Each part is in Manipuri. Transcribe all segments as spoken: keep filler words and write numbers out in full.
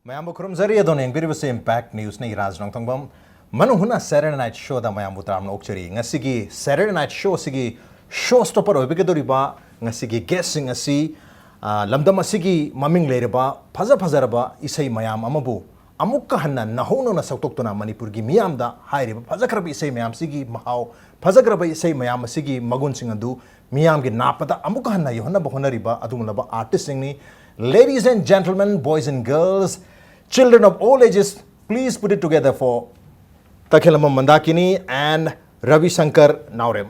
ꯃꯌꯥꯝꯕꯨ ꯈꯨꯔꯨꯝꯖꯔꯤ꯫ ꯑꯗꯣꯝꯅ ꯌꯦꯡꯕꯤꯔꯤꯕꯁꯤ Impact Newsꯅꯤ꯫ ꯏꯔꯥꯖ ꯅꯣꯡꯊꯣꯡꯕꯝ ꯃꯅꯨꯡ ꯍꯨꯠꯅ Saturday Night Showꯗ ꯃꯌꯥꯝꯕꯨ ꯇꯔꯥꯝꯅ ꯑꯣꯛꯆꯔꯤ꯫ ꯉꯁꯤꯒꯤ Saturday Night Showꯁꯤꯒꯤ show stopper ꯑꯣꯏꯕꯤꯒꯗꯧꯔꯤꯕ ꯉꯁꯤꯒꯤ guestꯁꯤꯡ ꯑꯁꯤ, ꯑ, ꯂꯝꯗꯝ ꯑꯁꯤꯒꯤ ꯃꯃꯤꯡ ꯂꯩꯔꯕ ꯐꯖ ꯐꯖꯔꯕ ꯏꯁꯩ ꯃꯌꯥꯝ ꯑꯃꯕꯨ ꯑꯃꯨꯛꯀ ꯍꯟꯅ ꯅꯧꯍꯧꯅꯅ ꯁꯛꯇꯣꯛꯇꯨꯅ ꯃꯅꯤꯄꯨꯔꯒꯤ ꯃꯤꯌꯥꯝꯗ ꯍꯥꯏꯔꯤꯕ ꯐꯖꯈ꯭ꯔꯕ ꯏꯁꯩ ꯃꯌꯥꯝꯁꯤꯒꯤ ꯃꯍꯥꯎ, ꯐꯖꯈ꯭ꯔꯕ ꯏꯁꯩ ꯃꯌꯥꯝ ꯑꯁꯤꯒꯤ ꯃꯒꯨꯟꯁꯤꯡ ꯑꯗꯨ ꯃꯤꯌꯥꯝꯒꯤ ꯅꯥꯞꯄꯗ ꯑꯃꯨꯛꯀ ꯍꯟꯅ ꯌꯧꯍꯟꯅꯕ ꯍꯣꯠꯅꯔꯤꯕ ꯑꯗꯨꯒꯨꯝꯂꯕ artistꯁꯤꯡꯅꯤ꯫ Ladies and gentlemen, boys and girls, children of all ages, please put it together for ꯇꯈꯦꯂꯝꯕꯝ Mandakini and Ravi Shankar ꯅꯥꯎꯔꯦꯝ꯫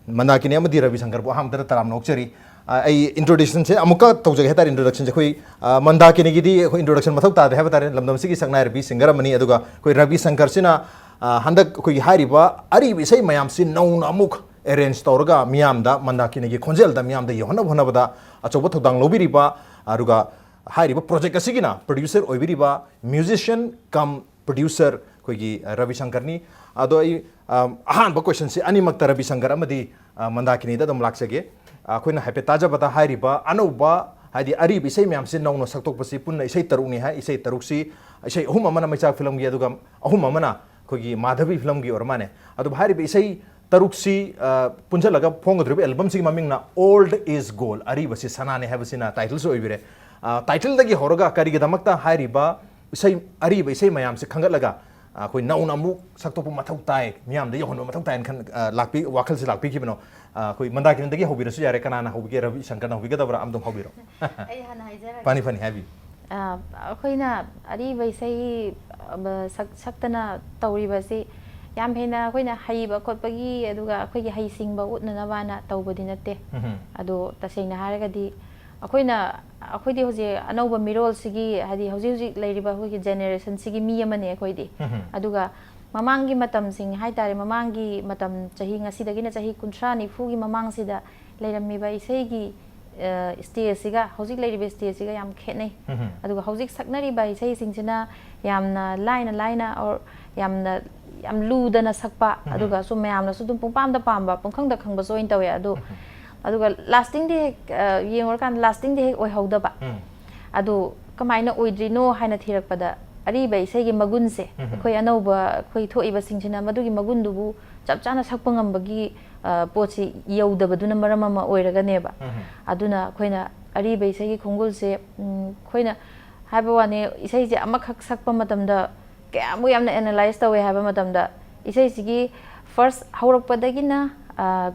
ꯃꯟꯗꯥꯀꯤꯅꯤ ꯑꯃꯗꯤ ꯔꯕꯤ ꯁꯪꯀꯔꯕꯨ ꯑꯍꯥꯟꯕꯗ ꯇꯔꯥꯝꯅ ꯑꯣꯛꯆꯔꯤ꯫ ꯑ, ꯑꯩ introductionꯁꯦ ꯑꯃꯨꯛꯀ ꯇꯧꯖꯒꯦ ꯍꯥꯏꯇꯥꯔꯦ꯫ Introductionꯁꯦ ꯑꯩꯈꯣꯏ, ꯑ, ꯃꯟꯗꯥꯀꯤꯅꯤꯒꯤꯗꯤ ꯑꯩꯈꯣꯏ introduction ꯃꯊꯧ ꯇꯥꯗ꯭ꯔꯦ ꯍꯥꯏꯕ ꯇꯥꯔꯦ꯫ ꯂꯝꯗꯝꯁꯤꯒꯤ ꯁꯛꯅꯥꯏꯔꯕꯤ singer ꯑꯃꯅꯤ꯫ ꯑꯗꯨꯒ ꯑꯩꯈꯣꯏ ꯔꯕꯤ ꯁꯪꯀꯔꯁꯤꯅ, ꯑ, ꯍꯟꯗꯛ ꯑꯩꯈꯣꯏꯒꯤ ꯍꯥꯏꯔꯤꯕ ꯑꯔꯤꯕ ꯏꯁꯩ ꯃꯌꯥꯝꯁꯤ ꯅꯧꯅ ꯑꯃꯨꯛ arrange ꯇꯧꯔꯒ ꯃꯤꯌꯥꯝꯗ, ꯃꯟꯗꯥꯀꯤꯅꯤꯒꯤ ꯈꯣꯟꯖꯦꯜꯗ ꯃꯤꯌꯥꯝꯗ ꯌꯧꯍꯟꯅꯕ ꯍꯣꯠꯅꯕꯗ ꯑꯆꯧꯕ ꯊꯧꯗꯥꯡ ꯂꯧꯕꯤꯔꯤꯕ, ꯑꯗꯨꯒ ꯍꯥꯏꯔꯤꯕ project ꯑꯁꯤꯒꯤꯅ producer ꯑꯣꯏꯕꯤꯔꯤꯕ musician cum producer ꯑꯩꯈꯣꯏꯒꯤ, ꯑ, ꯔꯕꯤ ꯁꯪꯀꯔꯅꯤ꯫ ꯑꯗꯣ ꯑꯩ, ꯑꯝ, ꯑꯍꯥꯟꯕ questionꯁꯤ ꯑꯅꯤꯃꯛꯇ ꯔꯕꯤ ꯁꯪꯀꯔ ꯑꯃꯗꯤ, ꯑ, ꯃꯟꯗꯥꯀꯤꯅꯤꯗ ꯑꯗꯨꯝ ꯂꯥꯛꯆꯒꯦ꯫ ꯑ, ꯑꯩꯈꯣꯏꯅ ꯍꯥꯏꯐꯦꯠ ꯇꯥꯖꯕꯗ ꯍꯥꯏꯔꯤꯕ ꯑꯅꯧꯕ, ꯍꯥꯏꯗꯤ ꯑꯔꯤꯕ ꯏꯁꯩ ꯃꯌꯥꯝꯁꯤ ꯅꯧꯅ ꯁꯛꯇꯣꯛꯄꯁꯤ ꯄꯨꯟꯅ ꯏꯁꯩ ꯇꯔꯨꯛꯅꯤ ꯍꯥꯏ꯫ ꯏꯁꯩ ꯇꯔꯨꯛꯁꯤ, ꯏꯁꯩ ꯑꯍꯨꯝ ꯑꯃꯅ ꯃꯩꯆꯥꯛ ꯐꯤꯂꯝꯒꯤ, ꯑꯗꯨꯒ ꯑꯍꯨꯝ ꯑꯃꯅ ꯑꯩꯈꯣꯏꯒꯤ ꯃꯥꯙꯕꯤ ꯐꯤꯂꯝꯒꯤ ꯑꯣꯏꯔ ꯃꯥꯜꯂꯦ꯫ ꯑꯗꯨꯕꯨ ꯍꯥꯏꯔꯤꯕ ꯏꯁꯩ ꯇꯔꯨꯛꯁꯤ, ꯑ, ꯄꯨꯟꯁꯤꯜꯂꯒ ꯐꯣꯡꯒꯗꯧꯔꯤꯕ albumꯁꯤꯒꯤ ꯃꯃꯤꯡꯅ Old Is Gold, ꯑꯔꯤꯕꯁꯤ ꯁꯅꯥꯅꯤ ꯍꯥꯏꯕꯁꯤꯅ titleꯁꯨ ꯑꯣꯏꯕꯤꯔꯦ꯫ ꯑ, titleꯗꯒꯤ ꯍꯧꯔꯒ ꯀꯔꯤꯒꯤꯗꯃꯛꯇ ꯍꯥꯏꯔꯤꯕ ꯏꯁꯩ, ꯑꯔꯤꯕ ꯏꯁꯩ ꯃꯌꯥꯝꯁꯦ ꯈꯟꯒꯠꯂꯒ, ꯑ, ꯑꯩꯈꯣꯏ ꯅꯧꯅ ꯑꯃꯨꯛ ꯁꯛꯇꯣꯛꯄ ꯃꯊꯧ ꯇꯥꯏ, ꯃꯤꯌꯥꯝꯗ ꯌꯧꯍꯟꯕ ꯃꯊꯧ ꯇꯥꯏꯅ ꯈꯟ-, ꯑ, ꯂꯥꯛꯄꯤ-, ꯋꯥꯈꯜꯁꯦ ꯂꯥꯛꯄꯤꯈꯤꯕꯅꯣ? ꯑ, ꯑꯩꯈꯣꯏ ꯃꯟꯗꯥꯀꯤꯅꯤꯗꯒꯤ ꯍꯧꯕꯤꯔꯁꯨ ꯌꯥꯔꯦ, ꯀꯅꯥꯅ ꯍꯧꯕꯤꯒꯦ? ꯔꯕꯤ ꯁꯪꯀꯔꯅ ꯍꯧꯕꯤꯒꯗꯕ꯭ꯔꯥ? ꯑꯃꯗꯨꯝ ꯍꯧꯕꯤꯔꯣ꯫ ꯑꯩ ꯍꯥꯟꯅ ꯍꯥꯏꯖꯔꯒꯦ꯫ ꯐꯅꯤ, ꯐꯅꯤ, ꯍꯥꯏꯕꯤꯌꯨ꯫ ꯑ, ꯑꯩꯈꯣꯏꯅ ꯑꯔꯤꯕ ꯏꯁꯩ, ꯑ, ꯁꯛ-, ꯁꯛꯇꯅ ꯇꯧꯔꯤꯕꯁꯤ ꯌꯥꯝ ꯍꯦꯟꯅ ꯑꯩꯈꯣꯏꯅ ꯍꯩꯕ ꯈꯣꯠꯄꯒꯤ, ꯑꯗꯨꯒ ꯑꯩꯈꯣꯏꯒꯤ ꯍꯩꯁꯤꯡꯕ ꯎꯠꯅꯅꯕꯅ ꯇꯧꯕꯗꯤ ꯅꯠꯇꯦ꯫ ꯎꯝꯍꯨꯝ꯫ ꯑꯗꯣ ꯇꯁꯦꯡꯅ ꯍꯥꯏꯔꯒꯗꯤ ꯑꯩꯈꯣꯏꯅ, ꯑꯩꯈꯣꯏꯗꯤ ꯍꯧꯖꯤꯛ ꯑꯅꯧꯕ ꯃꯤꯔꯣꯜꯁꯤꯒꯤ, ꯍꯥꯏꯗꯤ ꯍꯧꯖꯤꯛ ꯍꯧꯖꯤꯛ ꯂꯩꯔꯤꯕ ꯑꯩꯈꯣꯏꯒꯤ generationꯁꯤꯒꯤ ꯃꯤ ꯑꯃꯅꯦ ꯑꯩꯈꯣꯏꯗꯤ꯫ ꯎꯝꯍꯨꯝ꯫ ꯑꯗꯨꯒ ꯃꯃꯥꯡꯒꯤ ꯃꯇꯝꯁꯤꯡ ꯍꯥꯏꯇꯥꯔꯦ, ꯃꯃꯥꯡꯒꯤ ꯃꯇꯝ, ꯆꯍꯤ ꯉꯁꯤꯗꯒꯤꯅ ꯆꯍꯤ ꯀꯨꯟꯊ꯭ꯔꯥ ꯅꯤꯐꯨꯒꯤ ꯃꯃꯥꯡꯁꯤꯗ ꯂꯩꯔꯝꯃꯤꯕ ꯏꯁꯩꯒꯤ, ꯑ, stageꯁꯤꯒ ꯍꯧꯖꯤꯛ ꯂꯩꯔꯤꯕ stageꯁꯤꯒ ꯌꯥꯝ ꯈꯦꯠꯅꯩ꯫ ꯎꯝꯍꯨꯝ꯫ ꯑꯗꯨꯒ ꯍꯧꯖꯤꯛ ꯁꯛꯅꯔꯤꯕ ꯏꯁꯩꯁꯤꯡꯁꯤꯅ ꯌꯥꯝꯅ ꯂꯥꯏꯅ ꯂꯥꯏꯅ, or ꯌꯥꯝꯅ, ꯌꯥꯝ ꯂꯨꯗꯅ ꯁꯛꯄ, ꯎꯝꯍꯨꯝ꯫ ꯑꯗꯨꯒ ꯁꯨꯝ ꯃꯌꯥꯝꯅꯁꯨ ꯑꯗꯨꯝ ꯄꯨꯡꯄꯥꯝꯗ ꯄꯥꯝꯕ, ꯄꯨꯡꯈꯪꯗ ꯈꯪꯕꯁꯨ ꯑꯣꯏꯅ ꯇꯧꯋꯦ꯫ ꯑꯗꯣ, ꯎꯝꯍꯨꯝ꯫ ꯑꯗꯨꯒ lastingꯗꯤ ꯍꯦꯛ, ꯑ, ꯌꯦꯡꯉꯨꯔꯀꯥꯟꯗ lastingꯗꯤ ꯍꯦꯛ ꯑꯣꯏꯍꯧꯗꯕ꯫ ꯎꯝ꯫ ꯑꯗꯨ ꯀꯃꯥꯏꯅ ꯑꯣꯏꯗ꯭ꯔꯤꯅꯣ ꯍꯥꯏꯅ ꯊꯤꯔꯛꯄꯗ, ꯑꯔꯤꯕ ꯏꯁꯩꯒꯤ ꯃꯒꯨꯟꯁꯦ, ꯎꯝ꯫ ꯑꯩꯈꯣꯏ ꯑꯅꯧꯕ, ꯑꯩꯈꯣꯏ ꯊꯣꯛꯏꯕꯁꯤꯡꯁꯤꯅ ꯃꯗꯨꯒꯤ ꯃꯒꯨꯟꯗꯨꯕꯨ ꯆꯞ ꯆꯥꯅ ꯁꯛꯄ ꯉꯝꯕꯒꯤ, ꯑ, ꯄꯣꯠꯁꯤ ꯌꯧꯗꯕꯗꯨꯅ ꯃꯔꯝ ꯑꯃ ꯑꯣꯏꯔꯒꯅꯦꯕ꯫ ꯎꯝ꯫ ꯑꯗꯨꯅ ꯑꯩꯈꯣꯏꯅ ꯑꯔꯤꯕ ꯏꯁꯩꯒꯤ ꯈꯣꯡꯒꯨꯜꯁꯦ, ꯎꯝ, ꯑꯩꯈꯣꯏꯅ ꯍꯥꯏꯕ ꯋꯥꯅꯤ, ꯏꯁꯩꯁꯦ ꯑꯃꯈꯛ ꯁꯛꯄ ꯃꯇꯝꯗ ꯀꯌꯥꯃꯨꯛ ꯌꯥꯝꯅ analyze ꯇꯧꯋꯦ ꯍꯥꯏꯕ ꯃꯇꯝꯗ, ꯏꯁꯩꯁꯤꯒꯤ first ꯍꯧꯔꯛꯄꯗꯒꯤꯅ, ꯑ,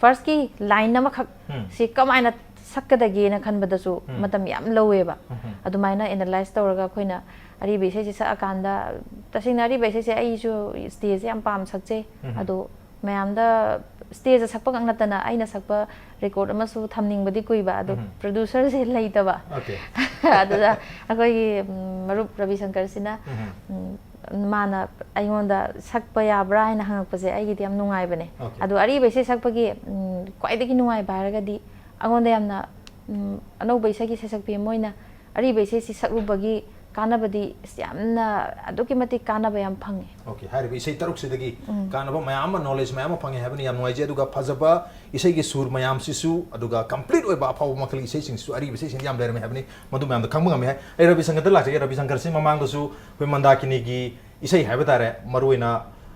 first ꯀꯤ line ꯑꯃꯈꯛ ꯎꯝ꯫ ꯁꯤ ꯀꯃꯥꯏꯅ ꯁꯛꯀꯗꯒꯦꯅ ꯈꯟꯕꯗꯁꯨ ꯎꯝ꯫ ꯃꯇꯝ ꯌꯥꯝ ꯂꯧꯋꯦꯕ꯫ ꯎꯝ꯫ ꯑꯗꯨꯃꯥꯏꯅ analyze ꯇꯧꯔꯒ ꯑꯩꯈꯣꯏꯅ ꯑꯔꯤꯕ ꯏꯁꯩꯁꯦ ꯁꯛꯑꯀꯥꯟꯗ, ꯇꯁꯦꯡꯅ ꯑꯔꯤꯕ ꯏꯁꯩꯁꯦ ꯑꯩꯁꯨ stage ꯁꯦ ꯌꯥꯝ ꯄꯥꯝ ꯁꯛꯆꯩ꯫ ꯎꯝ꯫ ꯑꯗꯣ ꯃꯌꯥꯝꯗ stage ꯇ ꯁꯛꯄ ꯈꯛ ꯅꯠꯇꯅ ꯑꯩꯅ ꯁꯛꯄ record ꯑꯃꯁꯨ ꯊꯝꯅꯤꯡꯕꯗꯤ ꯀꯨꯏꯕ, ꯑꯗꯣ ꯎꯝ꯫ producer ꯁꯦ ꯂꯩꯇꯕ꯫ Okay꯫ ꯑꯗꯨꯗ ꯑꯩꯈꯣꯏꯒꯤ, ꯎꯝ, ꯃꯔꯨꯞ ꯔꯕꯤ ꯁꯪꯀꯔꯁꯤꯅ, ꯎꯝ꯫ ꯎꯝ, ꯃꯥꯅ ꯑꯩꯉꯣꯟꯗ ꯁꯛꯄ ꯌꯥꯕ꯭ꯔꯥ ꯍꯥꯏꯅ ꯍꯪꯉꯛꯄꯁꯦ ꯑꯩꯒꯤꯗꯤ ꯌꯥꯝ ꯅꯨꯡꯉꯥꯏꯕꯅꯦ꯫ Okay꯫ ꯑꯗꯣ ꯑꯔꯤꯕ ꯏꯁꯩ ꯁꯛꯄꯒꯤ, ꯎꯝ, ꯈ꯭ꯋꯥꯏꯗꯒꯤ ꯅꯨꯡꯉꯥꯏꯕ ꯍꯥꯏꯔꯒꯗꯤ ꯑꯩꯉꯣꯟꯗ ꯌꯥꯝꯅ, ꯎꯝ, ꯑꯅꯧꯕ ꯏꯁꯩꯒꯤ ꯁꯩꯁꯛꯄꯤ ꯑꯃ ꯑꯣꯏꯅ ꯑꯔꯤꯕ ꯏꯁꯩꯁꯤ ꯁꯛꯂꯨꯕꯒꯤ ꯀꯥꯟꯅꯕꯗꯤ ꯑꯁ ꯌꯥꯝꯅ, ꯑꯗꯨꯛꯀꯤ ꯃꯇꯤꯛ ꯀꯥꯟꯅꯕ ꯌꯥꯝ ꯐꯪꯉꯦ꯫ Okay, ꯍꯥꯏꯔꯤꯕ ꯏꯁꯩ ꯇꯔꯨꯛꯁꯤꯗꯒꯤ ꯎꯝ꯫ ꯀꯥꯟꯅꯕ ꯃꯌꯥꯝ ꯑꯃ, knowledge ꯃꯌꯥꯝ ꯑꯃ ꯐꯪꯉꯦ ꯍꯥꯏꯕꯅꯤ꯫ ꯌꯥꯝ ꯅꯨꯡꯉꯥꯏꯖꯩ꯫ ꯑꯗꯨꯒ ꯐꯖꯕ ꯏꯁꯩꯒꯤ ꯁꯨꯔ ꯃꯌꯥꯝꯁꯤꯁꯨ, ꯑꯗꯨꯒ complete ꯑꯣꯏꯕ ꯑꯐꯥꯎꯕ ꯃꯈꯜꯒꯤ ꯏꯁꯩꯁꯤꯡꯁꯤꯁꯨ, ꯑꯔꯤꯕ ꯏꯁꯩꯁꯤꯡꯗ ꯌꯥꯝ ꯂꯩꯔꯝꯃꯦ ꯍꯥꯏꯕꯅꯤ꯫ ꯃꯗꯨ ꯃꯌꯥꯝꯗꯣ ꯈꯪꯕ ꯉꯝꯃꯦ ꯍꯥꯏ꯫ ꯑꯩ ꯔꯕꯤ ꯁꯪꯀꯔꯗ ꯂꯥꯛꯆꯒꯦ꯫ ꯔꯕꯤ ꯁꯪꯀꯔꯁꯤ ꯃꯃꯥꯡꯗꯁꯨ ꯑꯩꯈꯣꯏ ꯃꯟꯗꯥꯀꯤꯅꯤꯒꯤ ꯏꯁꯩ ꯍꯥꯏꯕ ꯇꯥꯔꯦ, ꯃꯔꯨꯑꯣꯏꯅ,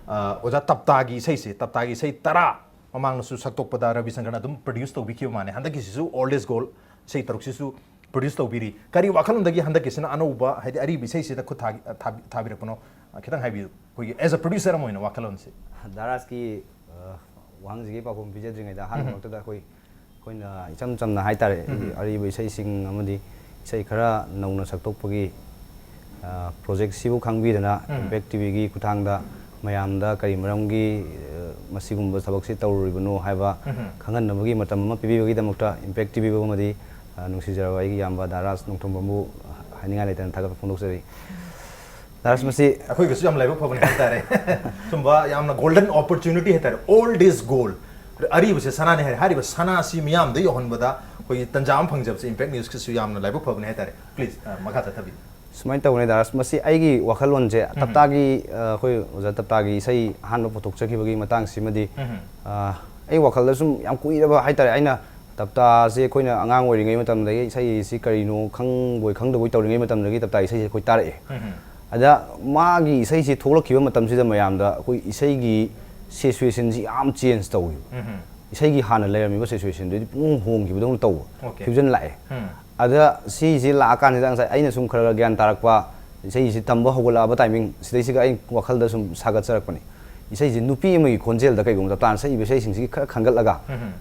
ꯑ, ꯑꯣꯖꯥ ꯇꯞꯇꯥꯒꯤ ꯏꯁꯩꯁꯦ, ꯇꯞꯇꯥꯒꯤ ꯏꯁꯩ ꯇꯔꯥ ꯃꯃꯥꯡꯗꯁꯨ ꯁꯛꯇꯣꯛꯄꯗ ꯔꯕꯤ ꯁꯪꯀꯔꯅ ꯑꯗꯨꯝ produce ꯇꯧꯕꯤꯈꯤꯕ ꯃꯥꯅꯦ꯫ ꯍꯟꯗꯛꯀꯤꯁꯤꯁꯨ Old Is Gold ꯏꯁꯩ ꯇꯔꯨꯛꯁꯤꯁꯨ produce ꯇꯧꯕꯤꯔꯤ꯫ ꯀꯔꯤ ꯋꯥꯈꯜꯂꯣꯟꯗꯒꯤ ꯍꯟꯗꯛꯀꯤꯁꯤꯅ ꯑꯅꯧꯕ, ꯍꯥꯏꯗꯤ ꯑꯔꯤꯕ ꯏꯁꯩꯁꯤꯗ ꯈꯨꯠ ꯊꯥ-, ꯊꯥꯕꯤ-, ꯊꯥꯕꯤꯔꯛꯄꯅꯣ? ꯑ, ꯈꯤꯇꯪ ꯍꯥꯏꯕꯤꯌꯨ꯫ ꯑꯩꯈꯣꯏꯒꯤ as a producer ꯑꯃ ꯑꯣꯏꯅ ꯋꯥꯈꯜꯂꯣꯟꯁꯦ꯫ ꯗꯥ ꯔꯥꯖꯀꯤ, ꯑ, ꯋꯥꯍꯪꯁꯤꯒꯤ ꯄꯥꯎꯈꯨꯝ ꯄꯤꯖꯗ꯭ꯔꯤꯉꯩꯗ ꯑꯍꯥꯟꯕ ꯎꯝ꯫ ꯃꯛꯇꯗ ꯑꯩꯈꯣꯏ, ꯑꯩꯈꯣꯏꯅ ꯏꯆꯝ ꯆꯝꯅ ꯍꯥꯏꯇꯥꯔꯦ, ꯎꯝ꯫ ꯑꯔꯤꯕ ꯏꯁꯩꯁꯤꯡ ꯑꯃꯗꯤ ꯏꯁꯩ ꯈꯔ ꯅꯧꯅ ꯁꯛꯇꯣꯛꯄꯒꯤ, ꯑ, project ꯁꯤꯕꯨ ꯈꯪꯕꯤꯗꯅ ꯎꯝ꯫ Impact ꯇꯤꯚꯤꯒꯤ ꯈꯨꯠꯊꯥꯡꯗ ꯃꯌꯥꯝꯗ ꯀꯔꯤ ꯃꯔꯝꯒꯤ, ꯑ, ꯃꯁꯤꯒꯨꯝꯕ ꯊꯕꯛꯁꯤ ꯇꯧꯔꯨꯔꯤꯕꯅꯣ ꯍꯥꯏꯕ ꯎꯝ꯫ ꯈꯪꯍꯟꯅꯕꯒꯤ ꯃꯇꯝ ꯑꯃ ꯄꯤꯕꯤꯕꯒꯤꯗꯃꯛꯇ Impact ꯇꯤꯚꯤꯕꯨ ꯑꯃꯗꯤ, ꯑ, ꯅꯨꯡꯁꯤꯖꯔꯕ ꯑꯩꯒꯤ ꯏꯌꯥꯝꯕ ꯗꯥ ꯔꯥꯖ ꯅꯣꯡꯊꯣꯝꯕꯝꯕꯨ ꯍꯥꯏꯅꯤꯡꯉꯥꯏ ꯂꯩꯇꯅ ꯊꯥꯒꯠꯄ ꯐꯣꯡꯗꯣꯛꯆꯔꯤ꯫ ꯗꯥ ꯔꯥꯖ, ꯃꯁꯤ ꯑꯩꯈꯣꯏꯒꯁꯨ ꯌꯥꯝ ꯂꯥꯏꯕꯛ ꯐꯕꯅꯤ ꯍꯥꯏꯇꯥꯔꯦ꯫ ꯁꯨꯝꯕ ꯌꯥꯝꯅ golden opportunity ꯍꯥꯏꯇꯥꯔꯦ꯫ Old is gold꯫ ꯑꯔꯤꯕꯁꯦ ꯁꯅꯥꯅꯤ ꯍꯥꯏꯔꯦ꯫ ꯍꯥꯏꯔꯤꯕ ꯁꯅꯥꯁꯤ ꯃꯤꯌꯥꯝꯗ ꯌꯧꯍꯟꯕꯗ ꯑꯩꯈꯣꯏꯒꯤ ꯇꯟꯖꯥ ꯑꯃ ꯐꯪꯖꯕꯁꯦ Impact News ꯀꯤꯁꯨ ꯌꯥꯝꯅ ꯂꯥꯏꯕꯛ ꯐꯕꯅꯤ ꯍꯥꯏꯇꯥꯔꯦ꯫ Please, ꯑ, ꯃꯈꯥ ꯆꯠꯊꯕꯤꯌꯨ꯫ ꯁꯨꯃꯥꯏꯅ ꯇꯧꯕꯅꯦ ꯗꯥ ꯔꯥꯖ, ꯃꯁꯤ ꯑꯩꯒꯤ ꯋꯥꯈꯜꯂꯣꯟꯁꯦ, ꯎꯝ꯫ ꯇꯞꯇꯥꯒꯤ, ꯑ, ꯑꯩꯈꯣꯏ ꯑꯣꯖꯥ ꯇꯞꯇꯥꯒꯤ ꯏꯁꯩ ꯑꯍꯥꯟꯕ ꯄꯨꯊꯣꯛꯆꯈꯤꯕꯒꯤ ꯃꯇꯥꯡꯁꯤꯃꯗꯤ, ꯎꯝ꯫ ꯑ, ꯑꯩ ꯋꯥꯈꯜꯗ ꯁꯨꯝ ꯌꯥꯝ ꯀꯨꯏꯔꯕ ꯍꯥꯏꯇꯥꯔꯦ, ꯑꯩꯅ ꯇꯞꯇꯥꯁꯦ ꯑꯩꯈꯣꯏꯅ ꯑꯉꯥꯡ ꯑꯣꯏꯔꯤꯉꯩ ꯃꯇꯝꯗꯒꯤ ꯏꯁꯩꯁꯤ ꯀꯔꯤꯅꯣ ꯈꯪꯕꯣꯏ ꯈꯪꯗꯕꯣꯏ ꯇꯧꯔꯤꯉꯩ ꯃꯇꯝꯗꯒꯤ ꯇꯞꯇꯥ ꯏꯁꯩꯁꯦ ꯑꯩꯈꯣꯏ ꯇꯥꯔꯛꯑꯦ꯫ ꯑꯗ ꯃꯥꯒꯤ ꯏꯁꯩꯁꯤ ꯊꯣꯛꯂꯛꯈꯤꯕ ꯃꯇꯝꯁꯤꯗ ꯃꯌꯥꯝꯗ ꯑꯩꯈꯣꯏ ꯏꯁꯩꯒꯤ ꯁꯤꯆꯨꯋꯦꯁꯟꯁꯤ ꯌꯥꯝ ꯆꯦꯟꯖ ꯇꯧꯋꯦꯕ꯫ ꯏꯁꯩꯒꯤ ꯍꯥꯟꯅ ꯂꯩꯔꯝꯃꯤꯕ ꯁꯤꯆꯨꯋꯦꯁꯟꯗꯨꯗꯤ ꯄꯨꯡ ꯍꯣꯡꯈꯤꯕꯗꯧꯅ ꯇꯧꯕ, okay, ꯐ꯭ꯌꯨꯖꯟ ꯂꯥꯛꯑꯦ꯫ ꯑꯗ ꯁꯤꯁꯤ ꯂꯥꯛꯑꯀꯥꯟꯁꯤꯗ ꯉꯁꯥꯏ ꯑꯩꯅ ꯁꯨꯝ ꯈꯔ ꯈꯔ ꯒ꯭ꯌꯥꯟ ꯇꯥꯔꯛꯄ, ꯏꯁꯩꯁꯤ ꯇꯝꯕ ꯍꯧꯒꯠꯂꯛꯑꯕ ꯇꯥꯏꯃꯤꯡ ꯁꯤꯗꯩꯁꯤꯒ ꯑꯩ ꯋꯥꯈꯜꯗ ꯁꯨꯝ ꯁꯥꯒꯠꯆꯔꯛꯄꯅꯤ꯫ ꯏꯁꯩꯁꯤ ꯅꯨꯄꯤ ꯑꯃꯒꯤ ꯈꯣꯟꯖꯦꯜꯗ ꯀꯩꯒꯨꯝꯕ ꯇꯞꯇꯥꯅ ꯁꯛꯏꯕ ꯏꯁꯩꯁꯤꯡꯁꯤꯒꯤ ꯈꯔ ꯈꯟꯒꯠꯂꯒ,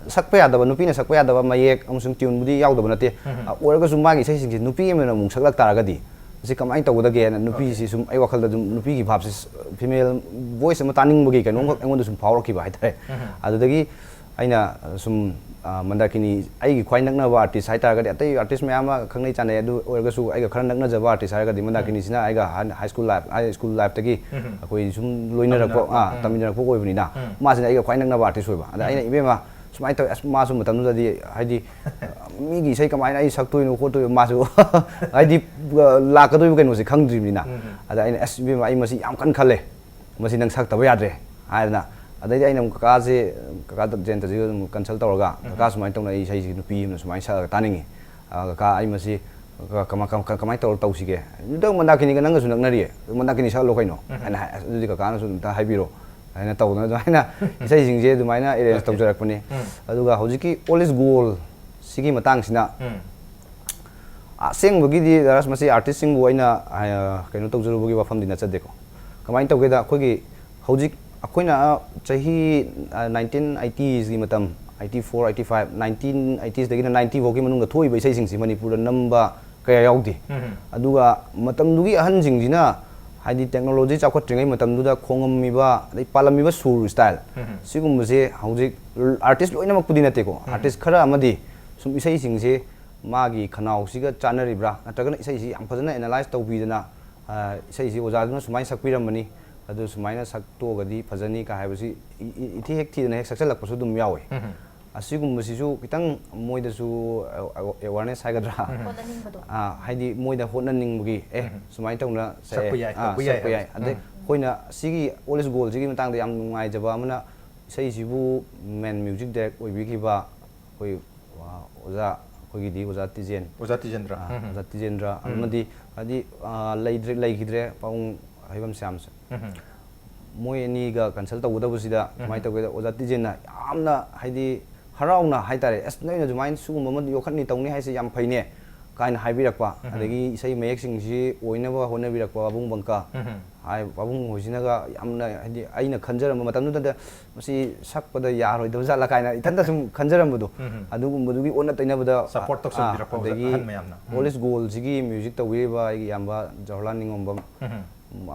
ꯁꯛꯄ ꯌꯥꯗꯕ, ꯅꯨꯄꯤꯅ ꯁꯛꯄ ꯌꯥꯗꯕ ꯃꯌꯦꯛ ꯑꯃꯁꯨꯡ ꯇ꯭ꯌꯨꯟꯕꯨꯗꯤ ꯌꯥꯎꯗꯕ ꯅꯠꯇꯦ꯫ ꯑ, ꯑꯣꯏꯔꯒꯁꯨ ꯃꯥꯒꯤ ꯏꯁꯩꯁꯤꯡꯁꯤ ꯅꯨꯄꯤ ꯑꯃꯅ ꯑꯃꯨꯛ ꯁꯛꯂꯛ ꯇꯥꯔꯒꯗꯤ ꯁꯤ ꯀꯃꯥꯏꯅ ꯇꯧꯒꯗꯒꯦꯅ ꯅꯨꯄꯤꯁꯤ ꯁꯨꯝ ꯑꯩ ꯋꯥꯈꯜꯗ ꯑꯗꯨꯝ ꯅꯨꯄꯤꯒꯤ ꯚꯥꯞꯁꯤ, ꯐꯤꯃꯦꯜ ꯚꯣꯏꯁ ꯑꯃ ꯇꯥꯅꯤꯡꯕꯒꯤ ꯀꯩꯅꯣꯝꯈꯛ ꯑꯩꯉꯣꯟꯗ ꯁꯨꯝ ꯐꯥꯎꯔꯛꯈꯤꯕ ꯍꯥꯏꯇꯥꯔꯦ꯫ ꯑꯗꯨꯗꯒꯤ ꯑꯩꯅ ꯁꯨꯝ, ꯑ, ꯃꯟꯗꯥꯀꯤꯅꯤ ꯑꯩꯒꯤ ꯈ꯭ꯋꯥꯏ ꯅꯛꯅꯕ ꯑꯥꯔꯇꯤꯁ ꯍꯥꯏꯇꯥꯔꯒꯗꯤ, ꯑꯇꯩ ꯑꯥꯔꯇꯤꯁ ꯃꯌꯥꯝ ꯑꯃ ꯈꯪꯅꯩ ꯆꯥꯟꯅꯩ, ꯑꯗꯨ ꯑꯣꯏꯔꯒꯁꯨ ꯑꯩꯒ ꯈꯔ ꯅꯛꯅꯖꯕ ꯑꯥꯔꯇꯤꯁ ꯍꯥꯏꯔꯒꯗꯤ ꯃꯟꯗꯥꯀꯤꯅꯤꯁꯤꯅ ꯑꯩꯒ ꯍꯥꯟꯅ high school life, high school ꯂꯥꯏꯐꯇꯒꯤ ꯑꯩꯈꯣꯏ ꯁꯨꯝ ꯂꯣꯏꯅꯔꯛꯄ, ꯇꯝꯃꯤꯟꯅꯔꯛꯄ꯫ ꯑ, ꯇꯝꯃꯤꯟꯅꯔꯛꯄ ꯑꯣꯏꯕꯅꯤꯅ ꯃꯥꯁꯤꯅ ꯑꯩꯒ ꯈ꯭ꯋꯥꯏ ꯅꯛꯅꯕ ꯑꯥꯔꯇꯤꯁ ꯑꯣꯏꯕ꯫ ꯑꯗ ꯑꯩꯅ, "ꯏꯕꯦꯝꯃ, ꯁꯨꯃꯥꯏꯅ ꯇꯧꯋꯦ, ꯑꯁ, ꯃꯥꯁꯨ ꯃꯇꯝꯗꯨꯗꯗꯤ ꯍꯥꯏꯗꯤ ꯃꯤꯒꯤ ꯏꯁꯩ ꯀꯃꯥꯏꯅ ꯑꯩ ꯁꯛꯇꯣꯏꯅꯣ ꯈꯣꯠꯇꯣꯏꯅꯣ", ꯃꯥꯁꯨ ꯍꯥꯏꯗꯤ, ꯑ, ꯂꯥꯛꯀꯗꯣꯏꯕ ꯀꯩꯅꯣꯁꯦ ꯈꯪꯗ꯭ꯔꯤꯕꯅꯤꯅ꯫ ꯑꯗ ꯑꯩꯅ, "ꯑꯁ, ꯏꯕꯦꯝꯃ, ꯑꯩ ꯃꯁꯤ ꯌꯥꯝ ꯀꯟꯅ ꯈꯜꯂꯦ, ꯃꯁꯤ ꯅꯪ ꯁꯛꯇꯕ ꯌꯥꯗ꯭ꯔꯦ" ꯍꯥꯏꯗꯅ꯫ ꯑꯗꯩꯗꯤ ꯑꯩꯅ ꯑꯃꯨꯛ ꯀꯀꯥꯁꯦ, ꯀꯀꯥ ꯖꯌꯟꯇꯁꯤꯒ ꯑꯗꯨꯝ ꯀꯟꯁꯜ ꯇꯧꯔꯒ, "ꯀꯀꯥ, ꯁꯨꯃꯥꯏꯅ ꯇꯧꯅ ꯑꯩ ꯏꯁꯩꯁꯤ ꯅꯨꯄꯤ ꯑꯃꯅ ꯁꯨꯃꯥꯏꯅ ꯁꯛꯑꯒ ꯇꯥꯅꯤꯡꯉꯤ꯫ ꯑ, ꯀꯀꯥ, ꯑꯩ ꯃꯁꯤ ꯀ-, ꯀꯃ-, ꯀꯃ-, ꯀ-, ꯀꯃꯥꯏꯅ ꯇꯧꯔ ꯇꯧꯁꯤꯒꯦ? ꯑꯗꯨꯗ ꯃꯟꯗꯥꯀꯤꯅꯤꯒ ꯅꯪꯒꯁꯨ ꯅꯛꯅꯔꯤꯌꯦ, ꯑꯗꯨ ꯃꯟꯗꯥꯀꯤꯅꯤ ꯁꯛꯍꯜꯂꯣ ꯀꯩꯅꯣ" ꯍꯥꯏꯅ ꯍꯥꯏ꯫ "ꯑꯁ, ꯑꯗꯨꯗꯤ ꯀꯀꯥꯅꯁꯨ ꯑꯗꯨꯝꯇ ꯍꯥꯏꯕꯤꯔꯣ" ꯍꯥꯏꯅ ꯇꯧꯗꯅ ꯑꯗꯨꯃꯥꯏꯅ ꯏꯔꯦꯟꯖ ꯇꯧꯖꯔꯛꯄꯅꯤ꯫ ꯑꯗꯨꯒ ꯍꯧꯖꯤꯛꯀꯤ All Is Gold ꯁꯤꯒꯤ ꯃꯇꯥꯡꯁꯤꯅ, ꯑꯁꯦꯡꯕꯒꯤꯗꯤ ꯗꯥꯔꯥꯁ, ꯃꯁꯤ ꯑꯥꯔꯇꯤꯁꯁꯤꯡꯕꯨ ꯑꯩꯅ, ꯑ, ꯀꯩꯅꯣ ꯇꯧꯖꯔꯨꯕꯒꯤ ꯋꯥꯐꯝꯗꯤ ꯅꯠꯆꯗꯦꯀꯣ꯫ ꯀꯃꯥꯏꯅ ꯇꯧꯒꯦꯗ, ꯑꯩꯈꯣꯏꯒꯤ ꯍꯧꯖꯤꯛ ꯑꯩꯈꯣꯏꯅ ꯆꯍꯤ, ꯑ, ꯅꯥꯏꯟꯇꯤꯟ ꯑꯩꯠꯇꯤꯁꯀꯤ ꯃꯇꯝ, eighty four, eighty five, nineteen ꯑꯩꯠꯇꯤꯁꯗꯒꯤꯅ ꯅꯥꯏꯟꯇꯤ ꯐꯥꯎꯒꯤ ꯃꯅꯨꯡꯗ ꯊꯣꯛꯏꯕ ꯏꯁꯩꯁꯤꯡꯁꯤ ꯃꯅꯤꯄꯨꯔꯗ ꯅꯝꯕ ꯀꯌꯥ ꯌꯥꯎꯗꯦ꯫ ꯑꯗꯨꯒ ꯃꯇꯝꯗꯨꯒꯤ ꯑꯍꯟꯁꯤꯡꯁꯤꯅ ꯍꯥꯏꯗꯤ ꯇꯦꯛꯅꯣꯂꯣꯖꯤ ꯆꯥꯎꯈꯠꯇ꯭ꯔꯤꯉꯩ ꯃꯇꯝꯗꯨꯗ ꯈꯣꯡꯉꯝꯃꯤꯕ, ꯑꯗꯩ ꯄꯥꯜꯂꯝꯃꯤꯕ ꯁꯨꯔ ꯁ꯭ꯇꯥꯏꯜ, ꯁꯤꯒꯨꯝꯕꯁꯦ ꯍꯧꯖꯤꯛ ꯑꯥꯔꯇꯤꯁ ꯂꯣꯏꯅꯃꯛꯄꯨꯗꯤ ꯅꯠꯇꯦꯀꯣ, ꯑꯥꯔꯇꯤꯁ ꯈꯔ ꯑꯃꯗꯤ ꯁꯨꯝ ꯏꯁꯩꯁꯤꯡꯁꯦ ꯃꯥꯒꯤ ꯈꯅꯥꯎꯁꯤꯒ ꯆꯥꯟꯅꯔꯤꯕ꯭ꯔꯥ, ꯅꯠꯇ꯭ꯔꯒꯅ ꯏꯁꯩꯁꯤ ꯌꯥꯝ ꯐꯖꯅ ꯑꯦꯅꯥꯂꯥꯏꯁ ꯇꯧꯕꯤꯗꯅ, ꯑ, ꯏꯁꯩꯁꯤ ꯑꯣꯖꯥꯗꯨꯅ ꯁꯨꯃꯥꯏꯅ ꯁꯛꯄꯤꯔꯝꯕꯅꯤ, ꯑꯗꯨ ꯁꯨꯃꯥꯏꯅ ꯁꯛꯇꯣꯛꯑꯒꯗꯤ ꯐꯖꯅꯤ ꯀꯥ ꯍꯥꯏꯕꯁꯤ ꯏ-, ꯏ-, ꯏꯊꯤ ꯍꯦꯛ ꯊꯤꯗꯅ ꯍꯦꯛ ꯁꯛꯆꯜꯂꯛꯄꯁꯨ ꯑꯗꯨꯝ ꯌꯥꯎꯋꯦ꯫ ꯑꯁꯤꯒꯨꯝꯕꯁꯤꯁꯨ ꯈꯤꯇꯪ ꯃꯣꯏꯗꯁꯨ ꯑꯦꯋꯥꯔꯅꯦꯁ ꯍꯥꯏꯒꯗ꯭ꯔꯥ? ꯍꯣꯠꯅꯅꯤꯡꯕꯗꯣ꯫ ꯑꯥ, ꯍꯥꯏꯗꯤ ꯃꯣꯏꯗ ꯍꯣꯠꯅꯅꯤꯡꯕꯒꯤ, "ꯑꯦ, ꯁꯨꯃꯥꯏꯅ ꯇꯧꯅ ꯁꯛꯑꯦ, ꯁꯛꯄ ꯌꯥꯏ, ꯑꯥ, ꯇꯧꯕ ꯌꯥꯏ ꯁꯛꯄ ꯌꯥꯏ", ꯍꯥꯏꯕꯁꯦ꯫ ꯑꯗꯩ ꯑꯩꯈꯣꯏꯅ ꯁꯤꯒꯤ All Is Gold ꯁꯤꯒꯤ ꯃꯇꯥꯡꯗ ꯌꯥꯝ ꯅꯨꯡꯉꯥꯏꯖꯕ ꯑꯃꯅ, ꯏꯁꯩꯁꯤꯕꯨ ꯃꯦꯟ ꯃ꯭ꯌꯨꯖꯤꯛ ꯗꯥꯏꯔꯦꯛ ꯑꯣꯏꯕꯤꯈꯤꯕ ꯑꯩꯈꯣꯏ ꯑꯣꯖꯥ ꯑꯩꯈꯣꯏꯒꯤꯗꯤ ꯑꯣꯖꯥ ꯇꯤꯖꯦꯟ꯫ ꯑꯣꯖꯥ ꯇꯤꯖꯦꯟꯗ꯭ꯔ꯫ ꯑꯥ, ꯎꯝ꯫ ꯑꯣꯖꯥ ꯇꯤꯖꯦꯟꯗ꯭ꯔ ꯎꯝ꯫ ꯑꯃꯗꯤ ꯍꯥꯏꯗꯤ, ꯑꯥ, ꯂꯩꯗ꯭ꯔꯦ, ꯂꯩꯈꯤꯗ꯭ꯔꯦ ꯄꯥꯕꯨꯡ ꯍꯩꯕꯝ ꯁ꯭ꯌꯥꯝꯁꯦ꯫ ꯎꯝ꯫ ꯃꯣꯏ ꯑꯅꯤꯒ ꯀꯟꯁꯜ ꯇꯧꯒꯗꯕꯁꯤꯗ ꯀꯃꯥꯏꯅ ꯎꯝ꯫ ꯇꯧꯒꯦꯗ, ꯑꯣꯖꯥ ꯇꯤꯖꯦꯟꯅ ꯌꯥꯝꯅ ꯍꯥꯏꯗꯤ ꯍꯔꯥꯎꯅ ꯍꯥꯏꯇꯥꯔꯦ, "ꯑꯁ, ꯅꯣꯏꯅ ꯑꯗꯨꯃꯥꯏꯅ ꯁꯤꯒꯨꯝꯕ ꯑꯃ ꯌꯣꯛꯈꯠꯅꯤ ꯇꯧꯅꯤ ꯍꯥꯏꯁꯦ ꯌꯥꯝ ꯐꯩꯅꯦ" ꯀꯥꯏꯅ ꯍꯥꯏꯕꯤꯔꯛꯄ꯫ ꯎꯝ꯫ ꯑꯗꯒꯤ ꯏꯁꯩ ꯃꯌꯦꯛꯁꯤꯡꯁꯤ ꯑꯣꯏꯅꯕ ꯍꯣꯠꯅꯕꯤꯔꯛꯄ ꯄꯥꯕꯨꯡ ꯕꯪꯀ ꯎꯝ꯫ ꯍꯥꯏ, ꯄꯥꯕꯨꯡ ꯍꯣꯏꯁꯤꯅꯒ ꯌꯥꯝꯅ ꯍꯥꯏꯗꯤ ꯑꯩꯅ ꯈꯟꯖꯔꯝꯕ ꯃꯇꯝꯗꯨꯗ ꯃꯁꯤ ꯁꯛꯄꯗ ꯌꯥꯔꯣꯏꯗꯕ ꯖꯥꯠꯂ ꯀꯥꯏꯅ ꯏꯊꯟꯇ ꯁꯨꯝ ꯈꯟꯖꯔꯝꯕꯗꯣ, ꯎꯝ꯫ ꯑꯗꯨꯒꯨꯝꯕꯗꯨꯒꯤ ꯑꯣꯟꯅ ꯇꯩꯅꯕꯗ, Support ꯇꯧꯁꯟꯕꯤꯔꯛꯄ ꯑꯥ, ꯑꯗꯒꯤ ꯑꯍꯟ ꯃꯌꯥꯝꯅ꯫ ꯎꯝ꯫ Old Is Gold ꯁꯤꯒꯤ music ꯇꯧꯕꯤꯔꯤꯕ ꯑꯩꯒꯤ ꯏꯌꯥꯝꯕ ꯖꯋꯥꯍꯔꯂꯥꯜ ꯅꯤꯉꯣꯝꯕꯝ, ꯎꯝ꯫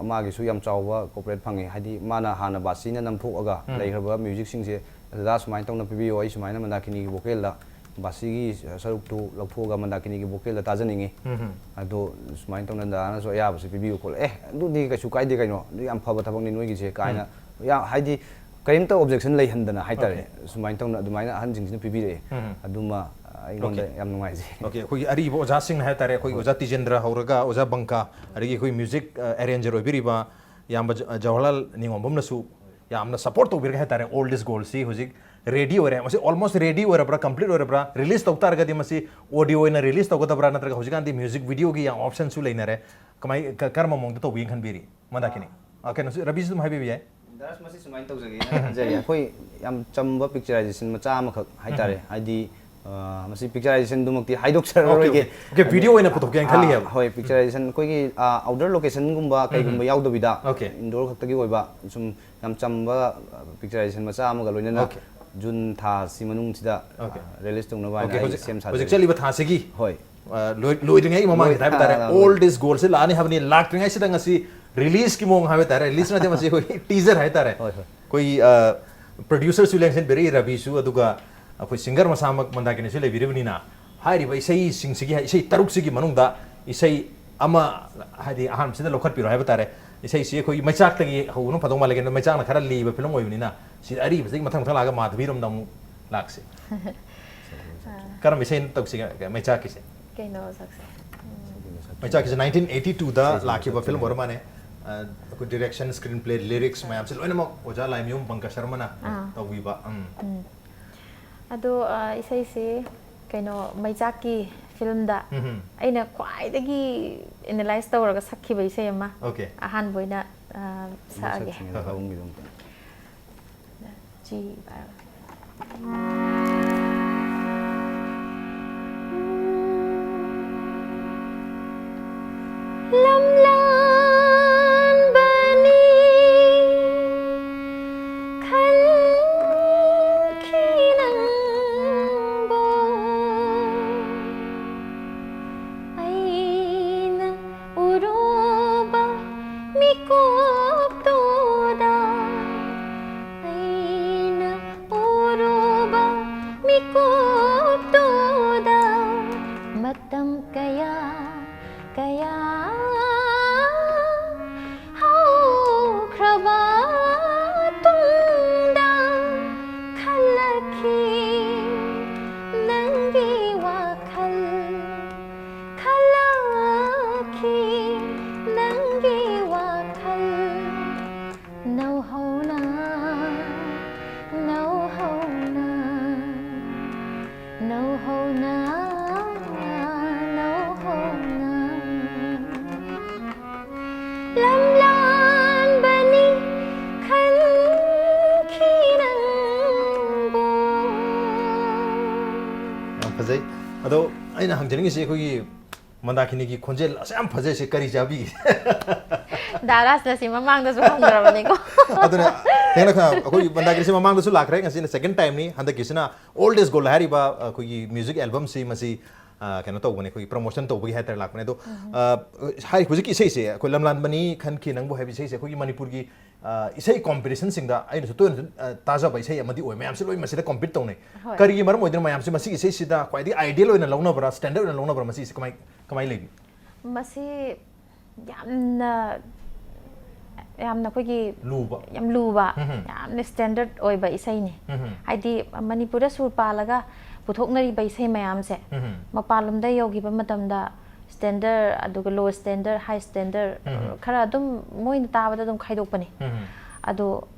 ꯃꯥꯒꯤꯁꯨ ꯌꯥꯝ ꯆꯥꯎꯕ corporate ꯐꯪꯉꯤ꯫ ꯍꯥꯏꯗꯤ ꯃꯥꯅ ꯍꯥꯟꯅ ꯕꯥꯁꯤꯅ ꯅꯝꯊꯣꯛꯑꯒ ꯎꯝ꯫ ꯂꯩꯈ꯭ꯔꯕ music ꯁꯤꯡꯁꯦ, "ꯗꯗꯥ, ꯁꯨꯃꯥꯏꯅ ꯇꯧꯅ ꯄꯤꯕꯤꯌꯣ, ꯑꯩ ꯁꯨꯃꯥꯏꯅ ꯃꯟꯗꯥꯀꯤꯅꯤꯒꯤ vocal ꯗ ꯕꯥꯁꯤꯒꯤ ꯁꯔꯨꯛꯇꯨ ꯂꯧꯊꯣꯛꯑꯒ ꯃꯟꯗꯥꯀꯤꯅꯤꯒꯤ vocal ꯗ ꯇꯥꯖꯅꯤꯡꯉꯤ꯫ ꯎꯝ꯫ ꯑꯗꯣ ꯁꯨꯃꯥꯏꯅ ꯇꯧꯅ ꯗꯗꯥꯅꯁꯨ ꯑꯌꯥꯕꯁꯦ ꯄꯤꯕꯤꯌꯨ" ꯈꯣꯠꯂꯦ꯫ "ꯑꯦ, ꯑꯗꯨꯗꯤ ꯀꯩꯁꯨ ꯀꯥꯏꯗꯦ ꯀꯩꯅꯣ, ꯑꯗꯨ ꯌꯥꯝ ꯐꯕ ꯊꯕꯛꯅꯤ ꯅꯣꯏꯒꯤꯁꯦ" ꯀꯥꯏꯅ, ꯌꯥꯝ, ꯍꯥꯏꯗꯤ ꯀꯔꯤꯝꯇ objection ꯂꯩꯍꯟꯗꯅ ꯍꯥꯏꯇꯥꯔꯦ꯫ Okay꯫ ꯁꯨꯃꯥꯏꯅ ꯇꯧꯅ ꯑꯗꯨꯃꯥꯏꯅ ꯑꯍꯟꯁꯤꯡꯁꯤꯅ ꯄꯤꯕꯤꯔꯛꯑꯦ꯫ ꯎꯝ꯫ ꯑꯗꯨꯃ ꯑꯩꯉꯣꯟꯗ Okay꯫ ꯌꯥꯝ ꯅꯨꯡꯉꯥꯏꯖꯩ꯫ Okay, ꯑꯩꯈꯣꯏꯒꯤ ꯑꯔꯤꯕ ꯑꯣꯖꯥꯁꯤꯡ ꯍꯥꯏ ꯇꯥꯔꯦ, ꯑꯩꯈꯣꯏꯒꯤ ꯑꯣꯖꯥ ꯇꯤꯖꯦꯟꯗ꯭ꯔ ꯍꯧꯔꯒ ꯑꯣꯖꯥ ꯕꯪꯀꯥ, ꯑꯗꯒꯤ ꯑꯩꯈꯣꯏ music, ꯑ, arranger ꯑꯣꯏꯕꯤꯔꯤꯕ ꯏꯌꯥꯝꯕ ꯖ-, ꯖꯋꯥꯍꯔꯂꯥꯜ ꯅꯤꯉꯣꯝꯕꯝꯅꯁꯨ ꯌꯥꯝꯅ support ꯇꯧꯕꯤꯔꯒ ꯍꯥꯏ ꯇꯥꯔꯦ, Old Is Gold ꯁꯤ ꯍꯧꯖꯤꯛ ready ꯑꯣꯏꯔꯦ꯫ ꯃꯁꯤ almost ready ꯑꯣꯏꯔꯕ꯭ꯔꯥ, complete ꯑꯣꯏꯔꯕ꯭ꯔꯥ? Release ꯇꯧ ꯇꯥꯔꯒꯗꯤ ꯃꯁꯤ audio ꯑꯣꯏꯅ release ꯇꯧꯒꯗꯕ꯭ꯔꯥ, ꯅꯠꯇ꯭ꯔꯒ ꯍꯧꯖꯤꯛꯀꯥꯟꯗꯤ music video ꯒꯤ ꯌꯥꯝ option ꯁꯨ ꯂꯩꯅꯔꯦ꯫ ꯀꯃꯥꯏ-, ꯀ-, ꯀꯔꯝꯕ ꯃꯑꯣꯡꯗ ꯇꯧꯕꯤꯒꯦꯅ ꯈꯟꯕꯤꯔꯤ? ꯃꯟꯗꯥꯀꯤꯅꯤ꯫ ꯑ, ꯀꯩꯅꯣꯁꯨ, ꯔꯕꯤꯁꯨ ꯑꯗꯨꯝ ꯍꯥꯏꯕꯤꯕ ꯌꯥꯏ꯫ ꯗꯥꯁ, ꯃꯁꯤ ꯁꯨꯃꯥꯏꯅ ꯇꯧꯖꯒꯦꯅ ꯈꯟꯖꯔꯤ꯫ ꯑꯩꯈꯣꯏ ꯌꯥꯝ ꯆꯝꯕ picturization ꯃꯆꯥ ꯑꯃꯈꯛ ꯍꯥꯏꯇꯥꯔꯦ꯫ ꯎꯝ꯫ ꯍꯥꯏꯗꯤ, ꯑ, ꯃꯁꯤ picturization ꯗꯨꯃꯛꯇꯤ ꯍꯥꯏꯗꯣꯛꯆꯔꯔꯣꯏꯒꯦ꯫ Okay, okay. Okay, video ꯑꯣꯏꯅ ꯄꯨꯊꯣꯛꯀꯦꯅ ꯈꯜꯂꯤꯑꯕ꯫ ꯑ, ꯍꯣꯏ, picturization ꯑꯩꯈꯣꯏꯒꯤ, ꯑ, outdoor location ꯒꯨꯝꯕ ꯎꯝ꯫ ꯀꯩꯒꯨꯝꯕ ꯌꯥꯎꯗꯕꯤꯗ, Okay꯫ indoor ꯈꯛꯇꯒꯤ ꯑꯣꯏꯕ ꯁꯨꯝ ꯌꯥꯝ ꯆꯝꯕ, ꯑ, picturization ꯃꯆꯥ ꯑꯃꯒ ꯂꯣꯏꯅꯅ Okay꯫ June ꯊꯥꯁꯤ ꯃꯅꯨꯡꯁꯤꯗ, Okay꯫ ꯑ, release ꯇꯧꯅꯕ Okay, ꯍꯥꯏꯅ ꯑꯩ ꯍꯧꯖꯤꯛ, ꯁꯦꯝ ꯍꯧꯖꯤꯛ ꯁꯥꯖꯔꯤ꯫ ꯆꯠꯂꯤꯕ ꯊꯥꯁꯤꯒꯤ, ꯍꯣꯏ꯫ ꯑ, ꯂꯣꯏ-, ꯂꯣꯏꯗ꯭ꯔꯤꯉꯩ ꯃꯃꯥꯡꯒꯤ ꯂꯣꯏ-, ꯍꯥꯏꯕ ꯇꯥꯔꯦ, ꯑ, Old Is Gold ꯁꯤ ꯂꯥꯛꯑꯅꯤ ꯍꯥꯏꯕꯅꯤ, ꯂꯥꯛꯇ꯭ꯔꯤꯉꯩꯁꯤꯗ ꯉꯁꯤ release ꯀꯤ ꯃꯑꯣꯡ ꯍꯥꯏꯕ ꯇꯥꯔꯦ, release ꯅꯠꯇꯦ, ꯃꯁꯤ ꯑꯩꯈꯣꯏ teaser ꯍꯥꯏ ꯇꯥꯔꯦ꯫ ꯍꯣꯏ, ꯍꯣꯏ꯫ ꯑꯩꯈꯣꯏꯒꯤ, ꯑ, producer ꯁꯨ ꯂꯦꯡꯁꯤꯟꯕꯤꯔꯛꯏ ꯔꯕꯤꯁꯨ, ꯑꯗꯨꯒ ꯑꯩꯈꯣꯏ singer ꯃꯁꯥꯃꯛ ꯃꯟꯗꯥꯀꯤꯅꯤꯁꯨ ꯂꯩꯕꯤꯔꯤꯕꯅꯤꯅ, ꯍꯥꯏꯔꯤꯕ ꯏꯁꯩꯁꯤꯡꯁꯤꯒꯤ, ꯏꯁꯩ ꯇꯔꯨꯛꯁꯤꯒꯤ ꯃꯅꯨꯡꯗ ꯏꯁꯩ ꯑꯃ, ꯍꯥꯏꯗꯤ ꯑꯍꯥꯟꯕꯁꯤꯗ ꯂꯧꯈꯠꯄꯤꯔꯣ ꯍꯥꯏꯕ ꯇꯥꯔꯦ꯫ ꯏꯁꯩꯁꯤ ꯑꯩꯈꯣꯏꯒꯤ ꯃꯩꯆꯥꯛꯇꯒꯤ ꯍꯧꯕꯅ ꯐꯗꯧ ꯃꯥꯜꯂꯦ, ꯀꯩꯅꯣ, ꯃꯩꯆꯥꯛꯅ ꯈꯔ ꯂꯤꯕ film ꯑꯣꯏꯕꯅꯤꯅ, ꯁꯤ ꯑꯔꯤꯕꯁꯤꯗꯒꯤ ꯃꯊꯪ ꯃꯊꯪ ꯂꯥꯛꯑꯒ ꯃꯥꯙꯕꯤꯔꯣꯝꯗ ꯑꯃꯨꯛ ꯂꯥꯛꯁꯤ꯫ ꯀꯔꯝꯕ ꯏꯁꯩ ꯇꯧꯁꯤꯒꯦ ꯃꯩꯆꯥꯛꯀꯤꯁꯦ? ꯀꯩꯅꯣ ꯁꯛꯁꯦ? ꯃꯩꯆꯥꯛꯀꯤꯁꯦ nineteen eighty two ꯗ ꯏꯁꯩꯁꯦ ꯂꯥꯛꯈꯤꯕ film ꯃꯩꯆꯥꯛꯀꯤ ꯑꯣꯏꯔ ꯃꯥꯅꯦ꯫ ꯑ, ꯑꯩꯈꯣꯏ direction, screenplay, lyrics ꯃꯌꯥꯝꯁꯦ ꯂꯣꯏꯅꯃꯛ ꯑꯣꯖꯥ ꯂꯥꯏꯃꯌꯨꯝ ꯕꯪꯀ ꯁꯔꯃꯅ ꯑꯥ꯫ ꯇꯧꯕꯤꯕ꯫ ꯎꯝ꯫ ꯎꯝ꯫ ꯑꯗꯣ, ꯑ, ꯏꯁꯩꯁꯦ ꯀꯩꯅꯣ, ꯃꯩꯆꯥꯛꯀꯤ ꯐꯤꯂꯝꯗ ꯑꯩꯅ ꯈ꯭ꯋꯥꯏꯗꯒꯤ ꯑꯦꯅꯥꯂꯥꯏꯁ ꯇꯧꯔꯒ ꯁꯛꯈꯤꯕ ꯏꯁꯩ ꯑꯃ ꯑꯣꯀꯦ꯫ ꯑꯍꯥꯟꯕ ꯑꯣꯏꯅ, ꯑ, ꯁꯛꯑꯒꯦ꯫ ꯁꯛꯁꯤꯅꯦ, ꯍꯣꯏ, ꯍꯣꯏ꯫ ꯇꯥꯍꯧꯅꯤ ꯑꯗꯨꯝ꯫ ꯆꯤ ꯄꯥꯏꯔꯒ꯫ ꯂꯝꯂꯥꯟꯕꯅꯤ ꯈꯟꯈꯤ ꯅꯪꯕꯨ꯫ ꯑꯩꯅ ꯎꯔꯨꯕ ꯃꯤꯀꯨꯞꯇꯨꯗ, ꯑꯩꯅ ꯎꯔꯨꯕ ꯃꯤꯀꯨꯞꯇꯨꯗ, ꯃꯇꯝ ꯀꯌꯥ ꯀꯌꯥ ꯍꯧꯈ꯭ꯔꯕ ꯇꯨꯡꯗ ꯈꯜꯂꯛꯈꯤ ꯅꯪꯒꯤ ꯋꯥꯈꯜ, ꯈꯜꯂꯛꯈꯤ ꯅꯪꯒꯤ ꯋꯥꯈꯜ꯫ ꯅꯧꯍꯧꯅ, ꯅꯧꯍꯧꯅ, ꯅꯧꯍꯧꯅ, ꯅꯧꯍꯧꯅ꯫ ꯂꯝꯂꯥꯟꯕꯅꯤ ꯈꯟꯈꯤ ꯅꯪꯕꯨ꯫ ꯌꯥꯝ ꯐꯖꯩ꯫ ꯑꯗꯣ ꯑꯩꯅ ꯍꯪꯖꯅꯤꯡꯉꯤꯁꯤ, ꯑꯩꯈꯣꯏꯒꯤ ꯃꯟꯗꯥꯀꯤꯅꯤꯒꯤ ꯈꯣꯟꯖꯦꯜ ꯑꯁ ꯌꯥꯝ ꯐꯖꯩꯁꯦ, ꯀꯔꯤ ꯆꯥꯕꯤꯒꯦ? ꯗꯥ ꯔꯥꯖꯅ ꯁꯤ ꯃꯃꯥꯡꯗꯁꯨ ꯍꯪꯈ꯭ꯔꯕꯅꯤꯀꯣ꯫ ꯑꯗꯨꯅ ꯊꯦꯡꯅ ꯈ-, ꯑꯩꯈꯣꯏ ꯃꯟꯗꯥꯀꯤꯅꯤꯁꯤ ꯃꯃꯥꯡꯗꯁꯨ ꯂꯥꯛꯈ꯭ꯔꯦ, ꯉꯁꯤꯅ ꯁꯦꯀꯦꯟ ꯇꯥꯏꯝꯅꯤ꯫ ꯍꯟꯗꯛꯀꯤꯁꯤꯅ ꯑꯣꯜ ꯏꯁ ꯒꯣꯜ ꯍꯥꯏꯔꯤꯕ ꯑꯩꯈꯣꯏꯒꯤ ꯃ꯭ꯌꯨꯖꯤꯛ ꯑꯦꯜꯕꯝꯁꯤ, ꯃꯁꯤ, ꯑ, ꯀꯩꯅꯣ ꯇꯧꯕꯅꯦ, ꯑꯩꯈꯣꯏꯒꯤ ꯄ꯭ꯔꯃꯣꯁꯟ ꯇꯧꯕꯒꯤ ꯍꯥꯏꯇꯥꯔꯦ ꯂꯥꯛꯄꯅꯦ꯫ ꯑꯗꯣ, ꯑ, ꯍꯥꯏ-, ꯍꯧꯖꯤꯛꯀꯤ ꯏꯁꯩꯁꯦ, ꯑꯩꯈꯣꯏ ꯂꯝꯂꯥꯟꯕꯅꯤ ꯈꯟꯈꯤ ꯅꯪꯕꯨ ꯍꯥꯏꯕ ꯏꯁꯩꯁꯦ ꯑꯩꯈꯣꯏꯒꯤ ꯃꯅꯤꯄꯨꯔꯒꯤ, ꯑ, ꯏꯁꯩ ꯀꯣꯝꯄꯤꯇꯤꯁꯟꯁꯤꯡꯗ ꯑꯩꯅꯁꯨ ꯇꯣꯏꯅ, ꯑ, ꯇꯥꯖꯕ ꯏꯁꯩ ꯑꯃꯗꯤ ꯑꯣꯏ꯫ ꯃꯌꯥꯝꯁꯦ ꯂꯣꯏ ꯃꯁꯤꯗ ꯀꯣꯝꯄꯤꯠ ꯇꯧꯅꯩ꯫ ꯍꯣꯏ꯫ ꯀꯔꯤꯒꯤ ꯃꯔꯝ ꯑꯣꯏꯗꯣꯏꯅꯣ ꯃꯌꯥꯝꯁꯦ ꯃꯁꯤꯒꯤ ꯏꯁꯩꯁꯤꯗ ꯈ꯭ꯋꯥꯏꯗꯒꯤ ꯑꯥꯏꯗꯤꯌꯦꯜ ꯑꯣꯏꯅ ꯂꯧꯅꯕ꯭ꯔꯥ, ꯁ꯭ꯇꯦꯟꯗꯔꯗ ꯑꯣꯏꯅ ꯂꯧꯅꯕ꯭ꯔꯥ, ꯃꯁꯤꯁꯦ ꯀꯃꯥꯏ, ꯀꯃꯥꯏ ꯂꯩꯒꯦ? ꯃꯁꯤ ꯌꯥꯝꯅ, ꯌꯥꯝꯅ ꯑꯩꯈꯣꯏꯒꯤ ꯂꯨꯕ꯫ ꯌꯥꯝ ꯂꯨꯕ, ꯎꯝꯍꯨꯝ꯫ ꯌꯥꯝꯅ ꯁ꯭ꯇꯦꯟꯗꯔꯗ ꯑꯣꯏꯕ ꯏꯁꯩꯅꯤ꯫ ꯎꯝꯍꯨꯝ꯫ ꯍꯥꯏꯗꯤ, ꯃꯅꯤꯄꯨꯔꯗ ꯁꯨꯔ ꯄꯥꯜꯂꯒ ꯄꯨꯊꯣꯛꯅꯔꯤꯕ ꯏꯁꯩ ꯃꯌꯥꯝꯁꯦ ꯎꯝꯍꯨꯝ꯫ ꯃꯄꯥꯟꯂꯣꯝꯗ ꯌꯧꯈꯤꯕ ꯃꯇꯝꯗ ꯁ꯭ꯇꯦꯟꯗꯔꯗ, ꯑꯗꯨꯒ ꯂꯣ ꯁ꯭ꯇꯦꯟꯗꯔꯗ, ꯍꯥꯏ ꯁ꯭ꯇꯦꯟꯗꯔꯗ, ꯎꯝꯍꯨꯝ꯫ ꯈꯔ ꯑꯗꯨꯝ ꯃꯣꯏꯅ ꯇꯥꯕꯗ ꯑꯗꯨꯝ ꯈꯥꯏꯗꯣꯛꯄꯅꯤ꯫ ꯎꯝꯍꯨꯝ꯫ ꯑꯗꯣ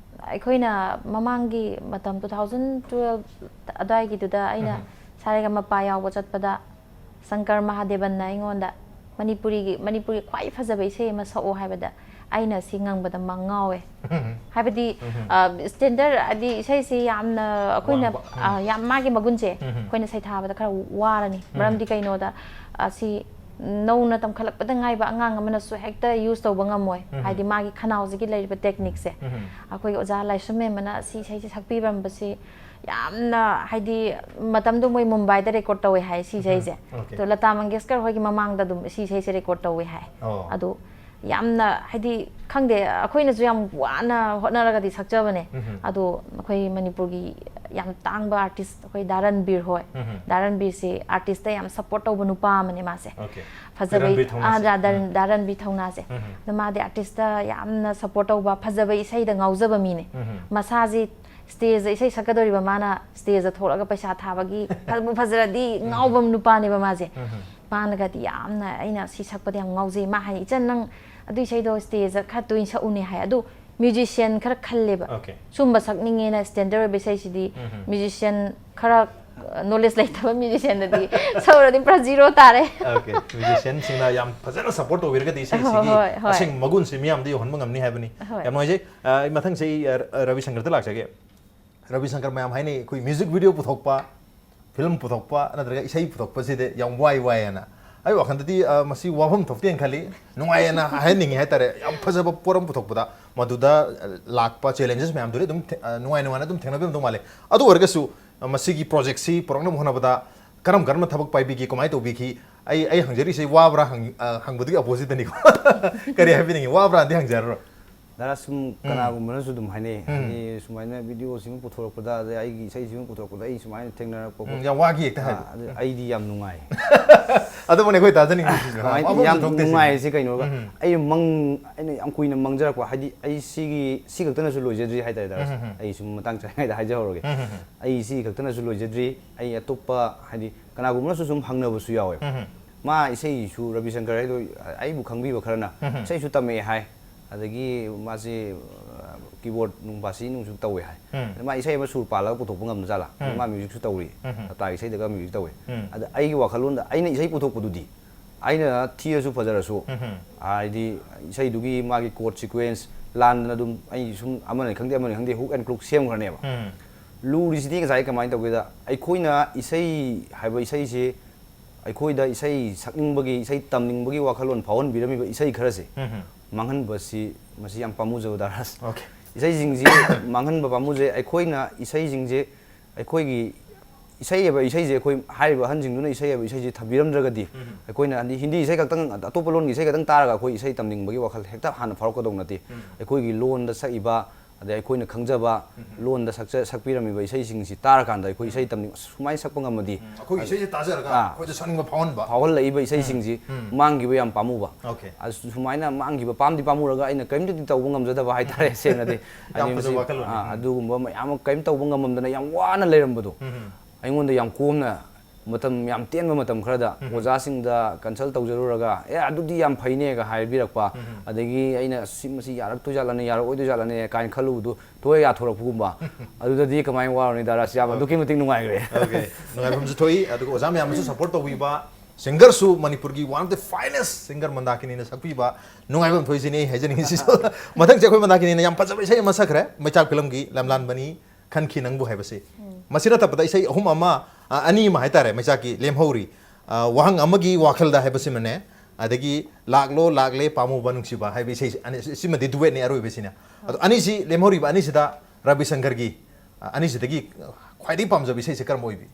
ꯑꯩꯈꯣꯏꯅ ꯃꯃꯥꯡꯒꯤ ꯃꯇꯝ, ꯇꯨ ꯊꯥꯎꯖꯟ ꯇꯨꯋꯦꯜꯐ ꯑꯗꯨꯋꯥꯏꯒꯤꯗꯨꯗ ꯑꯩꯅ ꯎꯝꯍꯨꯝ꯫ ꯁꯥꯔꯦꯒꯃꯄꯥ ꯌꯥꯎꯕ ꯆꯠꯄꯗ ꯁꯪꯀꯔ ꯃꯍꯥꯗꯦꯕꯟꯅ ꯑꯩꯉꯣꯟꯗ ꯃꯅꯤꯄꯨꯔꯤꯒꯤ, ꯃꯅꯤꯄꯨꯔꯒꯤ ꯈ꯭ꯋꯥꯏ ꯐꯖꯕ ꯏꯁꯩ ꯑꯃ ꯁꯛꯑꯣ ꯍꯥꯏꯕꯗ, ꯑꯩꯅ ꯁꯤ ꯉꯪꯕꯗ ꯃꯥ ꯉꯥꯎꯋꯦ꯫ ꯍꯥꯏꯕꯗꯤ, ꯎꯝ꯫ ꯑ, ꯁ꯭ꯇꯦꯟꯗꯔ, ꯍꯥꯏꯗꯤ ꯏꯁꯩꯁꯤ ꯌꯥꯝꯅ ꯑꯩꯈꯣꯏꯅ, ꯋꯥꯡꯕ, ꯎꯝ꯫ ꯑ, ꯌꯥꯝ ꯃꯥꯒꯤ ꯃꯒꯨꯟꯁꯦ ꯎꯝ꯫ ꯑꯩꯈꯣꯏꯅ ꯁꯩꯊꯥꯕꯗ ꯈꯔ ꯋꯥꯔꯅꯤ꯫ ꯎꯝ꯫ ꯃꯔꯝꯗꯤ ꯀꯩꯅꯣꯗ, ꯑ, ꯁꯤ ꯅꯧꯅ ꯇꯝꯈꯠꯂꯛꯄꯗ ꯉꯥꯏꯕ ꯑꯉꯥꯡ ꯑꯃꯅꯁꯨ ꯍꯦꯛꯇ use ꯇꯧꯕ ꯉꯝꯃꯣꯏ꯫ ꯎꯝ꯫ ꯍꯥꯏꯗꯤ ꯃꯥꯒꯤ ꯈꯅꯥꯎꯁꯤꯒꯤ ꯂꯩꯔꯤꯕ technique ꯁꯦ꯫ ꯎꯝ꯫ ꯑꯩꯈꯣꯏꯒꯤ ꯑꯣꯖꯥ ꯂꯥꯏꯁ꯭ꯔꯝ ꯃꯦꯝꯕꯅ ꯁꯤ ꯏꯁꯩꯁꯦ ꯁꯛꯄꯤꯔꯝꯕꯁꯤ ꯌꯥꯝꯅ, ꯍꯥꯏꯗꯤ, ꯃꯇꯝꯗꯣ ꯃꯣꯏ ꯃꯨꯝꯕꯥꯏꯗ record ꯇꯧꯋꯦ ꯍꯥꯏ ꯁꯤ ꯏꯁꯩꯁꯦ꯫ ꯎꯝ, okay꯫ ꯑꯗꯣ ꯂꯇꯥ ꯃꯪꯒꯦꯁꯀꯔ ꯍꯣꯏꯒꯤ ꯃꯃꯥꯡꯗ ꯑꯗꯨꯝ ꯁꯤ ꯏꯁꯩꯁꯦ record ꯇꯧꯋꯦ ꯍꯥꯏ꯫ ꯑꯣ꯫ ꯑꯗꯣ ꯌꯥꯝꯅ, ꯍꯥꯏꯗꯤ, ꯈꯪꯗꯦ, ꯑꯩꯈꯣꯏꯅꯁꯨ ꯌꯥꯝ ꯋꯥꯅ ꯍꯣꯠꯅꯔꯒꯗꯤ ꯁꯛꯆꯕꯅꯦ꯫ ꯎꯝ꯫ ꯑꯗꯣ ꯑꯩꯈꯣꯏ ꯃꯅꯤꯄꯨꯔꯒꯤ ꯌꯥꯝ ꯇꯥꯡꯕ artist, ꯑꯩꯈꯣꯏ ꯗꯥ ꯔꯟꯕꯤꯔ ꯍꯣꯏ꯫ ꯎꯝ꯫ ꯗꯥ ꯔꯟꯕꯤꯔꯁꯤ artist ꯇ ꯌꯥꯝ support ꯇꯧꯕ ꯅꯨꯄꯥ ꯑꯃꯅꯦ ꯃꯥꯁꯦ꯫ Okay꯫ ꯐꯖꯕ ꯔꯟꯕꯤꯔ ꯊꯧꯅꯥꯁꯦ꯫ ꯑꯥ, ꯗꯥ ꯔꯟ-, ꯎꯝ꯫ ꯗꯥ ꯔꯟꯕꯤꯔ ꯊꯧꯅꯥꯁꯦ꯫ ꯎꯝ꯫ ꯑꯗꯣ ꯃꯥꯗꯤ artist ꯇ ꯌꯥꯝꯅ support ꯇꯧꯕ, ꯐꯖꯕ ꯏꯁꯩꯗ ꯉꯥꯎꯖꯕ ꯃꯤꯅꯦ꯫ ꯎꯝ꯫ ꯃꯁꯥꯁꯤ stage ꯇ ꯏꯁꯩ ꯁꯛꯀꯗꯧꯔꯤꯕ ꯃꯥꯅ stage ꯇ ꯊꯣꯛꯂꯒ ꯄꯩꯁꯥ ꯊꯥꯕꯒꯤ ꯐꯖꯕꯨ ꯐꯖꯔꯗꯤ ꯎꯝ꯫ ꯉꯥꯎꯕ ꯅꯨꯄꯥꯅꯦꯕ ꯃꯥꯁꯦ꯫ ꯎꯝ꯫ ꯃꯥꯅꯒꯗꯤ ꯌꯥꯝꯅ, "ꯑꯩꯅ ꯁꯤ ꯁꯛꯄꯗ ꯌꯥꯝ ꯉꯥꯎꯖꯩ", ꯃꯥ ꯍꯥꯏ, "ꯏꯆꯟ, ꯅꯪ ꯑꯗꯨ ꯏꯁꯩꯗꯣ stage ꯇ ꯈꯔ ꯇꯣꯏꯅ ꯁꯛꯎꯅꯦ" ꯍꯥꯏ꯫ ꯑꯗꯨ musician ꯈꯔ ꯈꯜꯂꯦꯕ꯫ Okay꯫ ꯁꯨꯝꯕ ꯁꯛꯅꯤꯡꯉꯦꯅ ꯁ꯭ꯇꯦꯟꯗꯔꯗ ꯑꯣꯏꯕ ꯏꯁꯩꯁꯤꯗꯤ ꯎꯝ꯫ Musician ꯈꯔ, ꯑ, knowledge ꯂꯩꯇꯕ musician ꯗꯗꯤ ꯁꯛꯎꯔꯗꯤ ꯄꯨꯔꯥ zero ꯇꯥꯔꯦ꯫ Okay꯫ Musician ꯁꯤꯡꯅ ꯌꯥꯝ ꯐꯖꯅ support ꯇꯧꯕꯤꯔꯒꯗꯤ ꯏꯁꯩꯁꯤꯒꯤ ꯍꯣꯏ, ꯍꯣꯏ꯫ ꯑꯁꯦꯡꯕ ꯃꯒꯨꯟꯁꯦ ꯃꯤꯌꯥꯝꯗ ꯌꯧꯍꯟꯕ ꯉꯝꯅꯤ ꯍꯥꯏꯕꯅꯤ꯫ ꯍꯣꯏ꯫ ꯌꯥꯝ ꯅꯨꯡꯉꯥꯏꯖꯩ꯫ ꯑ, ꯑꯩ ꯃꯊꯪꯁꯦ ꯑꯩ, ꯑ, ꯔ-, ꯔꯕꯤ ꯁꯪꯀꯔꯗ ꯂꯥꯛꯆꯒꯦ꯫ ꯔꯕꯤ ꯁꯪꯀꯔ ꯃꯌꯥꯝ ꯍꯥꯏꯅꯩ, ꯑꯩꯈꯣꯏ music video ꯄꯨꯊꯣꯛꯄ, film ꯄꯨꯊꯣꯛꯄ ꯅꯠꯇ꯭ꯔꯒ ꯏꯁꯩ ꯄꯨꯊꯣꯛꯄꯁꯤꯗꯤ ꯌꯥꯝ ꯋꯥꯏ ꯋꯥꯏ ꯍꯥꯏꯅ꯫ ꯑꯩ ꯋꯥꯈꯜꯗꯗꯤ, ꯑ, ꯃꯁꯤ ꯋꯥꯐꯝ ꯊꯣꯛꯇꯦꯅ ꯈꯜꯂꯤ꯫ ꯅꯨꯡꯉꯥꯏ ꯍꯥꯏꯅ ꯍꯥꯏꯍꯟꯅꯤꯡꯉꯤ ꯍꯥꯏꯇꯥꯔꯦ꯫ ꯌꯥꯝ ꯐꯖꯕ ꯄꯣꯠ ꯑꯃ ꯄꯨꯊꯣꯛꯄꯗ ꯃꯗꯨꯗ, ꯑ, ꯂꯥꯛꯄ challenges ꯃꯌꯥꯝꯗꯨꯗꯤ ꯑꯗꯨꯝ ꯊꯦ-, ꯑ, ꯅꯨꯡꯉꯥꯏ ꯅꯨꯡꯉꯥꯏꯅ ꯑꯗꯨꯝ ꯊꯦꯡꯅꯕꯤꯔꯝꯗꯧ ꯃꯥꯜꯂꯤ꯫ ꯑꯗꯨ ꯑꯣꯏꯔꯒꯁꯨ, ꯑ, ꯃꯁꯤꯒꯤ project ꯁꯤ ꯄꯨꯔꯛꯅꯕ ꯍꯣꯠꯅꯕꯗ ꯀꯔꯝ ꯀꯔꯝꯅ ꯊꯕꯛ ꯄꯥꯏꯕꯤꯈꯤ, ꯀꯃꯥꯏꯅ ꯇꯧꯕꯤꯈꯤ? ꯑꯩ, ꯑꯩ ꯍꯪꯖꯔꯤꯁꯦ ꯋꯥꯕ꯭ꯔꯥ ꯍꯪ-, ꯑ, ꯍꯪꯕꯗꯨꯒꯤ opposite ꯇꯅꯤꯀꯣ꯫ ꯀꯔꯤ ꯍꯥꯏꯕꯤꯅꯤꯡꯉꯤ? ꯋꯥꯕ꯭ꯔꯥꯗꯤ ꯍꯪꯖꯔꯔꯣꯏ꯫ ꯗꯥꯔꯥ, ꯁꯨꯝ ꯎꯝ꯫ ꯀꯅꯥꯒꯨꯝꯕꯅꯁꯨ ꯑꯗꯨꯝ ꯍꯥꯏꯅꯩ, ꯎꯝ꯫ ꯍꯥꯏꯗꯤ ꯁꯨꯃꯥꯏꯅ video ꯁꯤꯃ ꯄꯨꯊꯣꯔꯛꯄꯗ, ꯑꯗꯩ ꯑꯩꯒꯤ ꯏꯁꯩꯁꯤꯃ ꯄꯨꯊꯣꯔꯛꯄꯗ ꯑꯩ ꯁꯨꯃꯥꯏꯅ ꯊꯦꯡꯅꯔꯛꯄ ꯎꯝ, ꯈꯣꯠꯄ꯫ ꯌꯥꯝ ꯋꯥꯈꯤ ꯍꯦꯛꯇ ꯑꯥ, ꯍꯥꯏꯕ꯫ ꯑꯗꯨ ꯎꯝ꯫ ꯑꯩꯗꯤ ꯌꯥꯝ ꯅꯨꯡꯉꯥꯏ꯫ ꯑꯗꯨꯕꯨꯅꯦ ꯑꯩꯈꯣꯏ ꯇꯥꯖꯅꯤꯡꯉꯤꯁꯤꯁꯨ꯫ ꯀꯃꯥꯏꯅ ꯋꯥꯐꯝꯁꯨ ꯌꯥꯝ ꯊꯣꯛꯇꯦ ꯁꯤꯁꯦ꯫ ꯅꯨꯡꯉꯥꯏꯔꯤꯁꯦ ꯀꯩꯅꯣꯒ, ꯎꯝ꯫ ꯑꯩ ꯃꯪ-, ꯑꯩꯅ ꯌꯥꯝ ꯀꯨꯏꯅ ꯃꯪꯖꯔꯛꯄ, ꯍꯥꯏꯗꯤ ꯑꯩ ꯁꯤꯒꯤ, ꯁꯤ ꯈꯛꯇꯅꯁꯨ ꯂꯣꯏꯖꯗ꯭ꯔꯤ ꯍꯥꯏꯇꯥꯔꯦ, ꯗꯥꯔꯥ꯫ ꯎꯝ, ꯎꯝ, ꯎꯝ꯫ ꯑꯩ ꯁꯨꯝ ꯃꯇꯥꯡ ꯆꯥꯔꯤꯉꯩꯗ ꯍꯥꯏꯖꯍꯧꯔꯒꯦ꯫ ꯎꯝ, ꯎꯝ, ꯎꯝ꯫ ꯑꯩ ꯁꯤ ꯈꯛꯇꯅꯁꯨ ꯂꯣꯏꯖꯗ꯭ꯔꯤ, ꯑꯩ ꯑꯇꯣꯞꯄ, ꯍꯥꯏꯗꯤ ꯀꯅꯥꯒꯨꯝꯕꯅꯁꯨ ꯁꯨꯝ ꯍꯪꯅꯕꯁꯨ ꯌꯥꯎꯋꯦ꯫ ꯎꯝ, ꯎꯝ꯫ ꯃꯥ ꯏꯁꯩꯁꯨ ꯔꯕꯤ ꯁꯪꯀꯔ ꯍꯥꯏꯗꯣ ꯑꯩꯕꯨ ꯈꯪꯕꯤꯕ ꯈꯔꯅ ꯎꯝ, ꯎꯝ꯫ ꯏꯁꯩꯁꯨ ꯇꯝꯃꯛꯑꯦ ꯍꯥꯏ, ꯑꯗꯒꯤ ꯃꯥꯁꯦ, ꯑ, ꯀꯤꯕꯣꯔꯗ ꯅꯨꯡ ꯕꯥꯁꯤ ꯅꯨꯡꯁꯨ ꯇꯧꯋꯦ ꯍꯥꯏ꯫ ꯎꯝ꯫ ꯑꯗ ꯃꯥ ꯏꯁꯩ ꯑꯃ ꯁꯨꯔ ꯄꯥꯜꯂꯒ ꯄꯨꯊꯣꯛꯄ ꯉꯝꯗꯖꯥꯠꯂꯥ? ꯎꯝ꯫ ꯃꯥ ꯃ꯭ꯌꯨꯖꯤꯛꯁꯨ ꯇꯧꯔꯤ꯫ ꯎꯝ꯫ ꯁꯞꯇꯥꯒꯤ ꯏꯁꯩꯗꯒ ꯃ꯭ꯌꯨꯖꯤꯛ ꯇꯧꯋꯦ꯫ ꯎꯝ꯫ ꯑꯗ ꯑꯩꯒꯤ ꯋꯥꯈꯜꯂꯣꯟꯗ ꯑꯩꯅ ꯏꯁꯩ ꯄꯨꯊꯣꯛꯄꯗꯨꯗꯤ ꯑꯩꯅ ꯊꯤꯔꯁꯨ ꯐꯖꯔꯁꯨ, ꯎꯝ꯫ ꯍꯥꯏꯗꯤ ꯏꯁꯩꯗꯨꯒꯤ ꯃꯥꯒꯤ ꯀꯣꯔꯗ ꯁꯤꯀ꯭ꯋꯦꯟꯁ ꯂꯥꯟꯗꯅ ꯑꯗꯨꯝ ꯑꯩ ꯁꯨꯝ ꯑꯃꯅꯤ ꯈꯪꯗꯦ ꯑꯃꯅꯤ ꯈꯪꯗꯦ ꯍꯨꯛ ꯑꯦꯟ ꯀ꯭ꯂꯨꯛ ꯁꯦꯝꯈ꯭ꯔꯅꯦꯕ꯫ ꯎꯝ꯫ ꯂꯨꯔꯤꯁꯤꯗꯤ ꯉꯁꯥꯏ ꯀꯃꯥꯏꯅ ꯇꯧꯒꯦꯗ, ꯑꯩꯈꯣꯏꯅ ꯏꯁꯩ ꯍꯥꯏꯕ ꯏꯁꯩꯁꯦ, ꯑꯩꯈꯣꯏꯗ ꯏꯁꯩ ꯁꯛꯅꯤꯡꯕꯒꯤ, ꯏꯁꯩ ꯇꯝꯅꯤꯡꯕꯒꯤ ꯋꯥꯈꯜꯂꯣꯟ ꯐꯥꯎꯍꯟꯕꯤꯔꯝꯃꯤꯕ ꯏꯁꯩ ꯈꯔꯁꯦ ꯎꯝ꯫ ꯃꯥꯡꯍꯟꯕꯁꯤ, ꯃꯁꯤ ꯌꯥꯝ ꯄꯥꯝꯃꯨꯖꯕ ꯗꯥꯔꯥꯁ꯫ Okay꯫ ꯏꯁꯩꯁꯤꯡꯁꯤ ꯃꯥꯡꯍꯟꯕ ꯄꯥꯝꯃꯨꯖꯩ꯫ ꯑꯩꯈꯣꯏꯅ ꯏꯁꯩꯁꯤꯡꯁꯦ, ꯑꯩꯈꯣꯏꯒꯤ ꯏꯁꯩ ꯍꯥꯏꯕ ꯏꯁꯩꯁꯦ, ꯑꯩꯈꯣꯏ ꯍꯥꯏꯔꯤꯕ ꯑꯍꯟꯁꯤꯡꯗꯨꯅ ꯏꯁꯩ ꯍꯥꯏꯕ ꯏꯁꯩꯁꯦ ꯊꯝꯕꯤꯔꯝꯗ꯭ꯔꯒꯗꯤ, ꯎꯝ꯫ ꯑꯩꯈꯣꯏꯅ ꯍꯥꯏꯗꯤ ꯍꯤꯟꯗꯤ ꯏꯁꯩ ꯈꯛꯇꯪ, ꯑꯇꯣꯞꯄ ꯂꯣꯟꯒꯤ ꯏꯁꯩ ꯈꯛꯇꯪ ꯇꯥꯔꯒ ꯑꯩꯈꯣꯏ ꯏꯁꯩ ꯇꯝꯅꯤꯡꯕꯒꯤ ꯋꯥꯈꯜ ꯍꯦꯛꯇ ꯍꯥꯟꯅ ꯐꯥꯎꯔꯛꯀꯗꯧ ꯅꯠꯇꯦ꯫ ꯎꯝ꯫ ꯑꯩꯈꯣꯏꯒꯤ ꯂꯣꯟꯗ ꯁꯛꯏꯕ, ꯑꯗꯩ ꯑꯩꯈꯣꯏꯅ ꯈꯪꯖꯕ ꯂꯣꯟꯗ ꯁꯛꯆ-, ꯁꯛꯄꯤꯔꯝꯃꯤꯕ ꯏꯁꯩꯁꯤꯡꯁꯤ ꯇꯥꯔꯀꯥꯟꯗ ꯑꯩꯈꯣꯏ ꯏꯁꯩ ꯇꯝꯅꯤꯡ-, ꯑꯁ, ꯁꯨꯃꯥꯏꯅ ꯁꯛꯄ ꯉꯝꯃꯗꯤ, ꯎꯝ, ꯑꯩꯈꯣꯏꯒꯤ ꯏꯁꯩꯁꯦ ꯇꯥꯖꯔꯒ ꯑꯥ꯫ ꯑꯩꯈꯣꯏꯗ ꯁꯛꯅꯤꯡꯕ ꯐꯥꯎꯍꯟꯕ꯫ ꯐꯥꯎꯍꯜꯂꯛꯏꯕ ꯏꯁꯩꯁꯤꯡꯁꯤ ꯎꯝ꯫ ꯃꯥꯡꯈꯤꯕ ꯌꯥꯝ ꯄꯥꯝꯃꯨꯕ꯫ Okay꯫ ꯑꯁ, ꯁꯨꯃꯥꯏꯅ ꯃꯥꯡꯈꯤꯕ ꯄꯥꯝꯗꯤ ꯄꯥꯝꯃꯨꯔꯒ ꯑꯩꯅ ꯀꯔꯤꯝꯇꯗꯤ ꯇꯧꯕ ꯉꯝꯖꯗꯕ ꯍꯥꯏꯇꯥꯔꯦ꯫ ꯁꯦꯡꯅꯗꯤ ꯌꯥꯝ ꯍꯥꯏꯗꯤ ꯐꯖꯕ ꯃꯁꯤ, ꯋꯥꯈꯜꯂꯣꯟꯅꯤ꯫ ꯑꯥ, ꯎꯝ꯫ ꯑꯗꯨꯒꯨꯝꯕ ꯃꯌꯥꯝ ꯑꯃ ꯀꯔꯤꯝ ꯇꯧꯕ ꯉꯝꯃꯝꯗꯅ ꯌꯥꯝ ꯋꯥꯅ ꯂꯩꯔꯝꯕꯗꯣ, ꯎꯝ꯫ ꯑꯩꯉꯣꯟꯗ ꯌꯥꯝ ꯀꯣꯝꯅ ꯃꯇꯝ ꯌꯥꯝ ꯇꯦꯟꯕ ꯃꯇꯝ ꯈꯔꯗ ꯎꯝ꯫ ꯑꯣꯖꯥꯁꯤꯡꯗ ꯀꯟꯁꯜ ꯇꯧꯖꯔꯨꯔꯒ, "ꯑꯦ, ꯑꯗꯨꯗꯤ ꯌꯥꯝ ꯐꯩꯅꯦꯒ" ꯍꯥꯏꯕꯤꯔꯛꯄ, ꯎꯝ꯫ ꯑꯗꯒꯤ ꯑꯩꯅ "ꯁꯤ, ꯃꯁꯤ ꯌꯥꯔꯛꯇꯣꯏꯖꯥꯠꯂꯅꯦ, ꯌꯥꯔꯛꯑꯣꯏꯗꯣꯏꯖꯥꯠꯂꯅꯦ" ꯀꯥꯏꯅ ꯈꯜꯂꯨꯕꯗꯨ ꯊꯣꯛꯑꯦ ꯌꯥꯊꯣꯔꯛꯄꯒꯨꯝꯕ꯫ ꯑꯗꯨꯗꯗꯤ ꯀꯃꯥꯏꯅ ꯋꯥꯔꯨꯅꯤ ꯗꯥ ꯔꯥꯁ? ꯌꯥꯝ ꯑꯗꯨꯛꯀꯤ ꯃꯇꯤꯛ ꯅꯨꯡꯉꯥꯏꯈ꯭ꯔꯦ꯫ Okay꯫ ꯅꯨꯡꯉꯥꯏꯐꯝꯁꯨ ꯊꯣꯛꯏ, ꯑꯗꯨꯒ ꯑꯣꯖꯥ ꯃꯌꯥꯝꯅꯁꯨ support ꯇꯧꯕꯤꯕ, singerꯁꯨ ꯃꯅꯤꯄꯨꯔꯒꯤ one of the finest singer ꯃꯟꯗꯥꯀꯤꯅꯤꯅ ꯁꯛꯄꯤꯕ ꯅꯨꯡꯉꯥꯏꯐꯝ ꯊꯣꯛꯏꯁꯤꯅꯤ ꯍꯥꯏꯖꯅꯤꯡꯉꯤ꯫ ꯁꯤꯁꯨ ꯃꯊꯪꯁꯦ ꯑꯩꯈꯣꯏ ꯃꯟꯗꯥꯀꯤꯅꯤꯅ ꯌꯥꯝ ꯐꯖꯕ ꯏꯁꯩ ꯑꯃ ꯁꯛꯈ꯭ꯔꯦ, ꯃꯩꯆꯥꯛ ꯐꯤꯂꯝꯒꯤ "ꯂꯝꯂꯥꯟꯕꯅꯤ ꯈꯟꯈꯤ ꯅꯪꯕꯨ" ꯍꯥꯏꯕꯁꯤ꯫ ꯃꯁꯤ ꯅꯠꯇꯕꯗ ꯏꯁꯩ ꯑꯍꯨꯝ ꯑꯃ, ꯑ, ꯑꯅꯤ ꯑꯃ ꯍꯥꯏꯇꯥꯔꯦ, ꯃꯩꯆꯥꯛꯀꯤ ꯂꯦꯝꯍꯧꯔꯤ꯫ ꯑ, "ꯋꯥꯍꯪ ꯑꯃꯒꯤ ꯋꯥꯈꯜꯗ" ꯍꯥꯏꯕꯁꯤꯃꯅꯦ, ꯑꯗꯒꯤ "ꯂꯥꯛꯂꯣ ꯂꯥꯛꯂꯦ ꯄꯥꯝꯃꯨꯕ ꯅꯨꯡꯁꯤꯕ" ꯍꯥꯏꯕ ꯏꯁꯩ ꯑꯅꯤ, ꯁꯤꯃꯗꯤ duetꯅꯤ, ꯑꯔꯣꯏꯕꯁꯤꯅ꯫ ꯑꯗꯣ ꯑꯅꯤꯁꯤ ꯂꯦꯝꯍꯧꯔꯤꯕ ꯑꯅꯤꯁꯤꯗ ꯔꯕꯤ ꯁꯪꯀꯔꯒꯤ, ꯑ, ꯑꯅꯤꯁꯤꯗꯒꯤ ꯈ꯭ꯋꯥꯏꯗꯒꯤ ꯄꯥꯝꯖꯕ ꯏꯁꯩꯁꯦ ꯀꯔꯝꯕ ꯑꯣꯏꯕꯤ?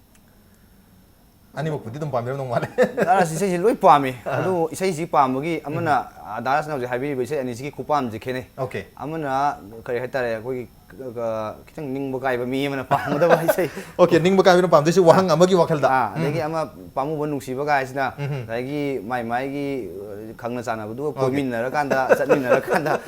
ꯑꯅꯤꯃꯛꯄꯨꯗꯤ ꯑꯗꯨꯝ ꯄꯥꯝꯕꯤꯔꯝꯗꯧ ꯃꯥꯜꯂꯦ꯫ ꯗꯥ ꯔꯥꯁ ꯏꯁꯩꯁꯤ ꯂꯣꯏ ꯄꯥꯝꯃꯤ꯫ ꯑꯗꯨ ꯏꯁꯩꯁꯤ ꯄꯥꯝꯕꯒꯤ ꯑꯃꯅ, ꯑ, ꯗꯥ ꯔꯥꯁꯅ ꯍꯧꯖꯤꯛ ꯍꯥꯏꯕꯤꯔꯤꯕ ꯏꯁꯩ ꯑꯅꯤꯁꯤꯒꯤ ꯈꯨꯄꯥꯝꯁꯦ ꯈꯦꯠꯅꯩ꯫ Okay꯫ ꯑꯃꯅ ꯀꯔꯤ ꯍꯥꯏꯇꯥꯔꯦ, ꯑꯩꯈꯣꯏꯒꯤ, ꯑ, ꯈꯤꯇꯪ ꯅꯤꯡꯕ ꯀꯥꯏꯕ ꯃꯤ ꯑꯃꯅ ꯄꯥꯝꯒꯗꯕ ꯏꯁꯩ꯫ Okay, ꯅꯤꯡꯕ ꯀꯥꯏꯕꯅ ꯄꯥꯝꯗꯣꯏꯁꯤ "ꯋꯥꯍꯪ ꯑꯃꯒꯤ ꯋꯥꯈꯜꯗ"꯫ ꯑꯥ, ꯑꯗꯒꯤ ꯑꯃ "ꯄꯥꯝꯃꯨꯕ ꯅꯨꯡꯁꯤꯕ" ꯀꯥꯏꯁꯤꯅ ꯎꯝ꯫ ꯉꯁꯥꯏꯒꯤ ꯃꯥꯏ ꯃꯥꯏꯒꯤ, ꯑ, ꯈꯪꯅ ꯆꯥꯟꯅꯕꯗꯨꯒ Okay꯫ ꯀꯣꯏꯃꯤꯟꯅꯔꯀꯥꯟꯗ, ꯆꯠꯃꯤꯟꯅꯔꯀꯥꯟꯗ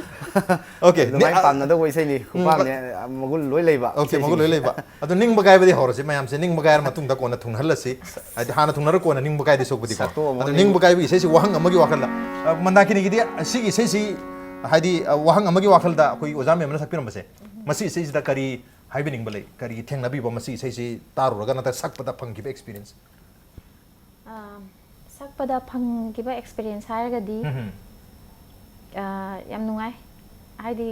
Okay, ꯑꯗꯨꯃꯥꯏꯅ ꯅꯤ-, ꯑ, ꯄꯥꯝꯅꯗꯧꯕ ꯏꯁꯩꯅꯤ꯫ ꯎꯝ, ꯈꯨꯄꯥꯝꯅꯦ, ꯑ, ꯃꯒꯨꯟ ꯂꯣꯏ ꯂꯩꯕ Okay, ꯃꯒꯨꯟ ꯂꯣꯏ ꯏꯁꯩꯁꯤꯡꯁꯦ꯫ ꯂꯩꯕ꯫ ꯑꯗꯣ ꯅꯤꯡꯕ ꯀꯥꯏꯕꯗꯤ ꯍꯧꯔꯁꯤ ꯃꯌꯥꯝꯁꯦ, ꯅꯤꯡꯕ ꯀꯥꯏꯔ ꯃꯇꯨꯡꯗ ꯀꯣꯟꯅ ꯊꯨꯡꯅꯍꯜꯂꯁꯤ꯫ ꯍꯥꯏꯗꯤ ꯍꯥꯟꯅ ꯊꯨꯡꯅꯔ ꯀꯣꯟꯅ ꯅꯤꯡꯕ ꯀꯥꯏꯗꯤ ꯁꯣꯛꯄꯗꯤꯀꯣ꯫ ꯁꯛꯇꯣꯛꯑꯝꯃꯒ ꯑꯗꯣ ꯅꯤꯡꯕ ꯅꯤꯡꯕ ꯀꯥꯏꯕꯒꯤ ꯏꯁꯩꯁꯤ "ꯋꯥꯍꯪ ꯑꯃꯒꯤ ꯋꯥꯈꯜꯗ"꯫ ꯑ, ꯃꯟꯗꯥꯀꯤꯅꯤꯒꯤꯗꯤ ꯁꯤꯒꯤ ꯏꯁꯩꯁꯤ ꯍꯥꯏꯗꯤ, ꯑ, ꯋꯥꯍꯪ ꯑꯃꯒꯤ ꯋꯥꯈꯜꯗ ꯑꯩꯈꯣꯏ ꯑꯣꯖꯥ ꯃꯦꯝꯅ ꯁꯛꯄꯤꯔꯝꯕꯁꯦ, ꯃꯁꯤ ꯏꯁꯩꯁꯤꯗ ꯀꯔꯤ ꯍꯥꯏꯕꯤꯅꯤꯡꯕ ꯂꯩ? ꯀꯔꯤ ꯊꯦꯡꯅꯕꯤꯕ ꯃꯁꯤ ꯏꯁꯩꯁꯤ ꯇꯥꯔꯨꯔꯒ ꯅꯠꯇ꯭ꯔꯒ ꯁꯛꯄꯗ ꯐꯪꯈꯤꯕ experience? ꯑꯥ, ꯁꯛꯄꯗ ꯐꯪꯈꯤꯕ experience ꯍꯥꯏꯔꯒꯗꯤ, ꯎꯝ꯫ ꯑꯥ, ꯌꯥꯝ ꯅꯨꯡꯉꯥꯏ꯫ ꯍꯥꯏꯗꯤ,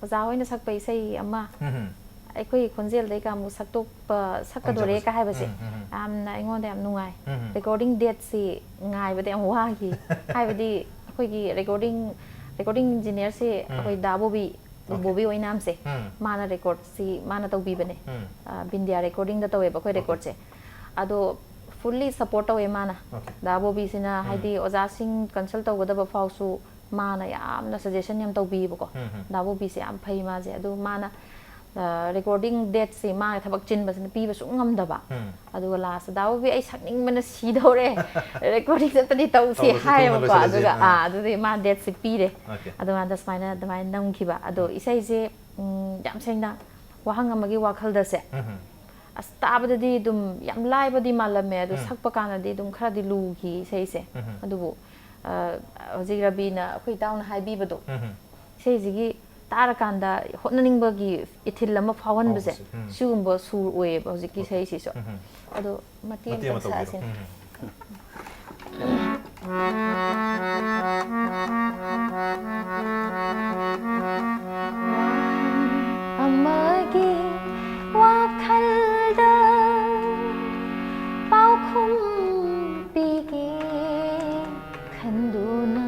ꯑꯣꯖꯥ ꯍꯣꯏꯅ ꯁꯛꯄ ꯏꯁꯩ ꯑꯃ, ꯎꯝ꯫ ꯑꯩꯈꯣꯏꯒꯤ ꯈꯣꯟꯖꯦꯜꯗꯩꯒ ꯑꯃꯨꯛ ꯁꯛꯇꯣꯛꯄ, ꯁꯛꯀꯗꯣꯔꯦ ꯐꯪꯖꯕꯁꯦ꯫ ꯀ ꯍꯥꯏꯕꯁꯦ, ꯎꯝ, ꯎꯝ, ꯎꯝ꯫ ꯌꯥꯝꯅ ꯑꯩꯉꯣꯟꯗ ꯌꯥꯝ ꯅꯨꯡꯉꯥꯏ꯫ ꯎꯝ꯫ Recording date ꯁꯤ ꯉꯥꯏꯕꯗ ꯌꯥꯝ ꯋꯥꯈꯤ꯫ ꯍꯥꯏꯕꯗꯤ, ꯑꯩꯈꯣꯏꯒꯤ recording, recording engineer ꯁꯤ ꯎꯝ꯫ ꯑꯩꯈꯣꯏ ꯗꯥ ꯕꯣꯕꯤ, OK꯫ ꯕꯣꯕꯤ ꯑꯣꯏꯅꯥꯝꯁꯦ, ꯎꯝ꯫ ꯃꯥꯅ record ꯁꯤ ꯃꯥꯅ ꯇꯧꯕꯤꯕꯅꯦ꯫ ꯎꯝ꯫ ꯑ, ꯕꯤꯟꯗꯤꯌꯥ recording ꯗ ꯇꯧꯋꯦꯕ ꯑꯩꯈꯣꯏ OK꯫ Record ꯁꯦ꯫ ꯑꯗꯣ fully support ꯇꯧꯋꯦ ꯃꯥꯅ꯫ OK꯫ ꯗꯥ ꯕꯣꯕꯤꯁꯤꯅ ꯎꯝ꯫ ꯍꯥꯏꯗꯤ ꯑꯣꯖꯥꯁꯤꯡ consult ꯇꯧꯒꯗꯕ ꯐꯥꯎꯁꯨ ꯃꯥꯅ ꯌꯥꯝꯅ suggestion ꯌꯥꯝ ꯇꯧꯕꯤꯌꯦꯕꯀꯣ꯫ ꯎꯝ, ꯎꯝ꯫ ꯗꯥ ꯕꯣꯕꯤꯁꯦ ꯌꯥꯝ ꯐꯩ ꯃꯥꯁꯦ꯫ ꯑꯗꯨ ꯃꯥꯅ, ꯑ, recording date ꯁꯦ ꯃꯥꯒꯤ ꯊꯕꯛ ꯆꯤꯟꯕꯁꯤꯅ ꯄꯤꯕ ꯁꯨꯡ ꯉꯝꯗꯕ꯫ ꯎꯝ꯫ ꯑꯗꯨꯒ last ꯇ, "ꯗꯥ ꯕꯣꯕꯤ, ꯑꯩ ꯁꯛꯅꯤꯡꯕꯅ ꯁꯤꯗꯧꯔꯦ꯫ Recording ꯆꯠꯄꯗꯤ ꯇꯧꯁꯤ" ꯇꯧꯔꯁꯤ, ꯍꯥꯏꯌꯦꯕꯀꯣ꯫ ꯊꯨꯡꯅ ꯂꯣꯏꯁꯤꯜꯂꯁꯤ꯫ ꯑꯗꯨꯒ, ꯑꯥ꯫ ꯑꯥ, ꯑꯗꯨꯗꯤ ꯃꯥ date ꯁꯦ ꯄꯤꯔꯦ꯫ OK꯫ ꯑꯗꯨꯀꯥꯟꯗ ꯁꯨꯃꯥꯏꯅ ꯑꯗꯨꯃꯥꯏꯅ ꯅꯝꯈꯤꯕ꯫ ꯑꯗꯣ ꯎꯝ꯫ ꯏꯁꯩꯁꯦ, ꯎꯝ, ꯌꯥꯝ ꯁꯦꯡꯅ ꯋꯥꯍꯪ ꯑꯃꯒꯤ ꯋꯥꯈꯜꯗꯁꯦ꯫ ꯎꯝ꯫ ꯑꯁ, ꯇꯥꯕꯗꯗꯤ ꯑꯗꯨꯝ ꯌꯥꯝ ꯂꯥꯏꯕꯗꯤ ꯃꯥꯜꯂꯝꯃꯦ, ꯑꯗꯣ ꯎꯝ꯫ ꯁꯛꯄ ꯀꯥꯟꯗꯗꯤ ꯑꯗꯨꯝ ꯈꯔꯗꯤ ꯂꯨꯈꯤ ꯏꯁꯩꯁꯦ꯫ ꯎꯝ꯫ ꯑꯗꯨꯕꯨ, ꯑ, ꯍꯧꯖꯤꯛ ꯔꯕꯤꯅ, ꯑꯩꯈꯣꯏ ꯏꯇꯥꯎꯅ ꯍꯥꯏꯕꯤꯕꯗꯣ, ꯎꯝ꯫ ꯏꯁꯩꯁꯤꯒꯤ ꯇꯥꯔꯀꯥꯟꯗ ꯍꯣꯠꯅꯅꯤꯡꯕꯒꯤ ꯏꯊꯤꯜ ꯑꯃ ꯐꯥꯎꯍꯟꯕꯁꯦ, ꯐꯥꯎꯍꯟꯕꯁꯦ, ꯎꯝ꯫ ꯁꯤꯒꯨꯝꯕ ꯁꯨꯔ ꯑꯣꯏꯌꯦꯕ ꯍꯧꯖꯤꯛꯀꯤ OK꯫ ꯏꯁꯩꯁꯤꯁꯨ꯫ ꯎꯝ꯫ ꯑꯗꯣ ꯃꯇꯦꯛ ꯃꯇꯦꯛ ꯑꯃ ꯑꯃꯇꯪ ꯇꯧꯕꯤꯔꯣ꯫ ꯁꯛꯑꯁꯤꯅꯦ꯫ ꯎꯝ꯫ ꯑꯃꯒꯤ ꯋꯥꯈꯜꯗ ꯄꯥꯎꯈꯨꯝ ꯄꯤꯒꯦ ꯈꯟꯗꯨꯅ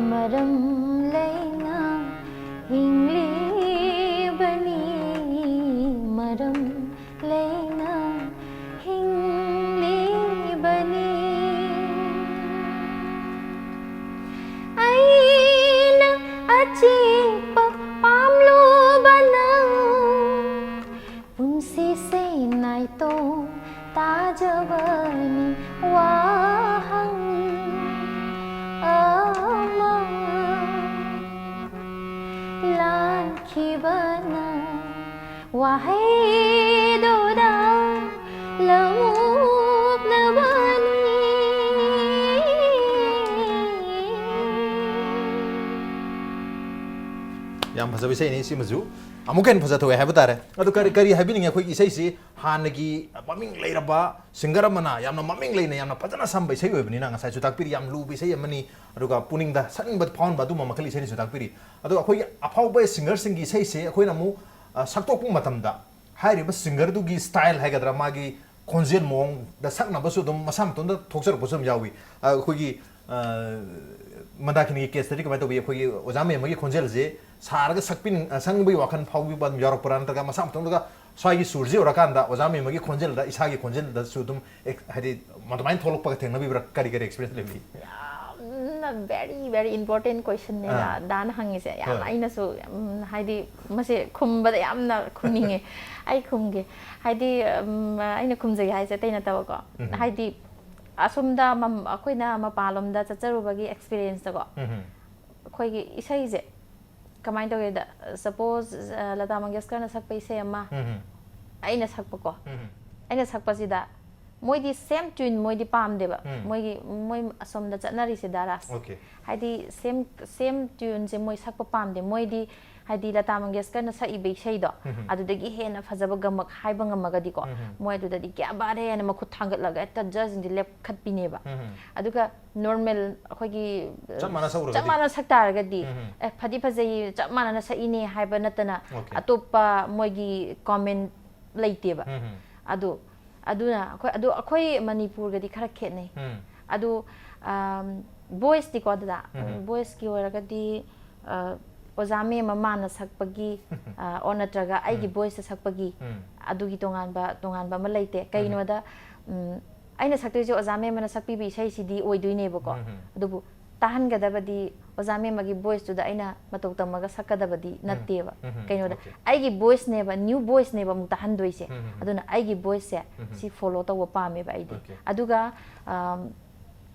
ꯃꯔꯝ ꯂꯩꯅ ꯍꯤꯡꯂꯤꯕꯅꯤ, ꯃꯔꯝ ꯂꯩꯅ ꯍꯤꯡꯂꯤꯕꯅꯤ꯫ ꯑꯩꯅ ꯑꯆꯤꯛꯄ ꯄꯥꯝꯂꯨꯕꯅ ꯄꯨꯟꯁꯤꯁꯦ ꯅꯥꯏꯇꯣꯝ ꯇꯥꯖꯕꯅꯤ꯫ ꯋꯥꯍꯪ ꯑꯃ ꯂꯥꯟꯈꯤꯕꯅ ꯋꯥꯍꯩꯗꯨꯗ ꯂꯧꯅꯕꯅꯤ꯫ ꯌꯥꯝ ꯐꯖꯕ ꯏꯁꯩꯅꯤ ꯁꯤꯃꯁꯨ꯫ ꯑꯃꯨꯛꯀ ꯍꯦꯟꯅ ꯐꯖꯊꯣꯛꯑꯦ ꯍꯥꯏꯕ ꯇꯥꯔꯦ꯫ ꯑꯗꯨ ꯀꯔꯤ, ꯀꯔꯤ ꯍꯥꯏꯕꯤꯅꯤꯡꯉꯤ? ꯑꯩꯈꯣꯏꯒꯤ ꯏꯁꯩꯁꯤ ꯍꯥꯟꯅꯒꯤ ꯃꯃꯤꯡ ꯂꯩꯔꯕ singer ꯑꯃꯅ ꯌꯥꯝꯅ ꯃꯃꯤꯡ ꯂꯩꯅ ꯌꯥꯝꯅ ꯐꯖꯅ ꯁꯝꯕ ꯏꯁꯩ ꯑꯣꯏꯕꯅꯤꯅ, ꯉꯁꯥꯏꯁꯨ ꯇꯥꯛꯄꯤꯔꯤ, ꯌꯥꯝ ꯂꯨꯕ ꯏꯁꯩ ꯑꯃꯅꯤ꯫ ꯑꯗꯨꯒ ꯄꯨꯛꯅꯤꯡꯗ ꯁꯛꯅꯤꯡꯕ ꯐꯥꯎꯍꯟꯕ ꯑꯗꯨꯝꯕ ꯃꯈꯜ ꯏꯁꯩꯅꯤꯁꯨ ꯇꯥꯛꯄꯤꯔꯤ꯫ ꯑꯗꯣ ꯑꯩꯈꯣꯏꯒꯤ ꯑꯐꯥꯎꯕ singerꯁꯤꯡꯒꯤ ꯏꯁꯩꯁꯦ ꯑꯩꯈꯣꯏꯅ ꯑꯃꯨꯛ, ꯑ, ꯁꯛꯇꯣꯛꯄ ꯃꯇꯝꯗ ꯍꯥꯏꯔꯤꯕ singerꯗꯨꯒꯤ style ꯍꯥꯏꯒꯗ꯭ꯔꯥ, ꯃꯥꯒꯤ ꯈꯣꯟꯖꯦꯜ ꯃꯑꯣꯡꯗ ꯁꯛꯅꯕꯁꯨ ꯑꯗꯨꯝ ꯃꯁꯥ ꯃꯇꯣꯝꯗ ꯊꯣꯛꯆꯔꯛꯄꯁꯨ ꯑꯗꯨꯝ ꯌꯥꯎꯏ꯫ ꯑ, ꯑꯩꯈꯣꯏꯒꯤ, ꯑ, ꯃꯟꯗꯥꯀꯤꯅꯤꯒꯤ caseꯇꯗꯤ ꯀꯃꯥꯏꯅ ꯇꯧꯏ? ꯑꯩꯈꯣꯏꯒꯤ ꯑꯣꯖꯥ ꯃꯦꯝ ꯑꯃꯒꯤ ꯈꯣꯟꯖꯦꯜꯁꯦ ꯁꯥꯔꯒ ꯁꯛꯄꯤ-, ꯑ, ꯁꯛꯅꯤꯡꯕꯒꯤ ꯋꯥꯈꯜ ꯐꯥꯎꯕꯤꯕ ꯑꯗꯨꯝ ꯌꯥꯎꯔꯛꯄ꯭ꯔꯥ? ꯅꯠꯇ꯭ꯔꯒ ꯃꯁꯥ ꯃꯇꯣꯝꯗꯒ ꯁ꯭ꯋꯥꯏꯒꯤ ꯁꯨꯔꯁꯤ ꯌꯧꯔꯀꯥꯟꯗ ꯑꯣꯖꯥ ꯃꯦꯝ ꯑꯃꯒꯤ ꯈꯣꯟꯖꯦꯜꯗ, ꯏꯁꯥꯒꯤ ꯈꯣꯟꯖꯦꯜꯗꯁꯨ ꯑꯗꯨꯝ ꯑꯦꯛ-, ꯍꯥꯏꯗꯤ ꯑꯗꯨꯃꯥꯏꯅ ꯊꯣꯛꯂꯛꯄꯒ ꯊꯦꯡꯅꯕꯤꯕ꯭ꯔꯥ? ꯀꯔꯤ ꯀꯔꯤ experience ꯂꯩꯕꯤꯒꯦ? ꯌꯥꯝꯅ very very important questionꯅꯦ ꯑꯥ꯫ ꯗꯥꯅ ꯍꯪꯉꯤꯁꯦ꯫ ꯌꯥꯝ ꯍꯣꯏ꯫ ꯑꯩꯅꯁꯨ ꯌꯥꯝ, ꯍꯥꯏꯗꯤ, ꯃꯁꯦ ꯈꯨꯝꯕꯗ ꯌꯥꯝꯅ ꯈꯨꯝꯅꯤꯡꯉꯦ꯫ ꯑꯩ ꯈꯨꯝꯒꯦ꯫ ꯍꯥꯏꯗꯤ, ꯎꯝ, ꯑꯩꯅ ꯈꯨꯝꯖꯒꯦ ꯍꯥꯏꯁꯦ ꯑꯇꯩ ꯅꯠꯇꯕꯀꯣ꯫ ꯎꯝ꯫ ꯍꯥꯏꯗꯤ, ꯑꯁꯣꯝꯗ ꯃꯝ-, ꯑꯩꯈꯣꯏꯅ ꯃꯄꯥꯟꯂꯣꯝꯗ ꯆꯠꯆꯔꯨꯕꯒꯤ experienceꯇꯀꯣ꯫ ꯎꯝ꯫ ꯑꯩꯈꯣꯏꯒꯤ ꯏꯁꯩꯁꯦ ꯀꯃꯥꯏꯅ ꯇꯧꯒꯦꯗ, suppose, ꯑ, ꯂꯇꯥ ꯃꯪꯒꯦꯁꯀꯔꯅ ꯁꯛꯄ ꯏꯁꯩ ꯑꯃ ꯎꯝ꯫ ꯑꯩꯅ ꯁꯛꯄꯀꯣ꯫ ꯎꯝ꯫ ꯑꯩꯅ ꯁꯛꯄꯁꯤꯗ ꯃꯣꯏꯗꯤ same tune ꯃꯣꯏꯗꯤ ꯄꯥꯝꯗꯦꯕ꯫ ꯎꯝ꯫ ꯃꯣꯏꯒꯤ, ꯃꯣꯏ ꯑꯁꯣꯝꯗ ꯆꯠꯅꯔꯤꯁꯦ ꯗꯥ ꯔꯥꯖ꯫ Okay꯫ ꯍꯥꯏꯗꯤ same, same tuneꯁꯦ ꯃꯣꯏ ꯁꯛꯄ ꯄꯥꯝꯗꯦ꯫ ꯃꯣꯏꯗꯤ ꯍꯥꯏꯗꯤ ꯂꯇꯥ ꯃꯪꯒꯦꯁꯀꯔꯅ ꯁꯛꯏꯕ ꯏꯁꯩꯗꯣ, ꯎꯝ꯫ ꯑꯗꯨꯗꯒꯤ ꯍꯦꯟꯅ ꯐꯖꯕ ꯒꯃꯛ ꯍꯥꯏꯕ ꯉꯝꯃꯒꯗꯤꯀꯣ, ꯎꯝ꯫ ꯃꯣꯏ ꯑꯗꯨꯗꯗꯤ "ꯀ꯭ꯌꯥ ꯕꯥꯠ ꯍꯦ" ꯍꯥꯏꯅ ꯃꯈꯨꯠ ꯊꯥꯡꯒꯠꯂꯒ ꯍꯦꯛꯇ judgeꯁꯤꯡꯁꯦ ꯂꯦꯞꯈꯠꯄꯤꯅꯦꯕ꯫ ꯎꯝ꯫ ꯑꯗꯨꯒ normal ꯑꯩꯈꯣꯏꯒꯤ ꯆꯞ ꯃꯥꯟꯅ ꯁꯛꯎꯔꯒꯗꯤ? ꯆꯞ ꯃꯥꯟꯅ ꯁꯛ ꯇꯥꯔꯒꯗꯤ, ꯎꯝ꯫ "ꯑꯦ, ꯐꯗꯤ ꯐꯖꯩ, ꯆꯞ ꯃꯥꯟꯅꯅ ꯁꯛꯏꯅꯦ" ꯍꯥꯏꯕ ꯅꯠꯇꯅ Okay꯫ ꯑꯇꯣꯞꯄ ꯃꯣꯏꯒꯤ comment ꯂꯩꯇꯦꯕ꯫ ꯎꯝ꯫ ꯑꯗꯨ, ꯑꯗꯨꯅ ꯑꯩꯈꯣꯏ, ꯑꯗꯨ ꯑꯩꯈꯣꯏ ꯃꯅꯤꯄꯨꯔꯒꯗꯤ ꯈꯔ ꯈꯦꯠꯅꯩ꯫ ꯎꯝ꯫ ꯑꯗꯨ, ꯑꯝ, voiceꯇꯤꯀꯣ ꯑꯗꯨꯗ, ꯎꯝ꯫ voiceꯀꯤ ꯑꯣꯏꯔꯒꯗꯤ, ꯑ, ꯑꯣꯖꯥ ꯃꯦꯝ ꯑꯃꯅ ꯁꯛꯄꯒꯤ, ꯑ, or ꯅꯠꯇ꯭ꯔꯒ ꯑꯩꯒꯤ ꯎꯝ꯫ voiceꯇ ꯁꯛꯄꯒꯤ, ꯎꯝ꯫ ꯑꯗꯨꯒꯤ ꯇꯣꯉꯥꯟꯕ, ꯇꯣꯉꯥꯟꯕ ꯑꯃ ꯂꯩꯇꯦ꯫ ꯀꯩꯒꯤꯅꯣꯗ, ꯎꯝ, ꯑꯩꯅ ꯁꯛꯇꯣꯏꯁꯦ ꯑꯣꯖꯥ ꯃꯦꯝ ꯑꯃꯅ ꯁꯛꯄꯤꯕ ꯏꯁꯩꯁꯤꯗꯤ ꯑꯣꯏꯗꯣꯏꯅꯦꯕꯀꯣ꯫ ꯎꯝ꯫ ꯑꯗꯨꯕꯨ ꯇꯥꯍꯟꯒꯗꯕꯗꯤ ꯑꯣꯖꯥ ꯃꯦꯝ ꯑꯃꯒꯤ voiceꯇꯨꯗ ꯑꯩꯅ ꯃꯇꯧ ꯇꯝꯃꯒ ꯁꯛꯀꯗꯕꯗꯤ ꯎꯝ꯫ ꯅꯠꯇꯦꯕ꯫ ꯎꯝ꯫ ꯀꯩꯅꯣꯗ Okay꯫ ꯑꯩꯒꯤ voiceꯅꯦꯕ, new voiceꯅꯦꯕ ꯑꯃꯨꯛ ꯇꯥꯍꯟꯗꯣꯏꯁꯦ꯫ ꯎꯝ꯫ ꯑꯗꯨꯅ ꯑꯩꯒꯤ voiceꯁꯦ ꯎꯝ꯫ ꯁꯤ follow ꯇꯧꯕ ꯄꯥꯝꯃꯦꯕ ꯑꯩꯗꯤ꯫ Okay꯫ ꯑꯗꯨꯒ, ꯑꯝ,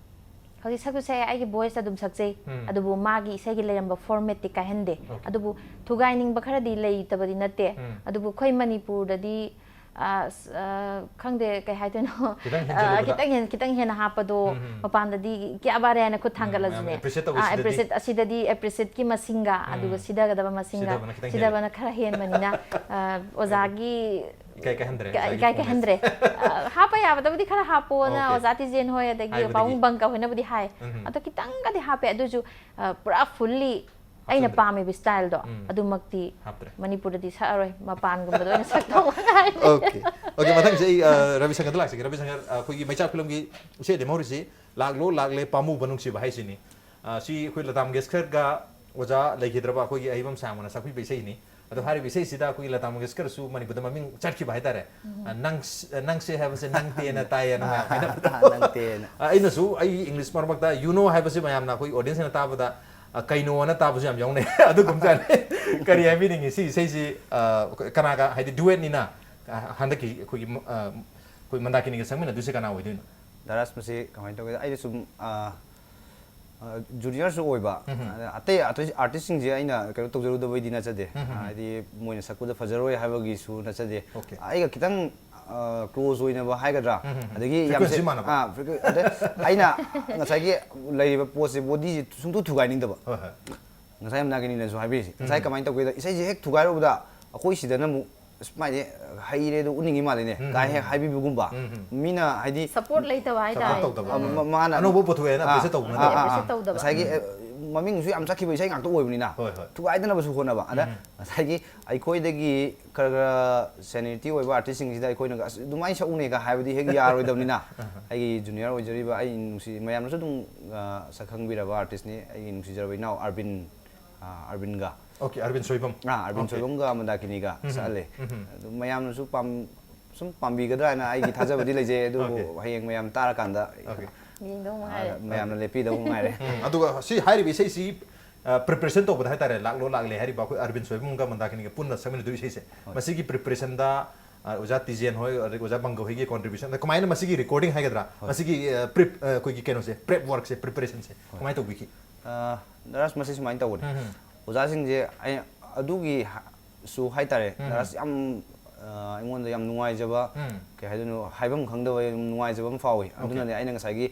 ꯍꯧꯖꯤꯛ ꯁꯛꯇꯣꯏꯁꯦ ꯑꯩꯒꯤ voiceꯇ ꯑꯗꯨꯝ ꯁꯛꯆꯩ꯫ ꯎꯝ꯫ ꯑꯗꯨꯕꯨ ꯃꯥꯒꯤ ꯏꯁꯩꯒꯤ ꯂꯩꯔꯝꯕ formatꯇꯤ ꯀꯥꯏꯍꯟꯗꯦ꯫ Okay꯫ ꯑꯗꯨꯕꯨ ꯊꯨꯒꯥꯏꯅꯤꯡꯕ ꯈꯔꯗꯤ ꯂꯩꯇꯕꯗꯤ ꯅꯠꯇꯦ꯫ ꯎꯝ꯫ ꯑꯗꯨꯕꯨ ꯑꯩꯈꯣꯏ ꯃꯅꯤꯄꯨꯔꯗꯗꯤ, ꯑ, ꯈꯪꯗꯦ ꯀꯩ ꯍꯥꯏꯗꯣꯏꯅꯣ꯫ ꯈꯤꯇꯪ ꯍꯦꯟꯖꯜꯂꯨꯕꯗ꯫ ꯈꯤꯇꯪ ꯍꯦꯟꯅ ꯈꯤꯇꯪ ꯍꯦꯟꯅ ꯍꯥꯞꯄꯗꯣ ꯃꯄꯥꯟꯗꯗꯤ ꯀꯌꯥ ꯕꯥꯔꯦ ꯍꯥꯏꯅ ꯈꯨꯠ ꯊꯥꯡꯒꯠꯂꯁꯨꯅꯦ꯫ Appreciate ꯇꯧꯕ ꯁꯤꯗꯗꯤ꯫ Appreciate ꯑꯁꯤꯗꯗꯤ appreciateꯀꯤ ꯃꯁꯤꯡꯒ ꯑꯗꯨꯒ ꯁꯤꯊꯒꯗꯕ ꯃꯁꯤꯡꯒ ꯁꯤꯊꯕꯅ ꯈꯤꯇꯪ ꯁꯤꯊꯕꯅ ꯈꯔ ꯍꯦꯟꯕꯅꯤꯅ, ꯑ, ꯑꯣꯖꯥꯒꯤ ꯏꯀꯥꯏ ꯀꯥꯏꯍꯟꯗ꯭ꯔꯦ ꯏꯀꯥꯏ ꯑꯣꯖꯥꯒꯤ ꯏꯀꯥꯏ ꯀꯥꯏꯍꯟꯗ꯭ꯔꯦ꯫ ꯑ, ꯍꯥꯞꯄ ꯌꯥꯕꯗꯕꯨꯗꯤ ꯈꯔ ꯍꯥꯞꯄꯣꯅ Okay. ꯑꯣꯖꯥ ꯇꯤꯖꯦꯟ ꯍꯣꯏ ꯑꯗꯒꯤ ꯍꯥꯏꯕꯗꯒꯤ꯫ ꯄꯥꯕꯨꯡ ꯕꯪꯀ ꯍꯣꯏꯅꯕꯨꯗꯤ ꯍꯥꯏ꯫ ꯎꯝ꯫ ꯑꯗꯣ ꯈꯤꯇꯪꯒꯗꯤ ꯍꯥꯞꯄꯦ, ꯑꯗꯨꯁꯨ, ꯑ, ꯄꯨꯔꯥ fully ꯑꯩꯅ ꯍꯥꯞꯆꯤꯟꯗ꯭ꯔꯦ꯫ ꯄꯥꯝꯃꯤꯕ styleꯗꯣ ꯎꯝ꯫ ꯑꯗꯨꯃꯛꯇꯤ ꯍꯥꯞꯇ꯭ꯔꯦ꯫ ꯃꯅꯤꯄꯨꯔꯗꯗꯤ ꯁꯛꯑꯔꯣꯏ, ꯃꯄꯥꯟꯒꯨꯝꯕꯗ ꯑꯣꯏꯅ ꯁꯛꯇꯧꯕ ꯉꯥꯏꯔꯦ꯫ Okay. Okay, ꯃꯊꯪꯁꯦ ꯑꯩ, ꯑ, ꯔꯕꯤ ꯁꯪꯀꯔꯗ ꯂꯥꯛꯆꯒꯦ꯫ ꯔꯕꯤ ꯁꯪꯀꯔ, ꯑ, ꯑꯩꯈꯣꯏꯒꯤ ꯃꯩꯆꯥꯛ ꯐꯤꯂꯝꯒꯤ ꯏꯁꯩ ꯂꯦꯝꯍꯧꯔꯤꯁꯤ "ꯂꯥꯛꯂꯣ ꯂꯥꯛꯂꯦ ꯄꯥꯝꯃꯨꯕ ꯅꯨꯡꯁꯤꯕ" ꯍꯥꯏꯁꯤꯅꯤ꯫ ꯑ, ꯁꯤ ꯑꯩꯈꯣꯏ ꯂꯇꯥ ꯃꯪꯒꯦꯁꯀꯔꯒ ꯑꯣꯖꯥ ꯂꯩꯈꯤꯗ꯭ꯔꯕ ꯑꯩꯈꯣꯏꯒꯤ ꯑꯍꯩꯕꯝ ꯁꯥꯡꯕꯅ ꯁꯛꯄꯤꯕ ꯏꯁꯩꯅꯤ꯫ ꯑꯗꯣ ꯍꯥꯏꯔꯤꯕ ꯏꯁꯩꯁꯤꯗ ꯑꯩꯈꯣꯏꯒꯤ ꯂꯇꯥ ꯃꯪꯒꯦꯁꯀꯔꯁꯨ ꯃꯅꯤꯄꯨꯔꯗ ꯃꯃꯤꯡ ꯆꯠꯈꯤꯕ ꯍꯥꯏꯇꯥꯔꯦ꯫ ꯑ, ꯅꯪ-, ꯅꯪꯁꯦ ꯍꯥꯏꯕꯁꯦ ꯅꯪꯇꯦꯅ ꯇꯥꯏꯌꯦꯅ ꯃꯌꯥꯝ ꯍꯥꯏꯅꯕꯗꯣ꯫ ꯅꯪꯇꯦꯅ꯫ ꯑ, ꯑꯩꯅꯁꯨ ꯑꯩ English ꯃꯔꯛ ꯃꯔꯛꯇ "you know" ꯍꯥꯏꯕꯁꯤ ꯃꯌꯥꯝꯅ ꯑꯩꯈꯣꯏ audienceꯅ ꯇꯥꯕꯗ, ꯑ, "ꯀꯩꯅꯣ" ꯑꯅ ꯇꯥꯕꯁꯨ ꯌꯥꯝ ꯌꯥꯎꯅꯩ꯫ ꯑꯗꯨꯒꯨꯝ ꯇꯥꯔꯦ꯫ ꯀꯔꯤ ꯍꯥꯏꯕꯤꯅꯤꯡꯉꯤ ꯁꯤ ꯏꯁꯩꯁꯤ, ꯑ, ꯀꯅꯥꯒ, ꯍꯥꯏꯗꯤ duetꯅꯤꯅ, ꯑ, ꯍꯟꯗꯛꯀꯤ ꯑꯩꯈꯣꯏꯒꯤ, ꯑ, ꯑꯩꯈꯣꯏ ꯃꯟꯗꯥꯀꯤꯅꯤꯒ ꯁꯛꯃꯤꯟꯅꯗꯣꯏꯁꯦ ꯀꯅꯥ ꯑꯣꯏꯗꯣꯏꯅꯣ? ꯗꯥꯔꯥꯁ, ꯃꯁꯤ ꯀꯃꯥꯏꯅ ꯇꯧꯒꯦꯗ, ꯑꯩꯅ ꯁꯨꯝ, ꯑ, ꯑ, juniorꯁꯨ ꯑꯣꯏꯕ, ꯎꯝ꯫ ꯑꯗ ꯑꯇꯩ artist, artistꯁꯤꯡꯁꯦ ꯑꯩꯅ ꯀꯩꯅꯣ ꯇꯧꯖꯔꯨꯗꯕꯩꯗꯤ ꯅꯠꯆꯗꯦ꯫ ꯎꯝ, ꯎꯝ, ꯎꯝ꯫ ꯍꯥꯏꯗꯤ ꯃꯣꯏꯅ ꯁꯛꯄꯗ ꯐꯖꯔꯣꯏ ꯍꯥꯏꯕꯒꯤꯁꯨ ꯅꯠꯆꯗꯦ꯫ Okay. ꯑꯩꯒ ꯈꯤꯇꯪ, ꯑ, close ꯑꯣꯏꯅꯕ ꯍꯥꯏꯒꯗ꯭ꯔꯥ? ꯎꯝ, ꯎꯝ, ꯎꯝ꯫ ꯑꯗꯒꯤ ꯌꯥꯝ Frequency ꯁꯦ-, ꯃꯥꯟꯅꯕ꯫ ꯑ, frequen-, ꯑꯗ ꯑꯩꯅ ꯉꯁꯥꯏꯒꯤ ꯂꯩꯔꯤꯕ ꯄꯣꯠꯁꯦ, bodyꯁꯦ ꯁꯨꯡꯊꯨ ꯊꯨꯒꯥꯏꯅꯤꯡꯗꯕ꯫ ꯍꯣꯏ, ꯍꯣꯏ꯫ ꯉꯁꯥꯏ ꯃꯟꯗꯥꯀꯤꯅꯤꯅꯁꯨ ꯍꯥꯏꯕꯤꯔꯤꯁꯦ꯫ ꯉꯁꯥꯏ ꯎꯝ꯫ ꯀꯃꯥꯏꯅ ꯇꯧꯒꯦꯗ, ꯏꯁꯩꯁꯦ ꯍꯦꯛ ꯊꯨꯒꯥꯏꯔꯨꯕꯗ ꯑꯩꯈꯣꯏ ꯁꯤꯗꯅ ꯑꯃꯨꯛ, "ꯑꯁ, ꯃꯥꯏꯁꯦ ꯍꯩꯔꯦ, ꯑꯗꯨ ꯎꯠꯅꯤꯡꯉꯤ ꯃꯥꯜꯂꯦꯅꯦ", ꯎꯝ, ꯀꯥꯏ ꯎꯝ, ꯍꯦꯛ ꯎꯝ꯫ ꯍꯥꯏꯕꯤꯕꯒꯨꯝꯕ꯫ ꯎꯝ, ꯎꯝ꯫ ꯃꯤꯅ ꯍꯥꯏꯗꯤ Support ꯂꯩꯇꯕ Support ꯍꯥꯏꯇꯥꯔꯦ꯫ ꯇꯧꯗꯕ꯫ ꯑ, ꯃ-, ꯃꯥꯅ ꯑꯅꯧꯕ ꯄꯨꯊꯣꯛꯑꯦꯅ ꯑ, appreciate ꯇꯧꯕ ꯑ, ꯅꯠꯇꯕ꯫ ꯑ, ꯑ, Appreciate ꯇꯧꯗꯕ꯫ ꯉꯁꯥꯏꯒꯤ, ꯑ, ꯃꯃꯤꯡꯁꯨ ꯌꯥꯝ ꯆꯠꯈꯤꯕ ꯏꯁꯩ ꯉꯥꯛꯇ ꯑꯣꯏꯕꯅꯤꯅ, ꯍꯣꯏ, ꯍꯣꯏ꯫ ꯊꯨꯒꯥꯏꯗꯅꯕꯁꯨ ꯍꯣꯠꯅꯕ꯫ ꯑꯗ ꯎꯝ꯫ ꯉꯁꯥꯏꯒꯤ ꯑꯩꯈꯣꯏꯗꯒꯤ ꯈꯔ ꯈꯔ seniority ꯑꯣꯏꯕ artistꯁꯤꯡꯁꯤꯗ ꯑꯩꯈꯣꯏꯅ "ꯑꯁ, ꯑꯗꯨꯃꯥꯏꯅ ꯁꯛꯎꯅꯦꯒ" ꯍꯥꯏꯕꯗꯤ ꯍꯦꯛ ꯌꯥꯔꯣꯏꯗꯕꯅꯤꯅ, ꯑꯩꯒꯤ junior ꯑꯣꯏꯖꯔꯤꯕ, ꯑꯩ ꯅꯨꯡꯁꯤ, ꯃꯌꯥꯝꯅꯁꯨ ꯑꯗꯨꯝ, ꯑ, ꯁꯛ ꯈꯪꯕꯤꯔꯕ artistꯅꯤ, ꯑꯩꯒꯤ ꯅꯨꯡꯁꯤꯖꯔꯕ ꯏꯅꯥꯎ ꯑꯥꯔꯕꯤꯟ, ꯑ, ꯑꯥꯔꯕꯤꯟꯒ꯫ Okay, ꯑꯥꯔꯕꯤꯟ ꯁꯣꯏꯕꯝ꯫ ꯑꯥ, ꯑꯥꯔꯕꯤꯟ Okay. ꯁꯣꯏꯕꯝꯒ ꯃꯟꯗꯥꯀꯤꯅꯤꯒ ꯎꯝ, ꯁꯛꯍꯜꯂꯦ꯫ ꯎꯝ, ꯎꯝ꯫ ꯑꯗꯨ ꯃꯌꯥꯝꯅꯁꯨ ꯄꯥꯝ-, ꯁꯨꯝ ꯄꯥꯝꯕꯤꯒꯗ꯭ꯔꯥ ꯍꯥꯏꯅ ꯑꯩꯒꯤ ꯊꯥꯖꯕꯗꯤ ꯂꯩꯖꯩ, ꯑꯗꯨꯕꯨ Okay. ꯍꯌꯦꯡ ꯃꯌꯥꯝ ꯇꯥꯔꯀꯥꯟꯗ, Okay. ꯌꯦꯡꯗꯧ ꯑ, ꯃꯉꯥꯏꯔꯦ꯫ ꯃꯌꯥꯝꯅ ꯂꯦꯞꯄꯤꯗꯧ ꯉꯥꯏꯔꯦ꯫ ꯎꯝ, ꯑꯗꯨꯒ ꯁꯤ ꯍꯥꯏꯔꯤꯕ ꯏꯁꯩꯁꯤ, ꯑ, preparation ꯇꯧꯕꯗ ꯍꯥꯏꯇꯥꯔꯦ, "ꯂꯥꯛꯂꯣ ꯂꯥꯛꯂꯦ" ꯍꯥꯏꯔꯤꯕ ꯑꯩꯈꯣꯏ ꯑꯥꯔꯕꯤꯟ ꯁꯣꯏꯕꯝꯒ ꯃꯟꯗꯥꯀꯤꯅꯤꯒ ꯄꯨꯟꯅ ꯁꯛꯃꯤꯟꯅꯗꯣꯏ ꯏꯁꯩꯁꯦ, ꯍꯣꯏ꯫ ꯃꯁꯤꯒꯤ preparationꯗ, ꯑ, ꯑꯣꯖꯥ ꯇꯤꯖꯦꯟ ꯍꯣꯏ, ꯑꯗꯒꯤ ꯑꯣꯖꯥ ꯕꯪꯒ ꯍꯣꯏꯒꯤ contribution, ꯑꯗ ꯀꯃꯥꯏꯅ ꯃꯁꯤꯒꯤ recording ꯍꯥꯏꯒꯗ꯭ꯔꯥ, ꯍꯣꯏ꯫ ꯃꯁꯤꯒꯤ, ꯑ, prep-, ꯑ, ꯑꯩꯈꯣꯏꯒꯤ ꯀꯩꯅꯣꯁꯦ, prep workꯁꯦ, preparationꯁꯦ ꯍꯣꯏ꯫ ꯀꯃꯥꯏꯅ ꯇꯧꯕꯤꯈꯤ? ꯑ, ꯗꯥꯔꯥꯁ, ꯃꯁꯤ ꯁꯨꯃꯥꯏꯅ ꯇꯧꯕꯅꯤ꯫ ꯎꯝ, ꯎꯝ꯫ ꯑꯣꯖꯥꯁꯤꯡꯁꯦ ꯑꯩ ꯑꯗꯨꯒꯤ ꯍ-, ꯁꯨ ꯍꯥꯏꯇꯥꯔꯦ, ꯎꯝ꯫ ꯗꯥꯔꯥꯁ, ꯌꯥꯝ ꯑ, ꯑꯩꯉꯣꯟꯗ ꯌꯥꯝ ꯅꯨꯡꯉꯥꯏꯖꯕ, ꯎꯝ. ꯀꯩ ꯍꯥꯏꯗꯣꯏꯅꯣ, ꯍꯥꯏꯐꯝ ꯈꯪꯗꯕ ꯌꯥꯝ ꯅꯨꯡꯉꯥꯏꯖꯕ ꯑꯃ ꯐꯥꯎꯏ꯫ ꯑꯗꯨꯅꯅꯦ ꯑꯩꯅ ꯉꯁꯥꯏꯒꯤ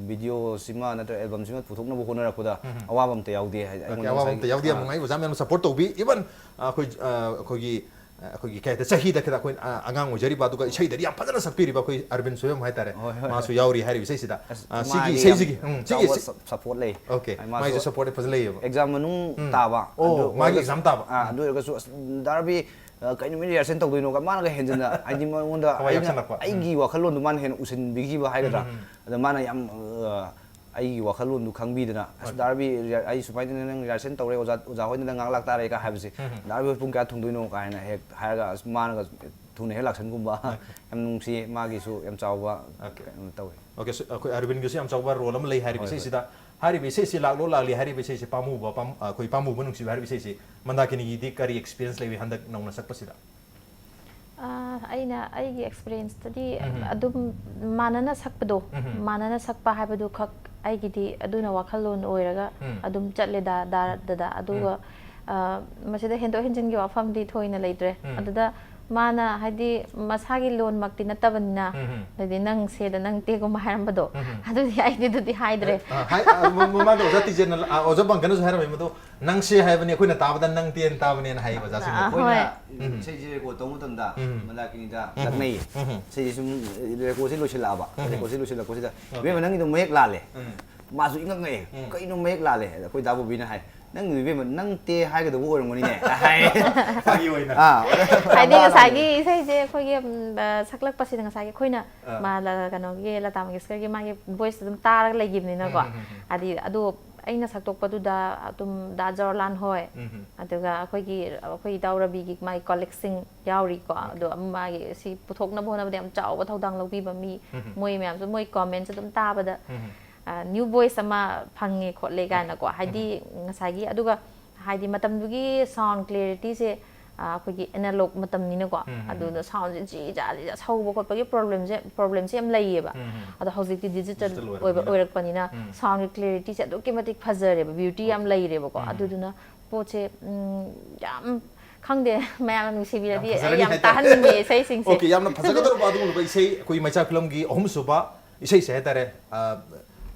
ꯚꯤꯗꯤꯑꯣꯁꯤꯃ ꯅꯠꯇ꯭ꯔꯒ ꯑꯦꯜꯕꯝꯁꯤꯃ ꯄꯨꯊꯣꯛꯅꯕ ꯍꯣꯠꯅꯔꯛꯄꯗ ꯎꯝ. ꯑꯋꯥꯕ ꯑꯝꯇ ꯌꯥꯎꯗꯦ ꯍꯥꯏꯗꯤ꯫ Okay, ꯑꯩꯉꯣꯟꯗ ꯑꯋꯥꯕ ꯉꯁꯥꯏꯒꯤ, ꯑꯝꯇ ꯌꯥꯎꯗꯦ, ꯌꯥꯝ ꯑ, ꯅꯨꯡꯉꯥꯏ꯫ ꯑꯣꯖꯥ ꯃꯌꯥꯝꯅ ꯁꯄꯣꯔꯠ ꯇꯧꯕꯤ꯫ ꯏꯚꯟ ꯑꯩꯈꯣꯏ, ꯑ, ꯑꯩꯈꯣꯏꯒꯤ, ꯑ, ꯑꯩꯈꯣꯏꯒꯤ ꯀꯩ ꯍꯥꯏꯇꯥꯔꯦ, ꯆꯍꯤꯗ ꯈꯤꯇꯪ ꯑꯩꯈꯣꯏ, ꯑ, ꯑꯉꯥꯡ ꯑꯣꯏꯖꯔꯤꯕ, ꯑꯗꯨꯒ ꯏꯁꯩꯗꯗꯤ ꯌꯥꯝ ꯐꯖꯅ ꯁꯛꯄꯤꯔꯤꯕ ꯑꯩꯈꯣꯏ ꯑꯔꯕꯤꯟ ꯁꯣꯏꯕꯝ ꯍꯥꯏꯇꯥꯔꯦ, ꯍꯣꯏ, ꯍꯣꯏ, ꯃꯥꯁꯨ ꯍꯣꯏ꯫ ꯌꯥꯎꯔꯤ ꯍꯥꯏꯔꯤꯕ ꯏꯁꯩꯁꯤꯗ꯫ ꯑꯁ, ꯑ, ꯁꯤꯒꯤ ꯃꯥꯒꯤ ꯏꯁꯩꯁꯤꯒꯤ, ꯌꯥꯝ ꯎꯝ, ꯁꯤꯒꯤ ꯆꯥꯎꯕ ꯏꯁꯩ-, ꯁꯞ-, ꯁꯞꯄꯣꯔꯠ ꯂꯩ꯫ Okay, ꯑꯩ ꯃꯥꯏꯁꯨ ꯃꯥꯁꯨ, ꯁꯞꯄꯣꯔꯠ ꯐꯖꯅ ꯂꯩꯌꯦꯕ꯫ ꯑꯦꯛꯖꯥꯝ ꯃꯅꯨꯡ ꯎꯝ, ꯇꯥꯕ꯫ ꯑꯣ, ꯑꯗꯨ ꯃꯥꯒꯤ ꯑꯣꯏꯔꯒꯁꯨ, ꯑꯦꯛꯖꯥꯝ ꯇꯥꯕ꯫ ꯑꯥ, ꯑꯗꯨ ꯑꯣꯏꯔꯒꯁꯨ, ꯑꯁ, ꯗꯥ ꯔꯕꯤ, ꯑ, ꯀꯩ ꯅꯨꯃꯤꯠ ꯔꯤꯍꯔꯁꯦꯜ ꯇꯧꯗꯣꯏꯅꯣꯒ ꯃꯥꯅꯒ ꯍꯦꯟꯖꯟꯅ, ꯍꯥꯏꯗꯤ ꯃꯉꯣꯟꯗ ꯊꯋꯥꯏ ꯑꯩꯅ, ꯌꯥꯎꯁꯜꯂꯛꯄ꯫ ꯎꯝ꯫ ꯑꯩꯒꯤ ꯋꯥꯈꯜꯂꯣꯟꯗꯣ ꯃꯥꯅ ꯍꯦꯟꯅ ꯎꯁꯤꯟꯕꯤꯈꯤꯕ ꯍꯥꯏꯒꯗ꯭ꯔꯥ? ꯎꯝ, ꯎꯝ, ꯎꯝ꯫ ꯑꯗ ꯃꯥꯅ ꯌꯥꯝ, ꯑ, ꯑꯩꯒꯤ ꯋꯥꯈꯜꯂꯣꯟꯗꯨ ꯈꯪꯕꯤꯗꯅ, "ꯑꯁ, ꯍꯣꯏ꯫ ꯗꯥ ꯔꯕꯤ, ꯔꯤꯍ-, ꯑꯩ ꯁꯨꯃꯥꯏꯅ ꯅꯪ ꯔꯤꯍꯔꯁꯦꯜ ꯇꯧꯔꯦ, ꯑꯣꯖꯥ, ꯑꯣꯖꯥ ꯍꯣꯏꯗ ꯅꯪ ꯉꯥꯏꯍꯥꯛ ꯂꯥꯛꯇꯥꯔꯦ" ꯀ ꯍꯥꯏꯕꯁꯦ, ꯎꯝ, ꯎꯝ꯫ "ꯗꯥ ꯔꯕꯤ ꯍꯣꯏ ꯄꯨꯡ ꯀꯌꯥ ꯊꯨꯡꯗꯣꯏꯅꯣ?" ꯀꯥꯏꯅ ꯍꯦꯛ ꯍꯥꯏꯔꯒ, ꯑꯁ, ꯃꯥꯅꯒ ꯊꯨꯅ ꯍꯦꯛ ꯂꯥꯛꯁꯟꯒꯨꯝꯕ꯫ Okay꯫ ꯌꯥꯝ ꯅꯨꯡꯁꯤꯌꯦ, ꯃꯥꯒꯤꯁꯨ ꯌꯥꯝ ꯆꯥꯎꯕ Okay꯫ ꯀꯩꯅꯣ ꯇꯧꯋꯤ꯫ Okay, so ꯑꯩꯈꯣꯏ ꯑꯔꯕꯤꯟꯒꯤꯁꯨ ꯌꯥꯝ ꯆꯥꯎꯕ ꯔꯣꯜ ꯑꯃ ꯂꯩ ꯍꯥꯏꯔꯤꯕ ꯍꯣꯏ, ꯍꯣꯏ꯫ ꯏꯁꯩꯁꯤꯗ꯫ ꯍꯥꯏꯔꯤꯕ ꯏꯁꯩꯁꯤ ꯂꯥꯛꯂꯣ ꯂꯥꯛꯂꯤ ꯍꯥꯏꯔꯤꯕ ꯏꯁꯩꯁꯤ ꯄꯥꯝꯃꯨꯕ, ꯄꯥꯝ-, ꯑꯩꯈꯣꯏ ꯄꯥꯝꯃꯨꯕ ꯅꯨꯡꯁꯤꯕ ꯍꯥꯏꯔꯤꯕ ꯏꯁꯩꯁꯤ ꯃꯟꯗꯥꯀꯤꯅꯤꯒꯤꯗꯤ ꯀꯔꯤ ꯑꯦꯛꯁꯄꯤꯔꯤꯌꯦꯟꯁ ꯂꯩꯕꯤ ꯍꯟꯗꯛ ꯅꯧꯅ ꯁꯛꯄꯁꯤꯗ? ꯑꯥ, ꯑꯩꯅ ꯑꯩꯒꯤ ꯑꯦꯛꯁꯄꯤꯔꯤꯌꯦꯟꯁꯇꯗꯤ ꯎꯝ꯫ ꯑꯗꯨꯝ ꯃꯥꯟꯅꯅ ꯁꯛꯄꯗꯣ, ꯎꯝ꯫ ꯃꯥꯟꯅꯅ ꯁꯛꯄ ꯍꯥꯏꯕꯗꯨ ꯈꯛ ꯑꯩꯒꯤꯗꯤ ꯑꯗꯨꯅ ꯋꯥꯈꯜꯂꯣꯟ ꯑꯣꯏꯔꯒ ꯎꯝ꯫ ꯑꯗꯨꯝ ꯆꯠꯂꯦꯗ, ꯗꯥ-, ꯗꯗꯥ꯫ ꯑꯗꯨꯒ, ꯑꯥ, ꯃꯁꯤꯗ ꯍꯦꯟꯗꯣꯛ ꯍꯦꯟꯖꯤꯟꯒꯤ ꯋꯥꯐꯝꯗꯤ ꯊꯣꯏꯅ ꯂꯩꯇ꯭ꯔꯦ꯫ ꯎꯝ꯫ ꯑꯗꯨꯗ ꯃꯥꯅ ꯍꯥꯏꯗꯤ ꯃꯁꯥꯒꯤ ꯂꯣꯟꯃꯛꯇꯤ ꯅꯠꯇꯕꯅꯤꯅ, ꯎꯝ꯫ ꯑꯗꯩꯗꯤ "ꯅꯪ ꯁꯦꯗ ꯅꯪ ꯇꯦꯒꯨꯝꯕ" ꯍꯥꯏꯔꯝꯕꯗꯣ, ꯎꯝ꯫ ꯑꯗꯨꯗꯤ ꯑꯩꯗꯤ ꯑꯗꯨꯗꯤ ꯍꯥꯏꯗ꯭ꯔꯦ꯫ ꯑ, ꯍꯥꯏ-, ꯑ, ꯃ-, ꯃꯃꯥꯡꯗ ꯑꯣꯖꯥ ꯇꯤꯖꯦꯟꯅ, ꯑ, ꯑꯣꯖꯥ ꯄꯪꯀꯖꯅꯁꯨ ꯍꯥꯏꯔꯝꯃꯤ ꯃꯗꯨ, "ꯅꯪꯁꯦ" ꯍꯥꯏꯕꯅꯤ, ꯑꯩꯈꯣꯏꯅ ꯇꯥꯕꯗ "ꯅꯪ ꯇꯦꯅ" ꯇꯥꯕꯅꯦꯅ ꯍꯥꯏꯌꯦꯕ ꯑꯣꯖꯥꯁꯤꯡꯅ꯫ ꯑ, ꯑꯩꯈꯣꯏꯅ ꯍꯣꯏ꯫ ꯎꯝ꯫ ꯏꯁꯩꯁꯦ ꯔꯦꯀꯣꯔꯗ ꯇꯧꯕ ꯃꯇꯝꯗ ꯎꯝ꯫ ꯃꯟꯗꯥꯀꯤꯅꯤꯗ ꯎꯝ꯫ ꯂꯛꯅꯩꯌꯦ꯫ ꯎꯝ꯫ ꯏꯁꯩꯁꯦ ꯁꯨꯝ ꯔꯦꯀꯣꯔꯗꯁꯦ ꯂꯣꯏꯁꯤꯜꯂꯛꯑꯕ꯫ ꯎꯝ꯫ ꯔꯦꯀꯣꯔꯗꯁꯦ ꯂꯣꯏꯁꯤꯜꯂꯛꯄꯁꯤꯗ, Okay꯫ "ꯏꯕꯦꯝꯃ, ꯅꯪꯒꯤꯗꯣ ꯃꯌꯦꯛ ꯂꯥꯜꯂꯦ"꯫ ꯎꯝ꯫ ꯃꯥꯁꯨ ꯏꯉꯛ ꯉꯛꯑꯦ꯫ ꯎꯝ꯫ "ꯀꯩꯅꯣ ꯃꯌꯦꯛ ꯂꯥꯜꯂꯦ?" ꯑꯩꯈꯣꯏ ꯗꯥ ꯕꯣꯕꯤꯅ ꯍꯥꯏ, "ꯅꯪ, ꯏꯕꯦꯝꯃ, ꯅꯪ ꯇꯦ ꯍꯥꯏꯒꯗꯕ ꯑꯣꯏꯔꯝꯒꯅꯤꯅꯦ" ꯍꯥꯏ꯫ ꯐꯥꯒꯤ ꯑꯣꯏꯅ꯫ ꯑꯥ, ꯍꯥꯏꯗꯤ ꯃꯥꯅ ꯉꯁꯥꯏꯒꯤ ꯏꯁꯩꯁꯦ ꯑꯩꯈꯣꯏꯒꯤ, ꯎꯝ, ꯑ, ꯁꯛꯂꯛꯄꯁꯤꯗ ꯉꯁꯥꯏꯒꯤ ꯑꯩꯈꯣꯏꯅ ꯑꯥ꯫ ꯃꯥ-, ꯂ-, ꯀꯩꯅꯣꯒꯤ ꯂꯇꯥ ꯃꯪꯒꯦꯁꯀꯔꯒꯤ ꯃꯥꯒꯤ ꯚꯣꯏꯁ ꯑꯗꯨꯝ ꯇꯥꯔꯒ ꯂꯩꯈꯤꯕꯅꯤꯅꯀꯣ꯫ ꯎꯝ, ꯎꯝ, ꯎꯝ, ꯎꯝ꯫ ꯍꯥꯏꯗꯤ ꯑꯗꯨ ꯑꯩꯅ ꯁꯛꯇꯣꯛꯄꯗꯨꯗ ꯑꯗꯨꯝ ꯗꯥ ꯖꯋꯥꯍꯔꯂꯥꯜ ꯍꯣꯏ, ꯎꯝ, ꯎꯝ꯫ ꯑꯗꯨꯒ ꯑꯩꯈꯣꯏꯒꯤ, ꯑꯩꯈꯣꯏ ꯏꯇꯥꯎ ꯔꯕꯤꯒꯤ ꯃꯥꯒꯤ ꯀꯣꯂꯤꯛꯁꯤꯡ ꯌꯥꯎꯔꯤꯀꯣ꯫ Okay꯫ ꯑꯗꯣ ꯃꯥꯒꯤ ꯁꯤ ꯄꯨꯊꯣꯛꯅꯕ ꯍꯣꯠꯅꯕꯗ ꯌꯥꯝ ꯆꯥꯎꯕ ꯊꯧꯗꯥꯡ ꯂꯧꯕꯤꯕ ꯃꯤ, ꯎꯝ, ꯎꯝ꯫ ꯃꯣꯏ ꯃꯌꯥꯝꯁꯨ ꯃꯣꯏ ꯀꯣꯃꯦꯟꯁ ꯑꯗꯨꯝ ꯇꯥꯕꯗ, ꯎꯝ, ꯎꯝ꯫ ꯑ, ꯅ꯭ꯌꯨ ꯚꯣꯏꯁ ꯑꯃ ꯐꯪꯉꯦ ꯈꯣꯠꯂꯦ ꯀꯥꯏꯅꯀꯣ꯫ Okay꯫ ꯍꯥꯏꯗꯤ ꯎꯝ꯫ ꯉꯁꯥꯏꯒꯤ, ꯑꯗꯨꯒ ꯍꯥꯏꯗꯤ ꯃꯇꯝꯗꯨꯒꯤ ꯁꯥꯎꯟ ꯀ꯭ꯂꯦꯔꯤꯇꯤꯁꯦ, ꯑ, ꯑꯩꯈꯣꯏꯒꯤ ꯑꯦꯅꯥꯂꯣꯛ ꯃꯇꯝꯅꯤꯅꯀꯣ꯫ ꯎꯝ, ꯎꯝ, ꯎꯝ꯫ ꯑꯗꯨꯅ ꯁꯥꯎꯟꯁꯦ ꯖꯤ ꯖꯥ ꯖꯤ ꯖꯥ ꯁꯧꯕ ꯈꯣꯠꯄꯒꯤ ꯄ꯭ꯔꯣꯕ꯭ꯂꯦꯝꯁꯦ, ꯄ꯭ꯔꯣꯕ꯭ꯂꯦꯝꯁꯦ ꯌꯥꯝ ꯂꯩꯌꯦꯕ꯫ ꯎꯝ, ꯎꯝ꯫ ꯑꯗꯣ ꯍꯧꯖꯤꯛꯇꯤ ꯗꯤꯖꯤꯇꯦꯜ ꯗꯤꯖꯤꯇꯦꯜ ꯑꯣꯏꯕ ꯑꯣꯏꯔꯛꯄꯅꯤꯅ꯫ ꯑꯣꯏꯔꯛꯄꯅꯤꯅ ꯎꯝ꯫ ꯁꯥꯎꯟꯒꯤ ꯀ꯭ꯂꯦꯔꯤꯇꯤꯁꯦ ꯑꯗꯨꯛꯀꯤ ꯃꯇꯤꯛ ꯐꯖꯔꯦꯕ, ꯕ꯭ꯌꯨꯇꯤ ꯌꯥꯝ Okay꯫ ꯂꯩꯔꯦꯕꯀꯣ꯫ ꯎꯝ, ꯎꯝ꯫ ꯑꯗꯨꯗꯨꯅ ꯄꯣꯠꯁꯦ, ꯎꯝ, ꯌꯥꯝ ꯈꯪꯗꯦ, ꯃꯌꯥꯝꯅ ꯅꯨꯡꯁꯤꯕꯤꯔꯗꯤ ꯌꯥꯝ ꯑꯩ ꯐꯖꯔꯅꯤ ꯌꯥꯝ ꯍꯥꯏꯇꯥꯔꯦ꯫ ꯇꯥꯍꯟꯅꯤꯡꯉꯦ ꯏꯁꯩꯁꯤꯡꯁꯦ꯫ ꯑꯣꯀꯦ, ꯌꯥꯝꯅ ꯐꯖꯒꯗꯧꯔꯕ ꯑꯗꯨꯒꯨꯝꯂꯕ ꯏꯁꯩ, ꯑꯩꯈꯣꯏ ꯃꯩꯆꯥꯛ ꯐꯤꯂꯝꯒꯤ ꯑꯍꯨꯝꯁꯨꯕ ꯏꯁꯩꯁꯦ ꯍꯥꯏꯇꯥꯔꯦ, ꯑ,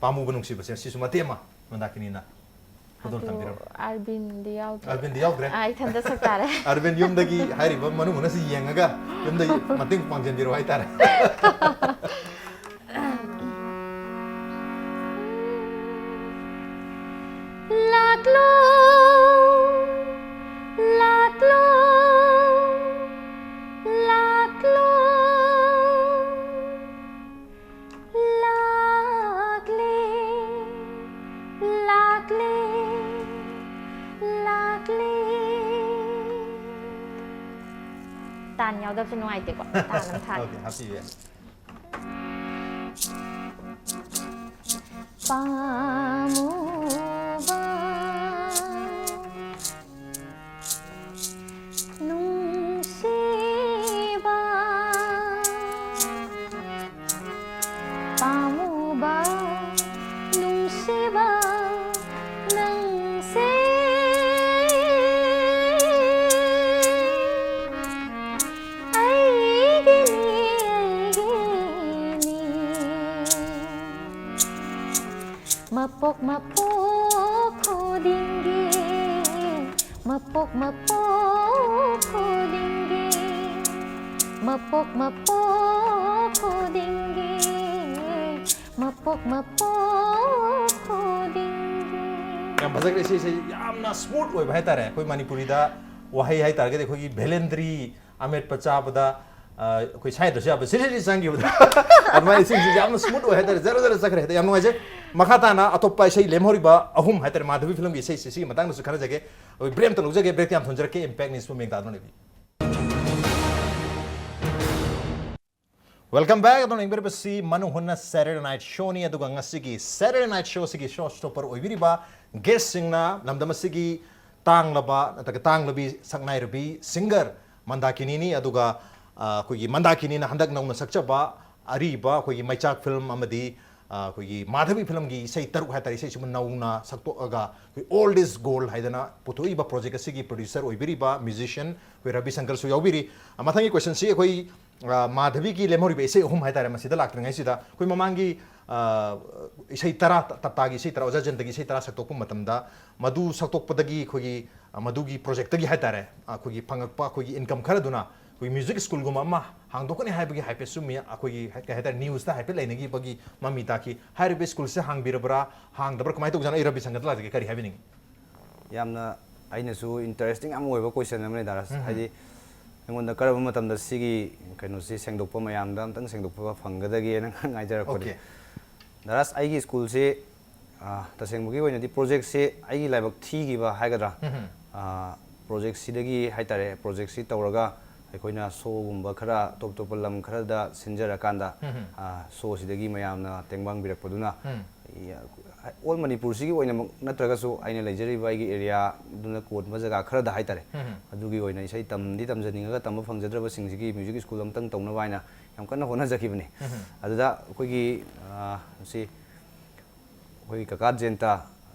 ꯄꯥꯝꯃꯨꯕ ꯅꯨꯡꯁꯤꯕꯁꯦ, ꯁꯤꯁꯨ ꯃꯇꯦꯛ ꯑꯃ ꯃꯟꯗꯥꯀꯤꯅꯤꯅ ꯈꯨꯗꯣꯜ ꯑꯗꯨ ꯇꯝꯕꯤꯔꯝꯃꯨ꯫ ꯑꯔꯕꯤꯟꯗꯤ ꯌꯥꯎꯗ꯭ꯔꯦ꯫ ꯑꯔꯕꯤꯟꯗꯤ ꯌꯥꯎꯗ꯭ꯔꯦ꯫ ꯑꯥ, ꯏꯊꯟꯇ ꯁꯛ ꯇꯥꯔꯦ꯫ ꯑꯔꯕꯤꯟ ꯌꯨꯝꯗꯒꯤ ꯍꯥꯏꯔꯤꯕ ꯃꯅꯨꯡ ꯍꯨꯠꯅꯁꯤ ꯌꯦꯡꯉꯒ ꯌꯨꯝꯗꯒꯤ ꯃꯇꯦꯡ ꯄꯥꯡꯁꯤꯟꯕꯤꯔꯣ ꯍꯥꯏꯇꯥꯔꯦ꯫ ꯂꯥꯛꯂꯣ, ꯂꯥꯛꯂꯣ, ꯂꯥꯛꯂꯣ, ꯂꯥꯛꯂꯦ, ꯂꯥꯛꯂꯦ, ꯂꯥꯛꯂꯦ꯫ ꯇꯥꯟ ꯌꯥꯎꯗꯕꯁꯨ ꯅꯨꯡꯉꯥꯏꯇꯦꯀꯣ꯫ ꯇꯥꯟ ꯑꯃ ꯊꯥꯒꯦ꯫ ꯑꯣꯀꯦ, ꯍꯥꯞꯄꯤꯌꯨ ꯌꯥꯏ꯫ ꯄꯥꯝꯃꯨꯕ ꯅꯨꯡꯁꯤꯕ, ꯄꯥꯝꯃꯨꯕ ꯅꯨꯡꯁꯤꯕ ꯅꯪꯁꯦ ꯑꯩꯒꯤꯅꯤ, ꯑꯩꯒꯤꯅꯤ꯫ ꯃꯄꯣꯛ ꯃꯄꯣꯛ ꯈꯨꯗꯤꯡꯒꯤ, ꯃꯄꯣꯛ ꯃꯄꯣꯛ ꯈꯨꯗꯤꯡꯒꯤ, ꯃꯄꯣꯛ ꯃꯄꯣꯛ ꯈꯨꯗꯤꯡꯒꯤ, ꯃꯄꯣꯛ ꯃꯄꯣꯛ ꯈꯨꯗꯤꯡꯒꯤ꯫ ꯌꯥꯝ ꯐꯖꯈ꯭ꯔꯦ ꯏꯁꯩꯁꯦ, ꯌꯥꯝꯅ ꯁ꯭ꯃꯨꯠ ꯑꯣꯏꯕ ꯍꯥꯏꯇꯥꯔꯦ꯫ ꯑꯩꯈꯣꯏ ꯃꯅꯤꯄꯨꯔꯤꯗ ꯋꯥꯍꯩ ꯍꯥꯏꯇꯥꯔꯒꯗꯤ ꯑꯩꯈꯣꯏꯒꯤ ꯚꯦꯂꯦꯟꯗ꯭ꯔꯤ ꯑꯃꯦꯠꯄ ꯆꯥꯕꯗ, ꯑ, ꯑꯩꯈꯣꯏ ꯁꯥꯏꯗ꯭ꯔꯁꯨ ꯌꯥꯕ ꯁꯤꯔꯤꯔꯤ ꯆꯪꯈꯤꯕꯗꯣ꯫ ꯑꯗꯨꯃꯥꯏꯅ ꯏꯁꯩꯁꯦ ꯌꯥꯝꯅ ꯁ꯭ꯃꯨꯠ ꯑꯣꯏ ꯍꯥꯏꯇꯥꯔꯦ, ꯖꯔ ꯖꯔ ꯆꯠꯈ꯭ꯔꯦ ꯍꯥꯏꯇꯥꯔꯦ, ꯌꯥꯝ ꯅꯨꯡꯉꯥꯏꯖꯩ꯫ ꯃꯈꯥ ꯇꯥꯅ ꯑꯇꯣꯞꯄ ꯏꯁꯩ ꯂꯦꯝꯍꯧꯔꯤꯕ ꯑꯍꯨꯝ ꯍꯥꯏꯇꯥꯔꯦ, ꯃꯥꯙꯕꯤ ꯐꯤꯂꯝꯒꯤ ꯏꯁꯩꯁꯦ, ꯁꯤꯒꯤ ꯃꯇꯥꯡꯗꯁꯨ ꯈꯟꯅꯖꯒꯦ꯫ ꯑꯩꯈꯣꯏ ꯕ꯭ꯔꯦꯛ ꯑꯝꯇ ꯂꯧꯖꯒꯦ, ꯕ꯭ꯔꯦꯛ ꯌꯥꯝ ꯊꯣꯟꯖꯔꯛꯀꯦ, ꯏꯝꯄꯦꯛ ꯅ꯭ꯌꯨꯁ ꯄꯨꯝꯃꯦꯡ ꯇꯥꯗꯨꯅ ꯂꯩꯕꯤꯌꯨ꯫ Welcome back꯫ ꯑꯗꯨꯅ ꯌꯦꯡꯕꯤꯔꯤꯕꯁꯤ ꯃꯅꯨꯡ ꯍꯨꯠꯅ Saturday Night Showꯅꯤ꯫ ꯑꯗꯨꯒ ꯉꯁꯤꯒꯤ Saturday Night Showꯁꯤꯒꯤ show stopper ꯑꯣꯏꯕꯤꯔꯤꯕ guestꯁꯤꯡꯅ ꯂꯝꯗꯝ ꯑꯁꯤꯒꯤ ꯇꯥꯡꯂꯕ ꯅꯠꯇ꯭ꯔꯒ ꯇꯥꯡꯂꯕꯤ ꯁꯛꯅꯥꯏꯔꯕꯤ singer ꯃꯟꯗꯥꯀꯤꯅꯤꯅꯤ꯫ ꯑꯗꯨꯒ, ꯑ, ꯑꯩꯈꯣꯏꯒꯤ ꯃꯟꯗꯥꯀꯤꯅꯤꯅ ꯍꯟꯗꯛ ꯅꯧꯅ ꯁꯛꯆꯕ ꯑꯔꯤꯕ ꯑꯩꯈꯣꯏꯒꯤ ꯃꯩꯆꯥꯛ ꯐꯤꯂꯝ ꯑꯃꯗꯤ, ꯑ, ꯑꯩꯈꯣꯏꯒꯤ ꯃꯥꯙꯕꯤ ꯐꯤꯂꯝꯒꯤ ꯏꯁꯩ ꯇꯔꯨꯛ ꯍꯥꯏꯇꯥꯔꯦ, ꯏꯁꯩꯁꯤꯕꯨ ꯅꯧꯅ ꯁꯛꯇꯣꯛꯑꯒ ꯑꯩꯈꯣꯏ Old Is Gold ꯍꯥꯏꯗꯅ ꯄꯨꯊꯣꯛꯏꯕ ꯄ꯭ꯔꯣꯖꯦꯛ ꯑꯁꯤꯒꯤ ꯄ꯭ꯔꯣꯗ꯭ꯌꯨꯁꯔ ꯑꯣꯏꯕꯤꯔꯤꯕ ꯃ꯭ꯌꯨꯖꯤꯁꯤꯌꯟ ꯑꯩꯈꯣꯏ ꯔꯕꯤ ꯁꯪꯀꯔꯁꯨ ꯌꯥꯎꯕꯤꯔꯤ꯫ ꯑ, ꯃꯊꯪꯒꯤ ꯀꯣꯏꯁꯟꯁꯤ ꯑꯩꯈꯣꯏ, ꯑ, ꯃꯥꯙꯕꯤꯒꯤ ꯂꯦꯝꯍꯧꯔꯤꯕ ꯏꯁꯩ ꯑꯍꯨꯝ ꯍꯥꯏꯇꯥꯔꯦ, ꯃꯁꯤꯗ ꯂꯥꯛꯇ꯭ꯔꯤꯉꯩꯁꯤꯗ ꯑꯩꯈꯣꯏ ꯃꯃꯥꯡꯒꯤ, ꯑ, ꯏꯁꯩ ꯇꯔꯥ, ꯇꯞꯇꯥꯒꯤ ꯏꯁꯩ ꯇꯔꯥ, ꯑꯣꯖꯥ ꯖꯌꯟꯇꯒꯤ ꯏꯁꯩ ꯇꯔꯥ ꯁꯛꯇꯣꯛꯄ ꯃꯇꯝꯗ ꯃꯗꯨ ꯁꯛꯇꯣꯛꯄꯗꯒꯤ ꯑꯩꯈꯣꯏꯒꯤ, ꯑ, ꯃꯗꯨꯒꯤ ꯄ꯭ꯔꯣꯖꯦꯛꯇꯒꯤ ꯍꯥꯏꯇꯥꯔꯦ, ꯑꯩꯈꯣꯏꯒꯤ ꯐꯪꯉꯛꯄ ꯑꯩꯈꯣꯏꯒꯤ ꯏꯟꯀꯝ ꯈꯔꯗꯨꯅ ꯑꯩꯈꯣꯏ ꯃ꯭ꯌꯨꯖꯤꯛ ꯁ꯭ꯀꯨꯜꯒꯨꯝꯕ ꯑꯃ ꯍꯥꯡꯗꯣꯛꯀꯅꯤ ꯍꯥꯏꯕꯒꯤ ꯍꯥꯏꯐꯦꯠꯁꯨ ꯃꯤ-, ꯑꯩꯈꯣꯏꯒꯤ ꯍꯥꯏ-, ꯀꯩ ꯍꯥꯏꯇꯥꯔꯦ, ꯅ꯭ꯌꯨꯁꯇ ꯍꯥꯏꯐꯦꯠ ꯂꯩꯅꯈꯤꯕꯒꯤ ꯃꯃꯤ ꯇꯥꯈꯤ꯫ ꯍꯥꯏꯔꯤꯕ ꯁ꯭ꯀꯨꯜꯁꯦ ꯍꯥꯡꯕꯤꯔꯕ꯭ꯔꯥ, ꯍꯥꯡꯗꯕ꯭ꯔꯥ, ꯀꯃꯥꯏꯅ ꯇꯧꯖꯥꯠꯅꯣ? ꯑꯩ ꯔꯕꯤ ꯁꯪꯀꯔꯗ ꯂꯥꯛꯆꯒꯦ, ꯀꯔꯤ ꯍꯥꯏꯕꯤꯅꯤꯡꯉꯤ? ꯌꯥꯝꯅ ꯑꯩꯅꯁꯨ ꯏꯟꯇꯔꯦꯁꯇꯤꯡ ꯌꯥꯝ ꯑꯣꯏꯕ ꯀꯣꯏꯁꯟ ꯑꯃꯅꯦ, ꯗꯥꯔꯥꯁ꯫ ꯎꯝ꯫ ꯍꯥꯏꯗꯤ, ꯑꯩꯉꯣꯟꯗ ꯀꯔꯝꯕ ꯃꯇꯝꯗ ꯁꯤꯒꯤ ꯀꯩꯅꯣꯁꯤ ꯁꯦꯡꯗꯣꯛꯄ, ꯃꯌꯥꯝꯗ ꯑꯝꯇꯪ ꯁꯦꯡꯗꯣꯛꯄ ꯐꯪꯒꯗꯒꯦꯅ ꯉꯥꯏꯖꯔꯛꯄꯅꯦ꯫ ꯑꯣꯀꯦ꯫ ꯗꯥꯔꯥꯁ, ꯑꯩꯒꯤ ꯁ꯭ꯀꯨꯜꯁꯤ, ꯑ, ꯇꯁꯦꯡꯕꯒꯤ ꯑꯣꯏꯅꯗꯤ ꯄ꯭ꯔꯣꯖꯦꯛꯁꯤ ꯑꯩꯒꯤ ꯂꯥꯏꯕꯛ ꯊꯤꯈꯤꯕ ꯍꯥꯏꯒꯗ꯭ꯔꯥ? ꯎꯝ꯫ ꯑ, ꯄ꯭ꯔꯣꯖꯦꯛꯁꯤꯗꯒꯤ ꯍꯥꯏꯇꯥꯔꯦ, ꯄ꯭ꯔꯣꯖꯦꯛꯁꯤ ꯇꯧꯔꯒ ꯑꯩꯈꯣꯏꯅ ꯁꯣꯒꯨꯝꯕ ꯈꯔ ꯑꯇꯣꯞ ꯑꯇꯣꯞꯄ ꯂꯝ ꯈꯔꯗ ꯁꯤꯟꯖꯔꯀꯥꯟꯗ, ꯎꯝ꯫ ꯑ, ꯁꯣꯁꯤꯗꯒꯤ ꯃꯌꯥꯝꯅ ꯇꯦꯡꯕꯥꯡꯕꯤꯔꯛꯄꯗꯨꯅ, ꯎꯝ꯫ ꯏ-, ꯑꯣꯜ ꯃꯅꯤꯄꯨꯔꯁꯤꯒꯤ ꯑꯣꯏꯅꯃꯛ ꯅꯠꯇ꯭ꯔꯒꯁꯨ ꯑꯩꯅ ꯂꯩꯖꯔꯤꯕ ꯑꯩꯒꯤ ꯑꯦꯔꯤꯌꯥꯗꯨꯅ ꯀꯣꯟꯕ ꯖꯒꯥ ꯈꯔꯗ ꯍꯥꯏꯇꯥꯔꯦ, ꯎꯝ꯫ ꯑꯗꯨꯒꯤ ꯑꯣꯏꯅ ꯏꯁꯩ ꯇꯝꯗꯤ ꯇꯝꯖꯅꯤꯡꯉꯒ ꯇꯝꯕ ꯐꯪꯖꯗ꯭ꯔꯕꯁꯤꯡꯁꯤꯒꯤ ꯃ꯭ꯌꯨꯖꯤꯛ ꯁ꯭ꯀꯨꯜ ꯑꯃꯇꯪ ꯇꯧꯅꯕ ꯍꯥꯏꯅ ꯌꯥꯝ ꯀꯟꯅ ꯍꯣꯠꯅꯖꯈꯤꯕꯅꯤ꯫ ꯎꯝ꯫ ꯑꯗꯨꯗ ꯑꯩꯈꯣꯏꯒꯤ, ꯑ, ꯁꯤ ꯑꯩꯈꯣꯏꯒꯤ ꯀꯀꯥ ꯖꯌꯟꯇ,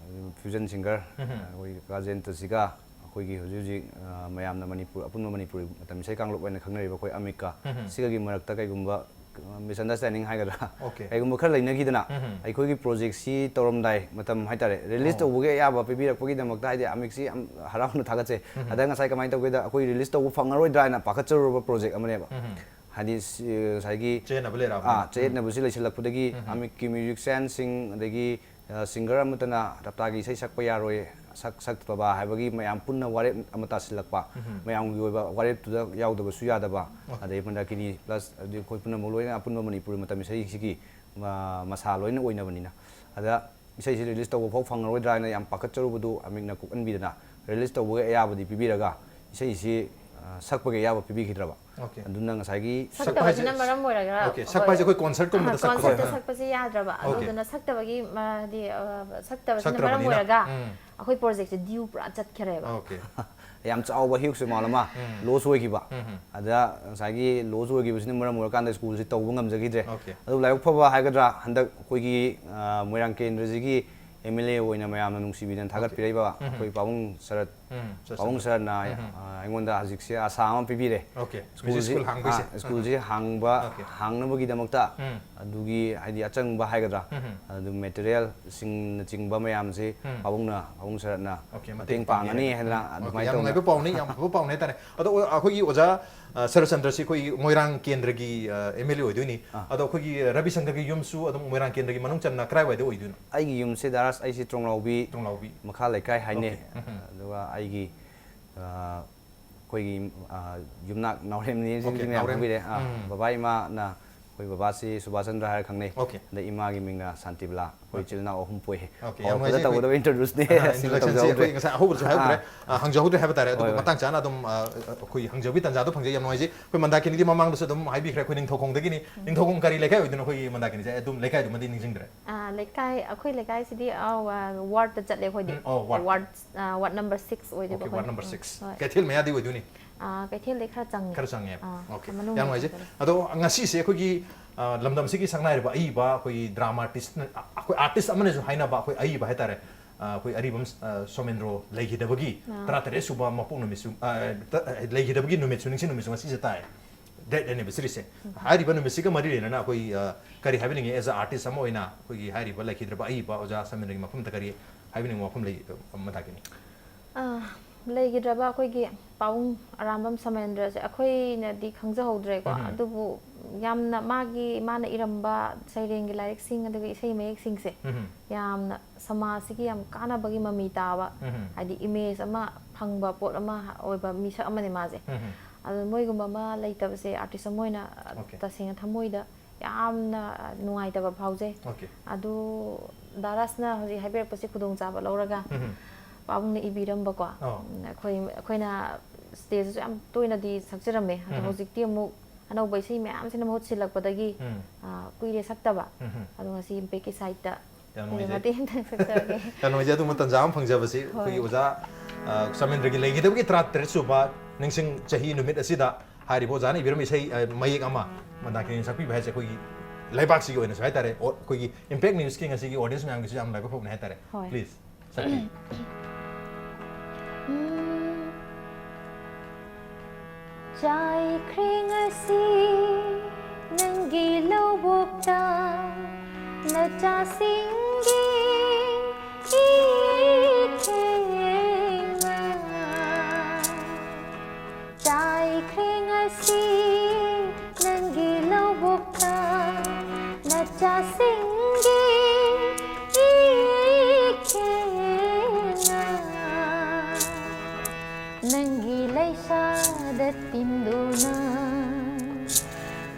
ꯐ꯭ꯌꯨꯖꯟ ꯁꯤꯡꯒꯔ, ꯎꯝ꯫ ꯑꯩꯈꯣꯏꯒꯤ ꯀꯀꯥ ꯖꯌꯟꯇꯁꯤꯒ ꯑꯩꯈꯣꯏꯒꯤ ꯍꯧꯖꯤꯛ ꯍꯧꯖꯤꯛ, ꯑ, ꯃꯌꯥꯝꯅ ꯃꯅꯤꯄꯨꯔ, ꯑꯄꯨꯟꯕ ꯃꯅꯤꯄꯨꯔꯤ ꯃꯇꯝ ꯏꯁꯩ ꯀꯥꯡꯂꯨꯞ ꯑꯣꯏꯅ ꯈꯪꯅꯔꯤꯕ ꯑꯩꯈꯣꯏ ꯑꯃꯤꯛꯀ, ꯎꯝ꯫ ꯁꯤꯒꯒꯤ ꯃꯔꯛꯇ ꯀꯩꯒꯨꯝꯕ, ꯑ, ꯃꯤꯁꯑꯟꯗꯔꯁꯇꯦꯟꯗꯤꯡ ꯍꯥꯏꯒꯗ꯭ꯔꯥ? ꯑꯣꯀꯦ꯫ ꯀꯩꯒꯨꯝꯕ ꯈꯔ ꯂꯩꯅꯈꯤꯗꯅ, ꯎꯝ꯫ ꯑꯩꯈꯣꯏꯒꯤ ꯄ꯭ꯔꯣꯖꯦꯛꯁꯤ ꯇꯧꯔꯝꯗꯥꯏ ꯃꯇꯝ ꯍꯥꯏꯇꯥꯔꯦ, ꯔꯤꯂꯤꯁ ꯑꯣ꯫ ꯇꯧꯕꯒꯤ ꯑꯌꯥꯕ ꯄꯤꯕꯤꯔꯛꯄꯒꯤꯗꯃꯛꯇ, ꯍꯥꯏꯗꯤ, ꯑꯃꯤꯛꯁꯤ ꯌꯥꯝ ꯍꯔꯥꯎꯅ ꯊꯥꯒꯠꯆꯩ꯫ ꯎꯝ꯫ ꯑꯗ ꯉꯁꯥꯏ ꯀꯃꯥꯏꯅ ꯇꯧꯒꯦꯗ, ꯑꯩꯈꯣꯏ ꯔꯤꯂꯤꯁ ꯇꯧꯕ ꯐꯪꯉꯔꯣꯏꯗ꯭ꯔꯥ ꯍꯥꯏꯅ ꯄꯥꯈꯠꯆꯔꯨꯔꯕ ꯄ꯭ꯔꯣꯖꯦꯛ ꯑꯃꯅꯦꯕ꯫ ꯎꯝ꯫ ꯍꯥꯏꯗꯤ, ꯁꯤ, ꯉꯁꯥꯏꯒꯤ, ꯆꯌꯦꯠꯅꯕ ꯂꯩꯔꯛꯑꯕꯅꯤꯅ꯫ ꯑꯥ, ꯆꯌꯦꯠꯅꯕꯁꯤ ꯂꯩꯁꯤꯜꯂꯛꯄꯗꯒꯤ ꯎꯝ꯫ ꯑꯃꯤꯛꯀꯤ ꯃ꯭ꯌꯨꯖꯤꯛꯁꯤꯌꯥꯟꯁꯤꯡ, ꯑꯗꯒꯤ, ꯑ, ꯁꯤꯡꯒꯔ ꯑꯃꯠꯇꯅ ꯇꯞꯇꯥꯒꯤ ꯏꯁꯩ ꯁꯛꯄ ꯌꯥꯔꯣꯏ, ꯁꯛ-, ꯁꯛꯇꯕ ꯍꯥꯏꯕꯒꯤ ꯃꯌꯥꯝ ꯄꯨꯟꯅ ꯋꯥꯔꯦꯞ ꯑꯃ ꯇꯥꯁꯤꯜꯂꯛꯄ, ꯎꯝ꯫ ꯃꯌꯥꯝꯒꯤ ꯑꯣꯏꯕ ꯋꯥꯔꯦꯞꯇꯨꯗ ꯌꯥꯎꯗꯕꯁꯨ ꯌꯥꯗꯕ, ꯑꯣꯀꯦ꯫ ꯑꯗꯩ ꯃꯟꯗꯥꯀꯤꯅꯤ ꯄ꯭ꯂꯁ ꯑꯗꯩ ꯑꯩꯈꯣꯏ ꯄꯨꯝꯅꯃꯛ ꯂꯣꯏꯅ ꯑꯄꯨꯟꯕ ꯃꯅꯤꯄꯨꯔꯤ ꯃꯇꯝ ꯏꯁꯩꯁꯤꯒꯤ ꯃ-, ꯃꯁꯥ ꯂꯣꯏꯅ ꯑꯣꯏꯅꯕꯅꯤꯅ꯫ ꯑꯗ ꯏꯁꯩꯁꯤ ꯔꯤꯂꯤꯁ ꯇꯧꯕ ꯐꯥꯎ ꯐꯪꯉꯔꯣꯏꯗ꯭ꯔꯥ ꯍꯥꯏꯅ ꯌꯥꯝ ꯄꯥꯈꯠꯆꯔꯨꯕꯗꯨ ꯑꯃꯤꯛꯅ ꯀꯣꯛꯍꯟꯕꯤꯗꯅ ꯔꯤꯂꯤꯁ ꯇꯧꯕꯒꯤ ꯑꯌꯥꯕꯗꯤ ꯄꯤꯕꯤꯔꯒ ꯏꯁꯩꯁꯤ, ꯑ, ꯁꯛꯄꯒꯤ ꯑꯌꯥꯕ ꯄꯤꯕꯤꯈꯤꯗ꯭ꯔꯕ꯫ ꯑꯣꯀꯦ꯫ ꯑꯗꯨꯅ ꯉꯁꯥꯏꯒꯤ ꯁꯛꯄ ꯍꯥꯏꯁꯦ, ꯁꯛꯇꯕꯁꯤꯅ ꯃꯔꯝ ꯑꯣꯏꯔꯒ, ꯑꯣꯀꯦ, ꯁꯛꯄ ꯍꯥꯏꯁꯦ ꯑꯩꯈꯣꯏ ꯀꯣꯟꯁꯔꯠꯀꯨꯝꯕꯗ ꯑ, ꯁꯛꯄ ꯀꯣꯟꯁꯔꯠꯇ ꯈꯣꯠꯄ꯫ ꯁꯛꯄꯁꯤ ꯌꯥꯗ꯭ꯔꯕ꯫ ꯑꯣꯀꯦ꯫ ꯑꯗꯨꯗꯨꯅ ꯁꯛꯇꯕꯒꯤ, ꯃ-, ꯍꯥꯏꯗꯤ, ꯑ, ꯁꯛꯇꯕꯁꯤꯅ ꯃꯔꯝ ꯁꯛꯇ꯭ꯔꯕꯅꯤꯅ꯫ ꯑꯣꯏꯔꯒ ꯎꯝ꯫ ꯑꯩꯈꯣꯏ ꯄ꯭ꯔꯣꯖꯦꯛꯁꯦ ꯗ꯭ꯌꯨ ꯄꯨꯔꯥ ꯆꯠꯈ꯭ꯔꯦꯕ꯫ ꯑꯣꯀꯦ꯫ ꯌꯥꯝ ꯆꯥꯎꯕ huge amount ꯑꯃ ꯎꯝ꯫ loss ꯑꯣꯏꯈꯤꯕ꯫ ꯎꯝ꯫ ꯑꯗ ꯉꯁꯥꯏꯒꯤ loss ꯑꯣꯏꯈꯤꯕꯁꯤꯅ ꯃꯔꯝ ꯑꯣꯏꯔꯀꯥꯟꯗ schoolꯁꯤ ꯇꯧꯕ ꯉꯝꯖꯈꯤꯗ꯭ꯔꯦ꯫ Okay. ꯑꯗꯨ ꯂꯥꯏꯕꯛ ꯐꯕ ꯍꯥꯏꯒꯗ꯭ꯔꯥ, ꯍꯟꯗꯛ ꯑꯩꯈꯣꯏꯒꯤ ꯑ, ꯃꯣꯏꯔꯥꯡ ꯀꯦꯟꯗ꯭ꯔꯁꯤꯒꯤ M L A ꯑꯣꯏꯅ ꯃꯌꯥꯝꯅ ꯅꯨꯡꯁꯤꯕꯤꯗꯅ ꯊꯥꯒꯠꯄꯤꯔꯛꯏꯕ ꯎꯝ꯫ ꯑꯩꯈꯣꯏ ꯄꯥꯕꯨꯡ ꯁꯔꯠ ꯎꯝ, ꯆꯠ- ꯄꯥꯕꯨꯡ ꯁꯔꯠꯅ ꯎꯝ꯫ ꯑ, ꯑꯩꯉꯣꯟꯗ ꯍꯧꯖꯤꯛꯁꯦ ꯑꯁꯥ ꯑꯃ ꯄꯤꯕꯤꯔꯦ꯫ Okay. Schoolꯁꯤ- School ꯍꯥꯡꯕꯩꯁꯦ꯫ ꯑ, schoolꯁꯤ ꯍꯥꯡꯕ Okay. ꯍꯥꯡꯅꯕꯒꯤꯗꯃꯛꯇ ꯎꯝ꯫ ꯑꯗꯨꯒꯤ ꯍꯥꯏꯗꯤ ꯑꯆꯪꯕ ꯍꯥꯏꯒꯗ꯭ꯔꯥ, ꯎꯝ꯫ ꯑꯗꯨ materialꯁꯤꯡꯅꯆꯤꯡꯕ ꯃꯌꯥꯝꯁꯤ ꯎꯝ꯫ ꯄꯥꯕꯨꯡꯅ ꯄꯥꯕꯨꯡ ꯁꯔꯠꯅ Okay, ꯃꯇꯦꯡ ꯃꯇꯦꯡ ꯄꯥꯡꯒꯅꯤ ꯄꯥꯡꯉꯦ꯫ ꯍꯥꯏꯗꯅ Okay, ꯑꯗꯨꯃꯥꯏꯅ ꯌꯥꯝ ꯇꯧꯅ ꯅꯨꯡꯉꯥꯏꯕ ꯄꯥꯎꯅꯤ, ꯌꯥꯝ ꯐꯕ ꯄꯥꯎꯅꯤ ꯍꯥꯏꯇꯥꯔꯦ꯫ ꯑꯗꯣ ꯑꯩꯈꯣꯏꯒꯤ ꯑꯣꯖꯥ ꯑ, ꯁꯔꯠꯆꯟꯗ꯭ꯔꯁꯤ ꯑꯩꯈꯣꯏꯒꯤ ꯃꯣꯏꯔꯥꯡ ꯀꯦꯟꯗ꯭ꯔꯒꯤ ꯑ, M L A ꯑꯣꯏꯗꯣꯏꯅꯤ꯫ ꯑꯥ꯫ ꯑꯗꯣ ꯑꯩꯈꯣꯏꯒꯤ ꯔꯕꯤ ꯁꯪꯀꯔꯒꯤ ꯌꯨꯝꯁꯨ ꯑꯗꯨꯝ ꯃꯣꯏꯔꯥꯡ ꯀꯦꯟꯗ꯭ꯔꯒꯤ ꯃꯅꯨꯡ ꯆꯟꯅ ꯀꯗꯥꯏꯋꯥꯏꯗ ꯑꯣꯏꯗꯣꯏꯅꯣ? ꯑꯩꯒꯤ ꯌꯨꯝꯁꯦ ꯗꯥꯔꯥꯁ ꯑꯩꯁꯦ ꯇ꯭ꯔꯣꯡꯂꯥꯎꯕꯤ ꯇ꯭ꯔꯣꯡꯂꯥꯎꯕꯤ꯫ ꯃꯈꯥ ꯂꯩꯀꯥꯏ ꯍꯥꯏꯅꯩ꯫ Okay. ꯎꯝ꯫ ꯑꯗꯨꯒ ꯑꯩꯒꯤ ꯑ, ꯑꯩꯈꯣꯏꯒꯤ ꯑ, ꯌꯨꯝꯅꯥꯛ ꯅꯥꯎꯔꯦꯝꯅꯦ Okay, ꯃꯌꯥꯝ ꯅꯥꯎꯔꯦꯝ꯫ ꯈꯪꯕꯤꯔꯦ꯫ ꯑ, ꯎꯝ꯫ ꯕꯕꯥ ꯏꯃꯥꯅ ꯑꯩꯈꯣꯏ ꯕꯕꯥꯁꯤ ꯁꯨꯕꯥꯁ ꯆꯟꯗ꯭ꯔ ꯍꯥꯏꯔ ꯈꯪꯅꯩ꯫ Okay. ꯑꯗ ꯏꯃꯥꯒꯤ ꯃꯤꯡꯅ ꯁꯥꯟꯇꯤꯕꯂꯥ꯫ ꯑꯩꯈꯣꯏ Okay. ꯏꯆꯤꯜ ꯏꯅꯥꯎ ꯑꯍꯨꯝ ꯄꯣꯛꯏ꯫ Okay, ꯑꯣ, ꯌꯥꯝ ꯐꯖ ꯅꯨꯡꯉꯥꯏꯖꯩ꯫ ꯇꯧꯒꯗꯕ introductionꯅꯦ꯫ ꯑ, ꯁꯤꯃ introductionꯁꯦ ꯇꯧꯖꯍꯧꯗ꯭ꯔꯦ꯫ ꯑꯩꯈꯣꯏ ꯉꯁꯥꯏ ꯑꯍꯧꯕꯗꯁꯨ ꯍꯥꯏꯍꯧꯗ꯭ꯔꯦ꯫ ꯑꯥ꯫ ꯑ, ꯍꯪꯖꯍꯧꯗ꯭ꯔꯦ ꯍꯥꯏꯕ ꯇꯥꯔꯦ꯫ ꯑꯗꯨꯒ ꯍꯣꯏ, ꯍꯣꯏ꯫ ꯃꯇꯥꯡ ꯆꯥꯅ ꯑꯗꯨꯝ ꯑ, ꯑꯩꯈꯣꯏ ꯍꯪꯖꯕꯒꯤ ꯇꯥꯟꯖꯥꯗꯣ ꯐꯪꯖꯩ꯫ ꯌꯥꯝ ꯅꯨꯡꯉꯥꯏꯖꯩ꯫ ꯑꯩꯈꯣꯏ ꯃꯟꯗꯥꯀꯤꯅꯤꯗꯤ ꯃꯃꯥꯡꯗꯁꯨ ꯑꯗꯨꯝ ꯍꯥꯏꯕꯤꯈ꯭ꯔꯦ, ꯑꯩꯈꯣꯏ ꯅꯤꯡꯊꯧꯈꯣꯡꯗꯒꯤꯅꯤ꯫ ꯅꯤꯡꯊꯧꯈꯣꯡ ꯀꯔꯤ ꯂꯩꯀꯥꯏ ꯑꯣꯏꯗꯣꯏꯅꯣ ꯑꯩꯈꯣꯏꯒꯤ ꯃꯟꯗꯥꯀꯤꯅꯤꯁꯦ? ꯑꯩ ꯑꯗꯨꯝ ꯂꯩꯀꯥꯏꯗꯨꯃꯗꯤ ꯅꯤꯡꯁꯤꯡꯗ꯭ꯔꯦ꯫ ꯑ, ꯂꯩꯀꯥꯏ, ꯑꯩꯈꯣꯏ ꯂꯩꯀꯥꯏꯁꯤꯗꯤ, ꯑ, ꯋꯥ-, wardꯇ ꯆꯠꯂꯦ ꯑꯩꯈꯣꯏꯗꯤ꯫ ꯎꯝ, ꯑꯣ, ward꯫ Ward, ꯑ, ward number six ꯑꯣꯏꯗꯣꯏꯕ Okay, ward ꯑꯩꯈꯣꯏ꯫ number six꯫ ꯍꯣꯏ꯫ ꯀꯩꯊꯦꯜ ꯃꯌꯥꯗꯤ ꯑꯣꯏꯗꯣꯏꯅꯤ꯫ ꯑ, ꯀꯩꯊꯦꯜꯗꯤ ꯈꯔ ꯆꯪꯉꯦ꯫ ꯈꯔ ꯆꯪꯉꯦꯕ꯫ ꯑꯥ, Okay. ꯃꯅꯨꯡ ꯌꯥꯝ ꯅꯨꯡꯉꯥꯏꯖꯩ꯫ ꯆꯪꯕꯗ꯫ ꯑꯗꯣ ꯉꯁꯤꯁꯦ ꯑꯩꯈꯣꯏꯒꯤ, ꯑ, ꯂꯝꯗꯝꯁꯤꯒꯤ ꯁꯛꯅꯥꯏꯔꯕ ꯑꯏꯕ ꯑꯩꯈꯣꯏꯒꯤ drama artist, ꯑ, ꯑꯩꯈꯣꯏ artist ꯑꯃꯅꯁꯨ ꯍꯥꯏꯅꯕ ꯑꯩꯈꯣꯏ ꯑꯏꯕ ꯍꯥꯏꯇꯥꯔꯦ꯫ ꯑ, ꯑꯩꯈꯣꯏ ꯑꯔꯤꯕꯝ, ꯑ, ꯁꯣꯃꯦꯟꯗ꯭ꯔꯣ ꯂꯩꯈꯤꯗꯕꯒꯤ ꯑꯥ꯫ ꯇꯔꯥꯇꯔꯦꯠ ꯁꯨꯕ ꯃꯄꯣꯛ ꯅꯨꯃꯤꯠꯁꯨ, ꯑ, ꯇ-, ꯂꯩꯈꯤꯗꯕꯒꯤ ꯅꯨꯃꯤꯠꯁꯨ, ꯅꯤꯡꯁꯤꯡ ꯅꯨꯃꯤꯠꯁꯨ ꯉꯁꯤꯁꯦ ꯇꯥꯏ꯫ Death anniversaryꯁꯦ꯫ ꯎꯝ꯫ ꯍꯥꯏꯔꯤꯕ ꯅꯨꯃꯤꯠꯁꯤꯒ ꯃꯔꯤ ꯂꯩꯅꯅ ꯑꯩꯈꯣꯏ, ꯑ, ꯀꯔꯤ ꯍꯥꯏꯕꯤꯅꯤꯡꯉꯤ as a artist ꯑꯃ ꯑꯣꯏꯅ ꯑꯩꯈꯣꯏꯒꯤ ꯍꯥꯏꯔꯤꯕ ꯂꯩꯈꯤꯗ꯭ꯔꯕ ꯑꯏꯕ ꯑꯣꯖꯥ ꯁꯣꯃꯦꯟꯗ꯭ꯔꯒꯤ ꯃꯐꯝꯗ ꯀꯔꯤ ꯍꯥꯏꯕꯤꯅꯤꯡꯕ ꯋꯥꯐꯝ ꯂꯩ, ꯑ, ꯃꯟꯗꯥꯀꯤꯅꯤ? ꯑ, ꯂꯩꯈꯤꯗ꯭ꯔꯕ ꯑꯩꯈꯣꯏꯒꯤ ꯄꯥꯕꯨꯡ ꯑꯔꯥꯝꯕꯝ ꯁꯣꯃꯦꯟꯗ꯭ꯔꯁꯦ ꯑꯩꯈꯣꯏꯅꯗꯤ ꯈꯪꯖꯍꯧꯗ꯭ꯔꯦꯀꯣ꯫ ꯎꯝ꯫ ꯑꯗꯨꯕꯨ ꯌꯥꯝꯅ ꯃꯥꯒꯤ, ꯃꯥꯅ ꯏꯔꯝꯕ ꯁꯩꯔꯦꯡꯒꯤ ꯂꯥꯏꯔꯤꯛꯁꯤꯡ ꯑꯗꯨꯒ ꯏꯁꯩ ꯃꯌꯦꯛꯁꯤꯡꯁꯦ ꯎꯝ꯫ ꯌꯥꯝꯅ ꯁꯃꯥꯖꯁꯤꯒꯤ ꯌꯥꯝ ꯀꯥꯟꯅꯕꯒꯤ ꯃꯃꯤ ꯇꯥꯕ, ꯎꯝ꯫ ꯍꯥꯏꯗꯤ image ꯑꯃ ꯐꯪꯕ ꯄꯣꯠ ꯑꯃ ꯑꯣꯏꯕ ꯃꯤꯁꯛ ꯑꯃꯅꯦ ꯃꯥꯁꯦ꯫ ꯎꯝ꯫ ꯑꯗꯨ ꯃꯣꯏꯒꯨꯝꯕ ꯑꯃ ꯂꯩꯇꯕꯁꯦ artist ꯑꯃ ꯑꯣꯏꯅ, ꯑ, Okay. ꯇꯁꯦꯡꯅ ꯊꯃꯣꯏꯗ ꯌꯥꯝꯅ, ꯑ, ꯅꯨꯡꯉꯥꯏꯇꯕ ꯐꯥꯎꯖꯩ꯫ Okay. ꯑꯗꯨ ꯗꯥ ꯔꯥꯖꯅ ꯍꯧꯖꯤꯛ ꯍꯥꯏꯕꯤꯔꯛꯄꯁꯤ ꯈꯨꯗꯣꯡꯆꯥꯕ ꯂꯧꯔꯒ ꯎꯝ꯫ ꯄꯥꯕꯨꯡꯅ ꯏꯕꯤꯔꯝꯕꯀꯣ꯫ ꯑꯣ꯫ ꯎꯝ, ꯑꯩꯈꯣꯏ, ꯑꯩꯈꯣꯏꯅ stageꯇꯁꯨ ꯌꯥꯝ ꯇꯣꯏꯅꯗꯤ ꯁꯛꯆꯔꯝꯃꯦ꯫ ꯑꯗꯣ ꯎꯝ꯫ ꯍꯧꯖꯤꯛꯇꯤ ꯑꯃꯨꯛ ꯑꯅꯧꯕ ꯏꯁꯩ ꯃꯌꯥꯝꯁꯤꯅ ꯃꯍꯨꯠ ꯁꯤꯜꯂꯛꯄꯗꯒꯤ, ꯎꯝ꯫ ꯑ, ꯀꯨꯏꯔꯦ ꯁꯛꯇꯕ꯫ ꯎꯝ꯫ ꯑꯗꯣ ꯉꯁꯤ ꯏꯝꯄꯦꯛꯀꯤ siteꯇ ꯌꯥꯝ ꯑꯩꯈꯣꯏꯒꯤ ꯅꯨꯡꯉꯥꯏꯖꯩ꯫ ꯃꯇꯦꯡ ꯑꯃꯇꯪ ꯁꯛꯆꯔꯒꯦ꯫ ꯌꯥꯝ ꯅꯨꯡꯉꯥꯏꯖꯩ ꯑꯗꯨꯒꯨꯝꯕ ꯇꯥꯟꯖꯥ ꯑꯃ ꯐꯪꯖꯕꯁꯤ꯫ ꯍꯣꯏ꯫ ꯑꯩꯈꯣꯏꯒꯤ ꯑꯣꯖꯥ ꯑ, ꯆꯥꯃꯦꯟꯗ꯭ꯔꯒꯤ ꯂꯩꯒꯗꯕꯒꯤ ꯇꯔꯥꯇꯔꯦꯠ ꯁꯨꯕ ꯅꯤꯡꯁꯤꯡ ꯆꯍꯤ ꯅꯨꯃꯤꯠ ꯑꯁꯤꯗ ꯍꯥꯏꯔꯤꯕ ꯑꯣꯖꯥꯅ ꯏꯕꯤꯔꯝꯕ ꯏꯁꯩ, ꯑ, ꯃꯌꯦꯛ ꯑꯃ ꯃꯟꯗꯥꯀꯤꯅꯤꯅ ꯁꯛꯄꯤꯕ ꯍꯥꯏꯁꯦ ꯑꯩꯈꯣꯏꯒꯤ ꯂꯩꯕꯥꯛꯁꯤꯒꯤ ꯑꯣꯏꯅꯁꯨ ꯍꯥꯏꯇꯥꯔꯦ, ꯑꯣ, ꯑꯩꯈꯣꯏꯒꯤ Impact Newsꯀꯤ ꯉꯁꯤꯒꯤ audience ꯃꯌꯥꯝꯒꯤꯁꯨ ꯌꯥꯝ ꯂꯥꯏꯕꯛ ꯐꯕꯅꯦ ꯍꯥꯏꯇꯥꯔꯦ꯫ ꯍꯣꯏ꯫ Please, ꯁꯛꯄꯤꯌꯨ꯫ ꯎꯝ, ꯆꯥꯏꯈ꯭ꯔꯦ ꯉꯁꯤ ꯅꯪꯒꯤ ꯂꯧꯕꯨꯛꯇ ꯅꯆꯥꯁꯤꯡꯒꯤ ꯏꯈꯦꯡꯅ꯫ ꯆꯥꯏꯈ꯭ꯔꯦ ꯉꯁꯤ ꯅꯪꯒꯤ ꯂꯧꯕꯨꯛꯇ ꯅꯆꯥꯁꯤꯡꯒꯤ ꯏꯈꯦꯡꯅ꯫ ꯅꯪꯒꯤ ꯂꯩꯁꯥꯗ ꯇꯤꯟꯗꯨꯅ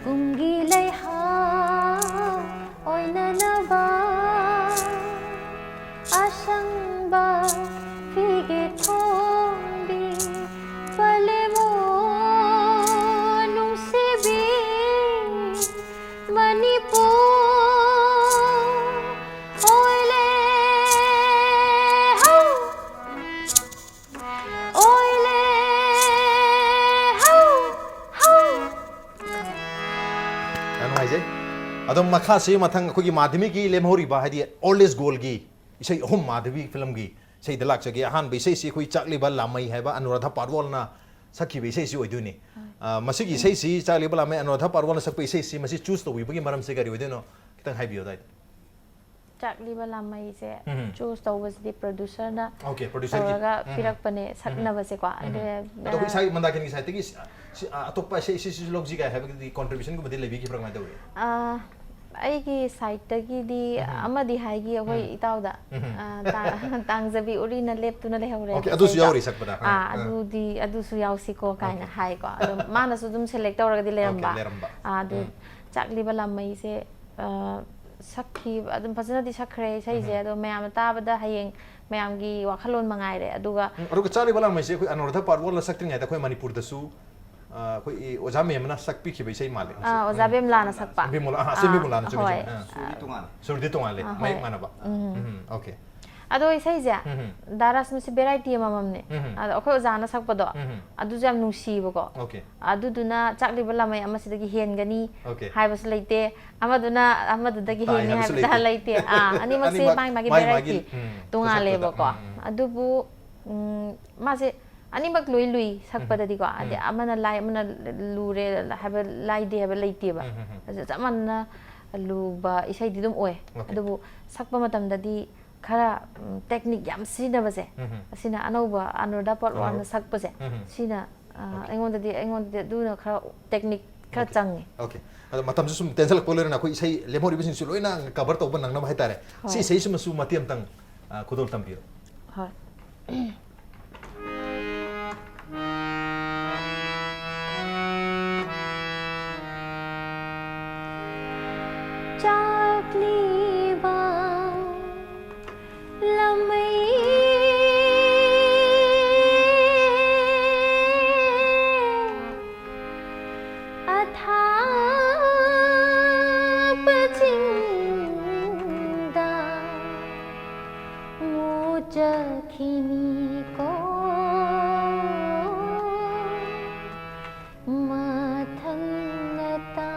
ꯀꯨꯝꯒꯤ ꯂꯩꯍꯥ ꯑꯣꯏꯅꯅꯕ ꯑꯁꯪꯕ ꯐꯤꯒꯦ ꯊꯣꯡꯕꯤ ꯄꯂꯦꯃꯣ ꯅꯨꯡꯁꯤꯕꯤ ꯃꯅꯤꯄꯨꯔ ꯑꯣꯏꯂꯦ ꯍꯧ꯫ ꯑꯣꯏꯂꯦ ꯍꯧ, ꯍꯧ꯫ ꯌꯥꯝ ꯅꯨꯡꯉꯥꯏꯖꯩ꯫ ꯑꯗꯣ ꯃꯈꯥꯁꯤ ꯃꯊꯪ ꯑꯩꯈꯣꯏꯒꯤ ꯃꯥꯙꯕꯤꯒꯤ ꯂꯦꯝꯍꯧꯔꯤꯕ, ꯍꯥꯏꯗꯤ Old Is Goldꯒꯤ ꯏꯁꯩ ꯑꯍꯨꯝ, ꯃꯥꯙꯕꯤ ꯐꯤꯂꯝꯒꯤ ꯏꯁꯩꯗ ꯂꯥꯛꯆꯒꯦ꯫ ꯑꯍꯥꯟꯕ ꯏꯁꯩꯁꯤ ꯑꯩꯈꯣꯏ ꯆꯥꯛꯂꯤꯕ ꯂꯥꯃꯩ ꯍꯥꯏꯕ ꯑꯅꯨꯔꯥꯙ ꯄꯥꯠꯋꯥꯜꯅ ꯁꯛꯈꯤꯕ ꯏꯁꯩꯁꯤ ꯑꯣꯏꯗꯣꯏꯅꯤ꯫ ꯍꯣꯏ꯫ ꯑ, ꯃꯁꯤꯒꯤ ꯏꯁꯩꯁꯤ ꯆꯥꯛꯂꯤꯕ ꯂꯥꯃꯩ ꯑꯅꯨꯔꯥꯙ ꯄꯥꯠꯋꯥꯜꯅ ꯁꯛꯄ ꯏꯁꯩꯁꯤ ꯃꯁꯤ choose ꯇꯧꯕꯤꯕꯒꯤ ꯃꯔꯝꯁꯦ ꯀꯔꯤ ꯑꯣꯏꯗꯣꯏꯅꯣ? ꯈꯤꯇꯪ ꯍꯥꯏꯕꯤꯌꯨ ꯑꯗꯨꯋꯥꯏꯗ꯫ ꯆꯥꯛꯂꯤꯕ ꯂꯥꯃꯩꯁꯦ ꯎꯝ꯫ Choose ꯇꯧꯕꯁꯤꯗꯤ producerꯅ Okay, producerꯒꯤ꯫ ꯇꯧꯔꯒ ꯎꯝ꯫ ꯄꯤꯔꯛꯄꯅꯦ ꯎꯝ꯫ ꯁꯛꯅꯕꯁꯦꯀꯣ꯫ ꯎꯝ꯫ ꯑꯗꯨ, ꯑꯗꯣ ꯑꯩꯈꯣꯏ ꯏꯁꯥꯒꯤ ꯃꯟꯗꯥꯀꯤꯅꯤꯒꯤ sideꯇꯒꯤ ꯁꯤ-, ꯁꯤ-, ꯑ, ꯑꯇꯣꯞꯄ ꯏꯁꯩ, ꯏꯁꯩꯁꯤꯁꯨ ꯂꯧꯁꯤ ꯀꯥꯏ ꯍꯥꯏꯕꯒꯤꯗꯤ contributionꯒꯨꯝꯕꯗꯤ ꯂꯩꯕꯤꯈꯤꯕ꯭ꯔꯥ, ꯀꯃꯥꯏꯅ ꯇꯧꯏ? ꯑ, ꯑꯩꯒꯤ sideꯇꯒꯤꯗꯤ ꯎꯝ꯫ ꯑꯃꯗꯤ ꯍꯥꯏꯈꯤ ꯑꯩꯈꯣꯏ ꯎꯝ꯫ ꯏꯇꯥꯎꯗ꯫ ꯎꯝ꯫ ꯑ, ꯇꯥ-, ꯇꯥꯡꯖꯕꯤ ꯎꯔꯤꯅ ꯂꯦꯞꯇꯨꯅ ꯂꯩꯍꯧꯔꯦ Okay, ꯑꯗꯨꯁꯨ ꯏꯁꯩꯗ꯫ ꯌꯥꯎꯔꯤ ꯁꯛꯄꯗ꯫ ꯑꯥ, ꯑꯥ꯫ ꯑꯗꯨꯗꯤ, ꯑꯗꯨꯁꯨ ꯌꯥꯎꯁꯤꯀꯣ ꯀꯥꯏꯅ Okay꯫ ꯍꯥꯏꯀꯣ꯫ ꯑꯗꯣ ꯃꯥꯅꯁꯨ ꯑꯗꯨꯝ select ꯇꯧꯔꯒꯗꯤ Okay, ꯂꯩꯔꯝꯕ꯫ ꯂꯩꯔꯝꯕ꯫ ꯑꯥ, ꯑꯗꯨ ꯎꯝ꯫ ꯆꯥꯛꯂꯤꯕ ꯂꯥꯃꯩꯁꯦ, ꯑ, ꯁꯛꯈꯤ-, ꯑꯗꯨꯝ ꯐꯖꯅꯗꯤ ꯁꯛꯈ꯭ꯔꯦ ꯏꯁꯩꯁꯦ꯫ ꯎꯝ꯫ ꯑꯗꯣ ꯃꯌꯥꯝꯅ ꯇꯥꯕꯗ ꯍꯌꯦꯡ ꯃꯌꯥꯝꯒꯤ ꯋꯥꯈꯜꯂꯣꯟ ꯃꯉꯥꯏꯔꯦ꯫ ꯑꯗꯨꯒ ꯎꯝ, ꯑꯗꯨꯒ ꯆꯥꯛꯂꯤꯕ ꯂꯥꯃꯩꯁꯦ ꯑꯩꯈꯣꯏ ꯑꯅꯨꯔꯥꯙ ꯄꯥꯠꯋꯥꯜꯅ ꯁꯛꯇ꯭ꯔꯤꯉꯩꯗ ꯑꯩꯈꯣꯏ ꯃꯅꯤꯄꯨꯔꯗꯁꯨ, ꯑ, ꯑꯩꯈꯣꯏ ꯑꯣꯖꯥ ꯃꯦꯝꯅ ꯁꯛꯄꯤꯈꯤꯕ ꯏꯁꯩ ꯃꯥꯜꯂꯦ ꯃꯁꯤ꯫ ꯑꯥ, ꯑꯣꯖꯥ ꯎꯝ꯫ ꯕꯦꯝꯂꯥꯅ ꯁꯛꯄ꯫ ꯕꯦꯝꯂꯥ, ꯑꯥ, ꯁꯦꯝꯕꯤ ꯑꯥ, ꯕꯦꯝꯂꯥꯅ ꯆꯨꯝꯃꯤ, ꯍꯣꯏ꯫ ꯆꯨꯝꯃꯤ꯫ ꯑꯥ꯫ ꯁꯨꯔꯗꯤ ꯇꯣꯉꯥꯜꯂꯦ꯫ ꯑꯥ, ꯁꯨꯔꯗꯤ ꯇꯣꯉꯥꯜꯂꯦ, ꯑꯥ, ꯃꯌꯦꯛ ꯍꯣꯏ꯫ ꯃꯥꯟꯅꯕ꯫ ꯎꯝ꯫ ꯎꯝ, okay꯫ ꯑꯗꯣ ꯏꯁꯩꯁꯦ ꯎꯝ ꯗꯥ ꯔꯥꯁꯃꯤꯁꯤ ꯚꯦꯔꯥꯏꯇꯤ ꯑꯃꯃꯝꯅꯦ꯫ ꯎꯝ ꯑꯗꯣ ꯑꯩꯈꯣꯏ ꯑꯣꯖꯥꯅ ꯁꯛꯄꯗꯣ ꯎꯝ ꯑꯗꯨꯁꯨ ꯌꯥꯝ ꯅꯨꯡꯁꯤꯕꯀꯣ꯫ Okay. ꯑꯗꯨꯗꯨꯅ ꯆꯥꯛꯂꯤꯕ ꯂꯥꯃꯩ ꯑꯃꯁꯤꯗꯒꯤ ꯍꯦꯟꯒꯅꯤ Okay. ꯍꯥꯏꯕꯁꯨ ꯂꯩꯇꯦ꯫ ꯑꯃꯗꯨꯅ ꯑꯃꯗꯨꯗꯒꯤ ꯇꯥꯏ ꯍꯦꯟꯅꯤ ꯍꯥꯏꯕꯁꯨ ꯍꯥꯏꯕꯗ ꯂꯩꯇꯦ꯫ ꯂꯩꯇꯦ꯫ ꯑꯥ, ꯑꯅꯤꯃꯛꯁꯦ ꯑꯅꯤꯃꯛ ꯃꯥꯒꯤ ꯃꯥꯒꯤ ꯃꯥꯒꯤ ꯚꯦꯔꯥꯏꯇꯤ ꯃꯥꯒꯤ, ꯎꯝ, ꯇꯣꯉꯥꯜꯂꯦꯕꯀꯣ꯫ ꯈꯨꯁꯛꯇꯨꯗ, ꯎꯝ, ꯎꯝ꯫ ꯑꯗꯨꯕꯨ ꯎꯝ, ꯃꯥꯁꯦ ꯑꯅꯤꯃꯛ ꯂꯣꯏ ꯂꯨꯏ ꯁꯛꯄꯗꯗꯤꯀꯣ꯫ ꯍꯥꯏꯗꯤ ꯎꯝ꯫ ꯑꯃꯅ ꯂꯥꯏ, ꯑꯃꯅ ꯂꯨꯔꯦ ꯍꯥꯏꯕ, ꯂꯥꯏꯗꯦ ꯍꯥꯏꯕ ꯂꯩꯇꯦꯕ꯫ ꯎꯝ, ꯎꯝ, ꯎꯝ꯫ ꯑꯗꯨ ꯆꯞ ꯃꯥꯟꯅꯅ ꯂꯨꯕ ꯏꯁꯩꯗꯤ ꯑꯗꯨꯝ ꯑꯣꯏ꯫ Okay. ꯑꯗꯨꯕꯨ ꯁꯛꯄ ꯃꯇꯝꯗꯗꯤ ꯈꯔ ꯎꯝ, ꯇꯦꯛꯅꯤꯛ ꯌꯥꯝ ꯁꯤꯖꯤꯟꯅꯕꯁꯦ, ꯎꯝ, ꯎꯝ꯫ ꯑꯁꯤꯅ ꯑꯅꯧꯕ ꯑꯅꯨꯔꯥꯙꯥ ꯄꯣꯠꯋꯥꯟꯅ ꯑꯅꯧꯕ꯫ ꯁꯛꯄꯁꯦ, ꯎꯝ, ꯎꯝ꯫ ꯁꯤꯅ ꯑ, Okay. ꯑꯩꯉꯣꯟꯗꯗꯤ, ꯑꯩꯉꯣꯟꯗꯗꯤ ꯑꯗꯨꯅ ꯈꯔ ꯇꯦꯛꯅꯤꯛ ꯈꯔ Okay. ꯆꯪꯉꯦ꯫ Okay. ꯑꯗꯣ ꯃꯇꯝꯁꯨ ꯁꯨꯝ ꯇꯦꯟꯁꯤꯜꯂꯛꯄ ꯂꯣꯏꯅꯅ ꯑꯩꯈꯣꯏ ꯏꯁꯩ ꯂꯦꯝꯍꯧꯔꯤꯕꯁꯤꯡꯁꯨ ꯂꯣꯏꯅ cover ꯇꯧꯕ ꯅꯪꯅꯕ ꯍꯥꯏꯇꯥꯔꯦ꯫ ꯁꯤ ꯍꯣꯏ꯫ ꯏꯁꯩꯁꯤꯃꯁꯨ ꯃꯇꯦꯛ ꯑꯃꯇꯪ, ꯑ, ꯈꯨꯗꯣꯜ ꯇꯝꯕꯤꯔꯣ꯫ ꯍꯣꯏ꯫ ꯆꯥꯛꯂꯤꯕ ꯂꯃꯩ ꯑꯊꯥꯞꯄ ꯆꯤꯡꯗ ꯃꯨꯆꯈꯤꯅꯤꯀꯣ ꯃꯊꯪꯅꯇ꯫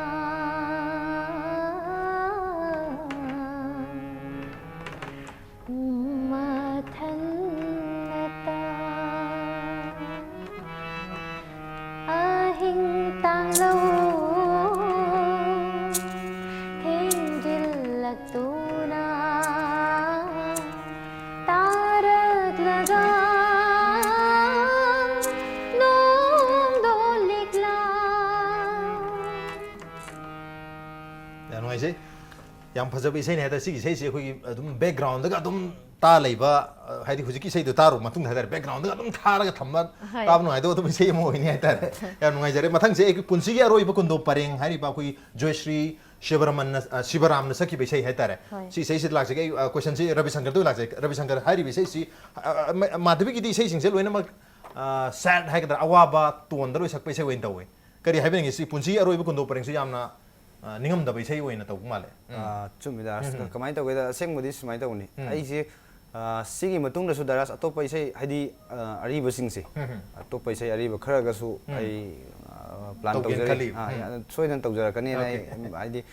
ꯃꯊꯪꯅꯇ ꯑꯍꯤꯡ ꯇꯥꯡꯂꯧ ꯊꯦꯡꯖꯤꯜꯂꯛꯇꯨꯅ ꯇꯥꯔꯛꯂꯒ ꯅꯣꯡꯗꯣ ꯂꯤꯛꯂꯥ꯫ ꯌꯥꯝ ꯅꯨꯡꯉꯥꯏꯖꯩ꯫ ꯌꯥꯝ ꯐꯖꯕ ꯏꯁꯩꯅꯦ ꯍꯥꯏꯇꯥꯔꯦ꯫ ꯁꯤꯒꯤ ꯏꯁꯩꯁꯤ ꯑꯩꯈꯣꯏꯒꯤ ꯑꯗꯨꯝ background ꯗꯒ ꯑꯗꯨꯝ ꯇꯥ ꯂꯩꯕ, ꯑ, ꯍꯥꯏꯗꯤ ꯍꯧꯖꯤꯛꯀꯤ ꯏꯁꯩꯗꯣ ꯇꯥꯔꯨꯕ ꯃꯇꯨꯡꯗ ꯍꯥꯏꯇꯥꯔꯦ, background ꯗꯒ ꯑꯗꯨꯝ ꯊꯥꯔꯒ ꯊꯝꯕ, ꯍꯣꯏ꯫ ꯇꯥꯕ ꯅꯨꯡꯉꯥꯏꯗꯧꯕ ꯑꯗꯨꯝ ꯏꯁꯩ ꯑꯃ ꯑꯣꯏꯅꯤ ꯍꯥꯏꯇꯥꯔꯦ꯫ ꯌꯥꯝ ꯅꯨꯡꯉꯥꯏꯖꯔꯦ꯫ ꯃꯊꯪꯁꯦ ꯑꯩꯒꯤ ꯄꯨꯟꯁꯤꯒꯤ ꯑꯔꯣꯏꯕ ꯀꯨꯟꯗꯣ ꯄꯔꯦꯡ ꯍꯥꯏꯔꯤꯕ ꯑꯩꯈꯣꯏꯒꯤ ꯖꯣꯏꯁ꯭ꯔꯤ ꯁꯤꯕꯔꯥꯃꯟꯅ, ꯑ, ꯁꯤꯕꯔꯥꯝꯅ ꯁꯛꯈꯤꯕ ꯏꯁꯩ ꯍꯥꯏꯇꯥꯔꯦ꯫ ꯍꯣꯏ꯫ ꯁꯤ ꯏꯁꯩꯁꯤꯗ ꯂꯥꯛꯆꯒꯦ꯫ ꯑꯩ, ꯑ, question ꯁꯤ ꯔꯕꯤ ꯁꯪꯀꯔꯗ ꯑꯣꯏꯅ ꯂꯥꯛꯆꯒꯦ꯫ ꯔꯕꯤ ꯁꯪꯀꯔ, ꯍꯥꯏꯔꯤꯕ ꯏꯁꯩꯁꯤ, ꯑ, ꯑ, ꯃ-, ꯃꯥꯙꯕꯤꯒꯤꯗꯤ ꯏꯁꯩꯁꯤꯡꯁꯦ ꯂꯣꯏꯅꯃꯛ, ꯑ, sad ꯍꯥꯏꯒꯗ꯭ꯔꯥ, ꯑꯋꯥꯕ tone ꯗ ꯂꯣꯏ ꯁꯛꯄ ꯏꯁꯩ ꯑꯣꯏꯅ ꯇꯧꯋꯦ꯫ ꯀꯔꯤ ꯍꯥꯏꯕꯤꯅꯤꯡꯉꯤ? ꯁꯤ ꯄꯨꯟꯁꯤꯒꯤ ꯑꯔꯣꯏꯕ ꯀꯨꯟꯗꯣ ꯄꯔꯦꯡꯁꯨ ꯌꯥꯝꯅ, ꯑ, ꯅꯤꯡꯉꯝꯗꯕ ꯏꯁꯩ ꯑꯣꯏꯅ ꯇꯧꯕ ꯃꯥꯜꯂꯦ꯫ ꯎꯝ꯫ ꯑ, ꯆꯨꯝꯃꯤꯗ꯫ ꯑꯁ, ꯎꯝ꯫ ꯀꯃꯥꯏꯅ ꯇꯧꯒꯦꯗ, ꯑꯁꯦꯡꯕꯗꯤ ꯁꯨꯃꯥꯏꯅ ꯇꯧꯕꯅꯤ꯫ ꯎꯝ꯫ ꯑꯩꯁꯦ, ꯑ, ꯁꯤꯒꯤ ꯃꯇꯨꯡꯗꯁꯨ ꯗꯥꯏꯔꯥꯁ ꯑꯇꯣꯞꯄ ꯏꯁꯩ, ꯍꯥꯏꯗꯤ, ꯑ, ꯑꯔꯤꯕꯁꯤꯡꯁꯦ, ꯎꯝ, ꯎꯝ꯫ ꯑꯇꯣꯞꯄ ꯏꯁꯩ ꯑꯔꯤꯕ ꯈꯔꯒꯁꯨ ꯎꯝ꯫ ꯑꯩ, ꯑ, ꯄ꯭ꯂꯥꯟ ꯇꯧꯒꯦꯅ ꯇꯧꯖꯔꯤ꯫ ꯈꯜꯂꯤ꯫ ꯑ, ꯎꯝ꯫ ꯌꯥ-, ꯁꯣꯏꯗꯅ ꯇꯧꯖꯔꯛꯀꯅꯤꯅ ꯑꯩ, Okay. ꯍꯥꯏꯗꯤ,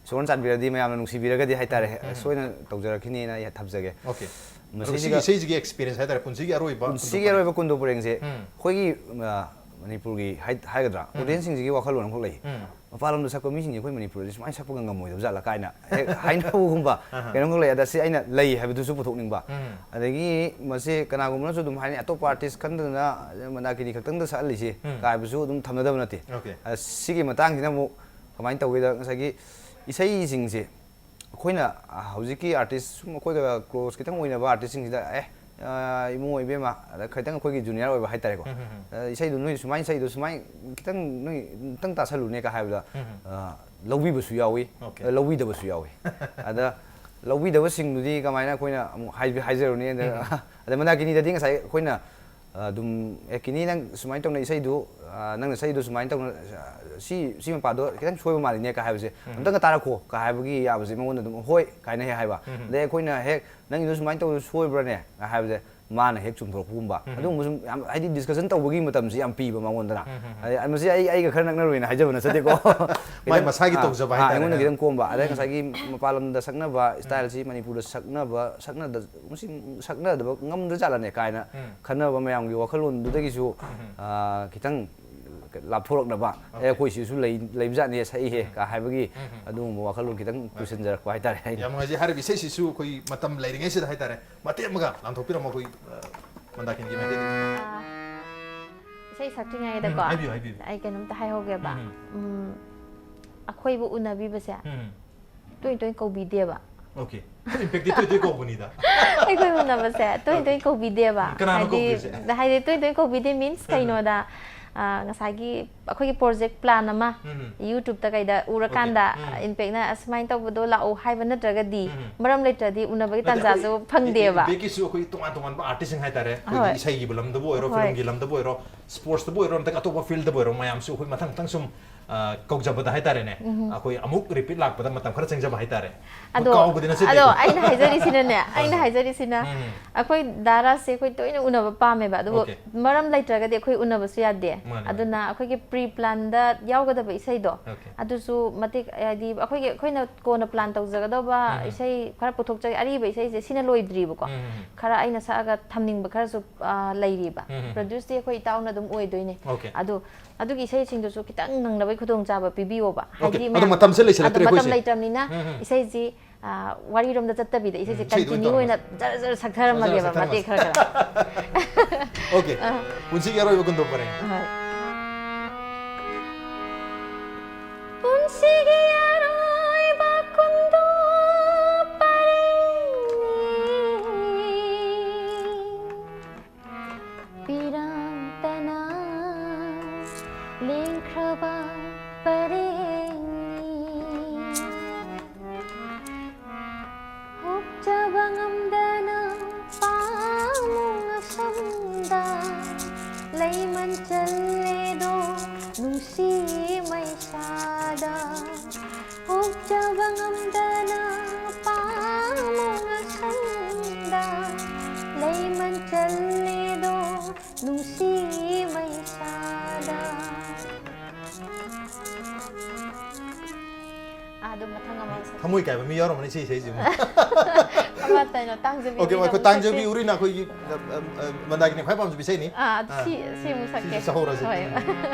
ꯏꯁꯣꯔꯅ ꯆꯥꯟꯕꯤꯔꯗꯤ, ꯃꯌꯥꯝꯅ ꯅꯨꯡꯁꯤꯕꯤꯔꯒꯗꯤ ꯍꯥꯏꯇꯥꯔꯦ, ꯎꯝ, ꯎꯝ꯫ ꯁꯣꯏꯗꯅ ꯇꯧꯖꯔꯛꯈꯤꯅꯤꯅ ꯑꯩ ꯊꯝꯖꯒꯦ꯫ Okay꯫ ꯑꯗꯣ ꯃꯁꯤꯁꯤꯒ ꯁꯤꯒꯤ ꯏꯁꯩꯁꯤꯒꯤ experience ꯍꯥꯏꯇꯥꯔꯦ, ꯄꯨꯟꯁꯤꯒꯤ ꯑꯔꯣꯏꯕ ꯄꯨꯟꯁꯤꯒꯤ ꯀꯨꯟꯗꯣ ꯑꯔꯣꯏꯕ ꯀꯨꯟꯗꯣ ꯄꯔꯦꯡꯁꯦ ꯎꯝ꯫ ꯑꯩꯈꯣꯏꯒꯤ, ꯑ, ꯃꯅꯤꯄꯨꯔꯒꯤ ꯍꯥꯏ-, ꯍꯥꯏꯒꯗ꯭ꯔꯥ, ꯎꯝ꯫ ꯑꯣꯗꯤꯌꯦꯟꯁꯁꯤꯡꯁꯤꯒꯤ ꯋꯥꯈꯜꯂꯣꯟ ꯑꯃꯈꯛ ꯂꯩ꯫ ꯎꯝ꯫ ꯃꯄꯥꯟ ꯂꯝꯗ ꯁꯛꯄ ꯃꯤꯁꯤꯡꯁꯦ ꯑꯩꯈꯣꯏ ꯃꯅꯤꯄꯨꯔꯗꯗꯤ ꯁꯨꯃꯥꯏꯅ ꯁꯛꯄꯒ ꯉꯝꯃꯣꯏꯗꯕ ꯖꯥꯠꯂ ꯀꯥꯏꯅ ꯍꯦꯛ ꯍꯥꯏꯅꯕꯒꯨꯝꯕ ꯑꯍ꯫ ꯀꯩꯅꯣꯝꯈꯛ ꯂꯩ꯫ ꯑꯗ ꯁꯤ ꯑꯩꯅ ꯂꯩ ꯍꯥꯏꯕꯗꯨꯁꯨ ꯄꯨꯊꯣꯛꯅꯤꯡꯕ꯫ ꯎꯝ꯫ ꯑꯗꯒꯤ ꯃꯁꯤ ꯀꯅꯥꯒꯨꯝꯕꯅꯁꯨ ꯑꯗꯨꯝ ꯍꯥꯏꯅꯤ, "ꯑꯇꯣꯞꯄ ꯑꯥꯔꯇꯤꯁ ꯈꯟꯗꯗꯅ ꯃꯟꯗꯥꯀꯤꯅꯤ ꯈꯛꯇꯪꯗ ꯁꯛꯍꯜꯂꯤꯁꯤ" ꯎꯝ꯫ ꯀꯥꯏꯕꯁꯨ ꯑꯗꯨꯝ ꯊꯝꯅꯗꯕ ꯅꯠꯇꯦ꯫ Okay꯫ ꯑ, ꯁꯤꯒꯤ ꯃꯇꯥꯡꯁꯤꯅ ꯑꯃꯨꯛ ꯀꯃꯥꯏꯅ ꯇꯧꯒꯦꯗ, ꯉꯁꯥꯏꯒꯤ ꯏꯁꯩꯁꯤꯡꯁꯦ ꯑꯩꯈꯣꯏꯅ, ꯑ, ꯍꯧꯖꯤꯛꯀꯤ ꯑꯥꯔꯇꯤꯁ ꯁꯨꯝ ꯑꯩꯈꯣꯏꯒ ꯀ꯭ꯂꯣꯁ ꯈꯤꯇꯪ ꯑꯣꯏꯅꯕ ꯑꯥꯔꯇꯤꯁꯁꯤꯡꯁꯤꯗ, "ꯑꯦ, ꯑ, ꯏꯕꯨꯡꯉꯣ, ꯏꯕꯦꯝꯃ", ꯑꯗ ꯈꯤꯇꯪ ꯑꯩꯈꯣꯏꯒꯤ ꯖꯨꯅꯤꯌꯔ ꯑꯣꯏꯕ ꯍꯥꯏꯇꯥꯔꯦꯀꯣ, ꯎꯝ, ꯎꯝ, ꯎꯝ꯫ "ꯑ, ꯏꯁꯩꯗꯣ ꯅꯣꯏ ꯁꯨꯃꯥꯏꯅ ꯁꯛꯏꯗꯣ ꯁꯨꯃꯥꯏꯅ ꯈꯤꯇꯪ ꯅꯣꯏ ꯑꯝꯇꯪ ꯇꯥꯁꯜꯂꯨꯅꯦ" ꯀ ꯍꯥꯏꯕꯗ, ꯎꯝ, ꯎꯝ꯫ ꯑ, ꯂꯧꯕꯤꯕꯁꯨ ꯌꯥꯎꯏ, Okay꯫ ꯑ, ꯂꯧꯕꯤꯗꯕꯁꯨ ꯌꯥꯎꯏ꯫ ꯑꯗ ꯂꯧꯕꯤꯗꯕꯁꯤꯡꯗꯨꯗꯤ ꯀꯃꯥꯏꯅ ꯑꯩꯈꯣꯏꯅ ꯑꯃꯨꯛ ꯍꯥꯏꯕꯤ-, ꯍꯥꯏꯖꯔꯨꯅꯤ꯫ ꯑꯗ, ꯎꯝ꯫ ꯑꯗ ꯃꯟꯗꯥꯀꯤꯅꯤꯗꯗꯤ ꯉꯁꯥꯏ ꯑꯩꯈꯣꯏꯅ, ꯑ, ꯑꯗꯨꯝ, "ꯑꯦ, ꯀꯤꯅꯤ, ꯅꯪ ꯁꯨꯃꯥꯏꯅ ꯇꯧꯅ ꯏꯁꯩꯗꯨ, ꯑ, ꯅꯪꯅ ꯁꯛꯏꯗꯨ ꯁꯨꯃꯥꯏꯅ ꯇꯧꯅ, ꯑ, ꯁꯤ, ꯁꯤ ꯃꯄꯥꯗꯣ ꯈꯤꯇꯪ ꯁꯣꯏꯕ ꯃꯥꯜꯂꯤꯅꯦ" ꯀ ꯍꯥꯏꯕꯁꯦ ꯎꯝ꯫ "ꯑꯝꯇꯪꯒ ꯇꯥꯔꯛꯈꯣ" ꯀ ꯍꯥꯏꯕꯒꯤ ꯌꯥꯕꯁꯦ ꯃꯉꯣꯟꯗ ꯑꯗꯨꯝ "ꯍꯣꯏ" ꯀꯥꯏꯅ ꯍꯦꯛ ꯍꯥꯏꯕ꯫ ꯎꯝ꯫ ꯑꯗꯩ ꯑꯩꯈꯣꯏꯅ ꯍꯦꯛ "ꯅꯪꯒꯤꯗꯣ ꯁꯨꯃꯥꯏꯅ ꯇꯧꯕꯗꯣ ꯁꯣꯏꯕ꯭ꯔꯅꯦ?" ꯀ ꯍꯥꯏꯕꯁꯦ ꯃꯥꯅ ꯍꯦꯛ ꯆꯨꯝꯊꯣꯔꯛꯄꯒꯨꯝꯕ꯫ ꯎꯝ꯫ ꯑꯗꯨꯒꯨꯝꯕꯁꯨ ꯌꯥꯝ, ꯍꯥꯏꯗꯤ, ꯗꯤꯁꯀꯁꯟ ꯇꯧꯕꯒꯤ ꯃꯇꯝꯁꯤ ꯌꯥꯝ ꯄꯤꯕ ꯃꯉꯣꯟꯗꯅ꯫ ꯎꯝ, ꯎꯝ, ꯎꯝ꯫ ꯑꯗꯩ, ꯃꯁꯤ ꯑꯩ, ꯑꯩꯒ ꯈꯔ ꯅꯛꯅꯔꯨꯏꯅ ꯍꯥꯏꯖꯕ ꯅꯠꯆꯗꯦꯀꯣ꯫ ꯃꯥꯏ ꯈꯤꯇꯪ, ꯃꯁꯥꯒꯤ ꯑꯥ, ꯇꯧꯖꯕ ꯑꯥ, ꯍꯥꯏꯇꯥꯔꯦ꯫ ꯑꯩꯉꯣꯟꯗ ꯈꯤꯇꯪ ꯀꯣꯝꯕ꯫ ꯑꯗꯩ ꯎꯝ꯫ ꯉꯁꯥꯏꯒꯤ ꯃꯄꯥꯟ ꯂꯝꯗ ꯁꯛꯅꯕ ꯏꯁꯇꯥꯏꯜꯁꯤ ꯃꯅꯤꯄꯨꯔꯗ ꯁꯛꯅꯕ, ꯁꯛꯅꯗ-, ꯃꯁꯤ ꯁꯛꯅꯗꯕ ꯉꯝꯗ꯭ꯔꯖꯥꯠꯂꯅꯦ ꯀꯥꯏꯅ ꯎꯝ꯫ ꯈꯟꯅꯕ ꯃꯌꯥꯝꯒꯤ ꯋꯥꯈꯜꯂꯣꯟꯗꯨꯗꯒꯤꯁꯨ, ꯎꯝ꯫ ꯑꯥ, ꯈꯤꯇꯪ ꯂꯥꯞꯊꯣꯔꯛꯅꯕ, "ꯑꯦ, Okay꯫ ꯑꯩꯈꯣꯏ ꯁꯤꯁꯨ ꯂꯩ-, ꯂꯩꯕꯖꯥꯠꯅꯦ, ꯁꯛꯏꯍꯦ" ꯀ ꯍꯥꯏꯕꯒꯤ ꯎꯝ꯫ ꯑꯗꯨꯒꯨꯝꯕ ꯋꯥꯈꯜꯂꯣꯟ ꯈꯤꯇꯪ ꯄꯨꯁꯤꯟꯖꯔꯛꯄ ꯍꯥꯏꯇꯥꯔꯦ ꯑꯩꯅ꯫ ꯌꯥꯝ ꯅꯨꯡꯉꯥꯏꯖꯩ꯫ ꯍꯥꯏꯔꯤꯕ ꯏꯁꯩꯁꯤꯁꯨ ꯑꯩꯈꯣꯏ ꯃꯇꯝ ꯂꯩꯔꯤꯉꯩꯁꯤꯗ ꯍꯥꯏꯇꯥꯔꯦ, ꯃꯇꯦꯛ ꯑꯃꯒ ꯂꯥꯟꯊꯣꯛꯄꯤꯔꯝꯃꯣ ꯑꯩꯈꯣꯏ, ꯑ, ꯃꯟꯗꯥꯀꯤꯅꯤꯒꯤ ꯃꯥꯏꯀꯩꯗꯒꯤ꯫ ꯑꯥ, ꯏꯁꯩ ꯁꯛꯇ꯭ꯔꯤꯉꯩꯗꯀꯣ, ꯎꯝ, ꯍꯥꯏꯕꯤꯌꯨ, ꯍꯥꯏꯕꯤꯌꯨ꯫ ꯑꯩ ꯀꯩꯅꯣꯝꯇ ꯍꯥꯏꯍꯧꯒꯦꯕ꯫ ꯎꯝ꯫ ꯎꯝ, ꯑꯩꯈꯣꯏꯕꯨ ꯎꯅꯕꯤꯕꯁꯦ ꯎꯝ꯫ ꯇꯣꯏ ꯇꯣꯏ ꯀꯧꯕꯤꯗꯦꯕ꯫ Okay꯫ ꯑꯩꯈꯣꯏ ꯏꯝꯄꯦꯛꯇꯤ ꯇꯣꯏ ꯇꯣꯏ ꯀꯧꯕꯅꯤꯗ꯫ ꯑꯩꯈꯣꯏ ꯎꯅꯕꯁꯦ ꯇꯣꯏ ꯇꯣꯏ ꯀꯧꯕꯤꯗꯦꯕ꯫ ꯀꯅꯥꯅꯣ ꯍꯥꯏꯗꯤ, ꯀꯧꯗ꯭ꯔꯤꯁꯦ? ꯍꯥꯏꯗꯤ ꯇꯣꯏ ꯇꯣꯏ ꯀꯧꯕꯤꯗꯦ means ꯎꯝ꯫ ꯀꯩꯅꯣꯗ, ꯑꯥ, ꯉꯁꯥꯏꯒꯤ ꯑꯩꯈꯣꯏꯒꯤ project plan ꯑꯃ ꯎꯝ꯫ YouTube-ꯇ ꯀꯩꯗ ꯎꯔꯀꯥꯟꯗ, ꯎꯝ꯫ ꯑꯥ, ꯏꯝꯄꯦꯛꯅ "ꯑꯁꯨꯃꯥꯏꯅ ꯇꯧꯕꯗꯣ ꯂꯥꯛꯑꯣ" ꯍꯥꯏꯕ ꯅꯠꯇ꯭ꯔꯒꯗꯤ, ꯎꯝ꯫ ꯃꯔꯝ ꯂꯩꯇ꯭ꯔꯗꯤ ꯎꯅꯕꯒꯤ ꯅꯠꯇꯦ, ꯇꯥꯟꯖꯥꯁꯨ ꯑꯩꯈꯣꯏ ꯐꯪꯗꯦꯕ꯫ ꯏꯝꯄꯦꯛꯀꯤꯁꯨ ꯑꯩꯈꯣꯏ ꯇꯣꯉꯥꯟ ꯇꯣꯉꯥꯟꯕ artist-ꯁꯤꯡ ꯍꯥꯏꯇꯥꯔꯦ, ꯑꯩꯈꯣꯏꯒꯤ ꯍꯣꯏ꯫ ꯏꯁꯩꯒꯤꯕꯨ ꯂꯝꯗꯕꯨ ꯑꯣꯏꯔꯣ, ꯍꯣꯏ꯫ film-ꯒꯤ ꯂꯝꯗꯕꯨ ꯑꯣꯏꯔꯣ, sports-ꯇꯕꯨ ꯑꯣꯏꯔꯣ, ꯅꯠꯇ꯭ꯔꯒ ꯑꯇꯣꯞꯄ field-ꯇꯕꯨ ꯑꯣꯏꯔꯣ, ꯃꯌꯥꯝꯁꯨ ꯑꯩꯈꯣꯏ ꯃꯊꯪ ꯃꯊꯪ ꯁꯨꯝ ꯑ, ꯀꯧꯖꯕꯗ ꯍꯥꯏꯇꯥꯔꯦꯅꯦ, ꯑꯩꯈꯣꯏ ꯑꯃꯨꯛ ꯔꯤꯄꯤꯠ ꯂꯥꯛꯄꯗ ꯃꯇꯝ ꯈꯔ ꯆꯪꯖꯕ ꯍꯥꯏꯇꯥꯔꯦ꯫ ꯑꯗꯣ ꯀꯥꯎꯕꯗꯤ ꯅꯠꯆꯗꯦ ꯑꯗꯣ ꯑꯩꯈꯣꯏ꯫ ꯑꯩꯅ ꯍꯥꯏꯖꯔꯤꯁꯤꯅꯅꯦ ꯑꯩꯅ ꯍꯣꯏ꯫ ꯍꯥꯏꯖꯔꯤꯁꯤꯅ ꯎꯝ꯫ ꯑꯩꯈꯣꯏ ꯗꯥ ꯔꯥꯖꯁꯦ ꯑꯩꯈꯣꯏ ꯇꯣꯏꯅ ꯎꯅꯕ ꯄꯥꯝꯃꯦꯕ, ꯑꯗꯨꯕꯨ Okay. ꯃꯔꯝ ꯂꯩꯇ꯭ꯔꯒꯗꯤ ꯑꯩꯈꯣꯏ ꯎꯅꯕꯁꯨ ꯌꯥꯗꯦ꯫ ꯃꯥꯅꯦ, ꯃꯥꯅꯦ꯫ ꯑꯗꯨꯅ ꯑꯩꯈꯣꯏꯒꯤ ꯄ꯭ꯔꯤ ꯄ꯭ꯂꯥꯟꯗ ꯌꯥꯎꯒꯗꯕ ꯏꯁꯩꯗꯣ Okay. ꯑꯗꯨꯁꯨ ꯃꯇꯤꯛ ꯍꯥꯏꯗꯤ ꯑꯩꯈꯣꯏꯒꯤ ꯑꯩꯈꯣꯏꯅ ꯀꯣꯟꯅ ꯄ꯭ꯂꯥꯟ ꯇꯧꯖꯒꯗꯧꯕ ꯎꯝ꯫ ꯏꯁꯩ ꯈꯔ ꯄꯨꯊꯣꯛꯆꯒꯦ꯫ ꯑꯔꯤꯕ ꯏꯁꯩꯁꯦ ꯁꯤꯅ ꯂꯣꯏꯗ꯭ꯔꯤꯕꯀꯣ꯫ ꯎꯝ, ꯎꯝ, ꯎꯝ꯫ ꯈꯔ ꯑꯩꯅ ꯁꯛꯑꯒ ꯊꯝꯅꯤꯡꯕ ꯈꯔꯁꯨ, ꯑ, ꯂꯩꯔꯤꯕ꯫ ꯎꯝ, ꯎꯝ꯫ ꯄ꯭ꯔꯣꯗ꯭ꯌꯨꯁꯇꯤ ꯑꯩꯈꯣꯏ ꯏꯇꯥꯎꯅ ꯑꯗꯨꯝ ꯑꯣꯏꯗꯣꯏꯅꯦ꯫ Okay. ꯑꯗꯣ ꯑꯗꯨꯒꯤ ꯏꯁꯩꯁꯤꯡꯗꯨꯁꯨ ꯈꯤꯇꯪ ꯅꯪꯅꯕꯒꯤ ꯈꯨꯗꯣꯡꯆꯥꯕ ꯄꯤꯕꯤꯌꯣꯕ꯫ Okay. ꯍꯥꯏꯗꯤ ꯑꯗꯣ ꯃꯌꯥꯝ ꯃꯇꯝꯁꯦ ꯂꯩꯁꯜꯂꯛꯇ꯭ꯔꯦ ꯑꯗꯣ ꯃꯇꯝ ꯑꯩꯈꯣꯏꯁꯦ꯫ ꯂꯩꯇ꯭ꯔꯕꯅꯤꯅ ꯎꯝ, ꯎꯝ꯫ ꯏꯁꯩꯁꯤ, ꯑ, ꯋꯥꯔꯤꯔꯣꯝꯗ ꯆꯠꯇꯕꯤꯗ ꯏꯁꯩꯁꯦ ꯎꯝ, ꯏꯁꯩꯗ ꯑꯣꯏꯅ ꯀꯟꯇꯤꯅ꯭ꯌꯨ ꯑꯣꯏꯅ ꯇꯧꯔꯁꯤ꯫ ꯖꯔ ꯖꯔ ꯁꯛꯊꯔꯝꯃꯒꯦꯕ ꯖꯔ ꯖꯔ ꯃꯇꯦꯛ ꯈꯔ ꯈꯔ꯫ Okay. ꯄꯨꯟꯁꯤꯒꯤ ꯑꯔꯣꯏꯕ ꯀꯨꯟꯗꯣ ꯄꯔꯦꯡ꯫ ꯍꯣꯏ꯫ ꯄꯨꯟꯁꯤꯒꯤ ꯑꯔꯣꯏꯕ ꯀꯨꯟꯗꯣ ꯄꯔꯦꯡꯅꯤ꯫ ꯄꯤꯔꯥꯡꯇꯅ ꯂꯦꯡꯈ꯭ꯔꯕ ꯄꯔꯦꯡꯅꯤ꯫ ꯍꯨꯞꯆꯕ ꯉꯝꯗꯅ ꯄꯥꯝꯃꯨ ꯉꯁꯝꯗ ꯂꯩꯃꯟ ꯆꯜꯂꯦꯗꯣ ꯅꯨꯡꯁꯤ ꯃꯩꯁꯥꯗ꯫ ꯍꯨꯞꯆꯕ ꯉꯝꯗꯅ ꯄꯥꯝꯃꯨ ꯉꯁꯝꯗ ꯂꯩꯃꯟ ꯆꯜꯂꯦꯗꯣ ꯅꯨꯡꯁꯤ ꯃꯩꯁꯥꯗ꯫ ꯑꯥ, ꯑꯗꯨ ꯃꯊꯪ ꯑꯃ ꯁꯛ- ꯊꯃꯣꯏ ꯀꯥꯏꯕ ꯃꯤ ꯌꯥꯎꯔꯝꯃꯅꯤ ꯁꯤ ꯏꯁꯩꯁꯤꯕꯨ꯫ ꯑꯃ ꯀꯩꯅꯣ, ꯇꯥꯡꯖꯕꯤ Okay, ꯎꯔꯤꯅ ꯑꯩꯈꯣꯏ ꯑꯃꯨꯛ ꯇꯥꯡꯖꯕꯤ ꯁꯛꯁꯤ꯫ ꯎꯔꯤꯅ ꯑꯩꯈꯣꯏꯒꯤ, ꯑ, ꯑ, ꯑ, ꯃꯟꯗꯥꯒꯤꯅꯤ ꯈ꯭ꯋꯥꯏ ꯄꯥꯝꯖꯕ ꯏꯁꯩꯅꯤ꯫ ꯑꯥ, ꯑꯗꯨ ꯑꯥ꯫ ꯁꯤ, ꯁꯤ ꯑꯃꯨꯛ ꯁꯛꯀꯦ꯫ ꯁꯤꯁꯨ ꯁꯛꯍꯧꯔꯁꯤ꯫ ꯍꯣꯏ꯫ ꯎꯝ꯫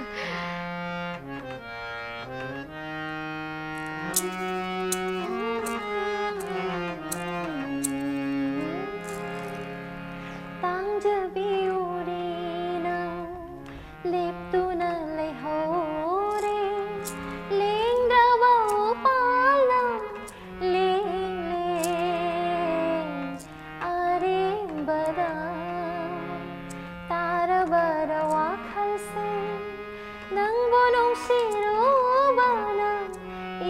ꯇꯥꯡꯖꯕꯤ ꯎꯔꯤꯅ ꯂꯦꯞꯇꯨꯅ ꯂꯩꯍꯧꯔꯦ꯫ ꯂꯦꯡꯗ꯭ꯔꯕ ꯎꯄꯥꯜꯅ ꯂꯦꯡꯂꯦ ꯑꯔꯦꯝꯕꯗ꯫ ꯇꯥꯔꯕꯔ ꯋꯥꯈꯜꯁꯦ ꯅꯪꯕꯨ ꯅꯨꯡꯁꯤꯔꯨꯕꯅ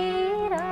ꯏꯔꯥ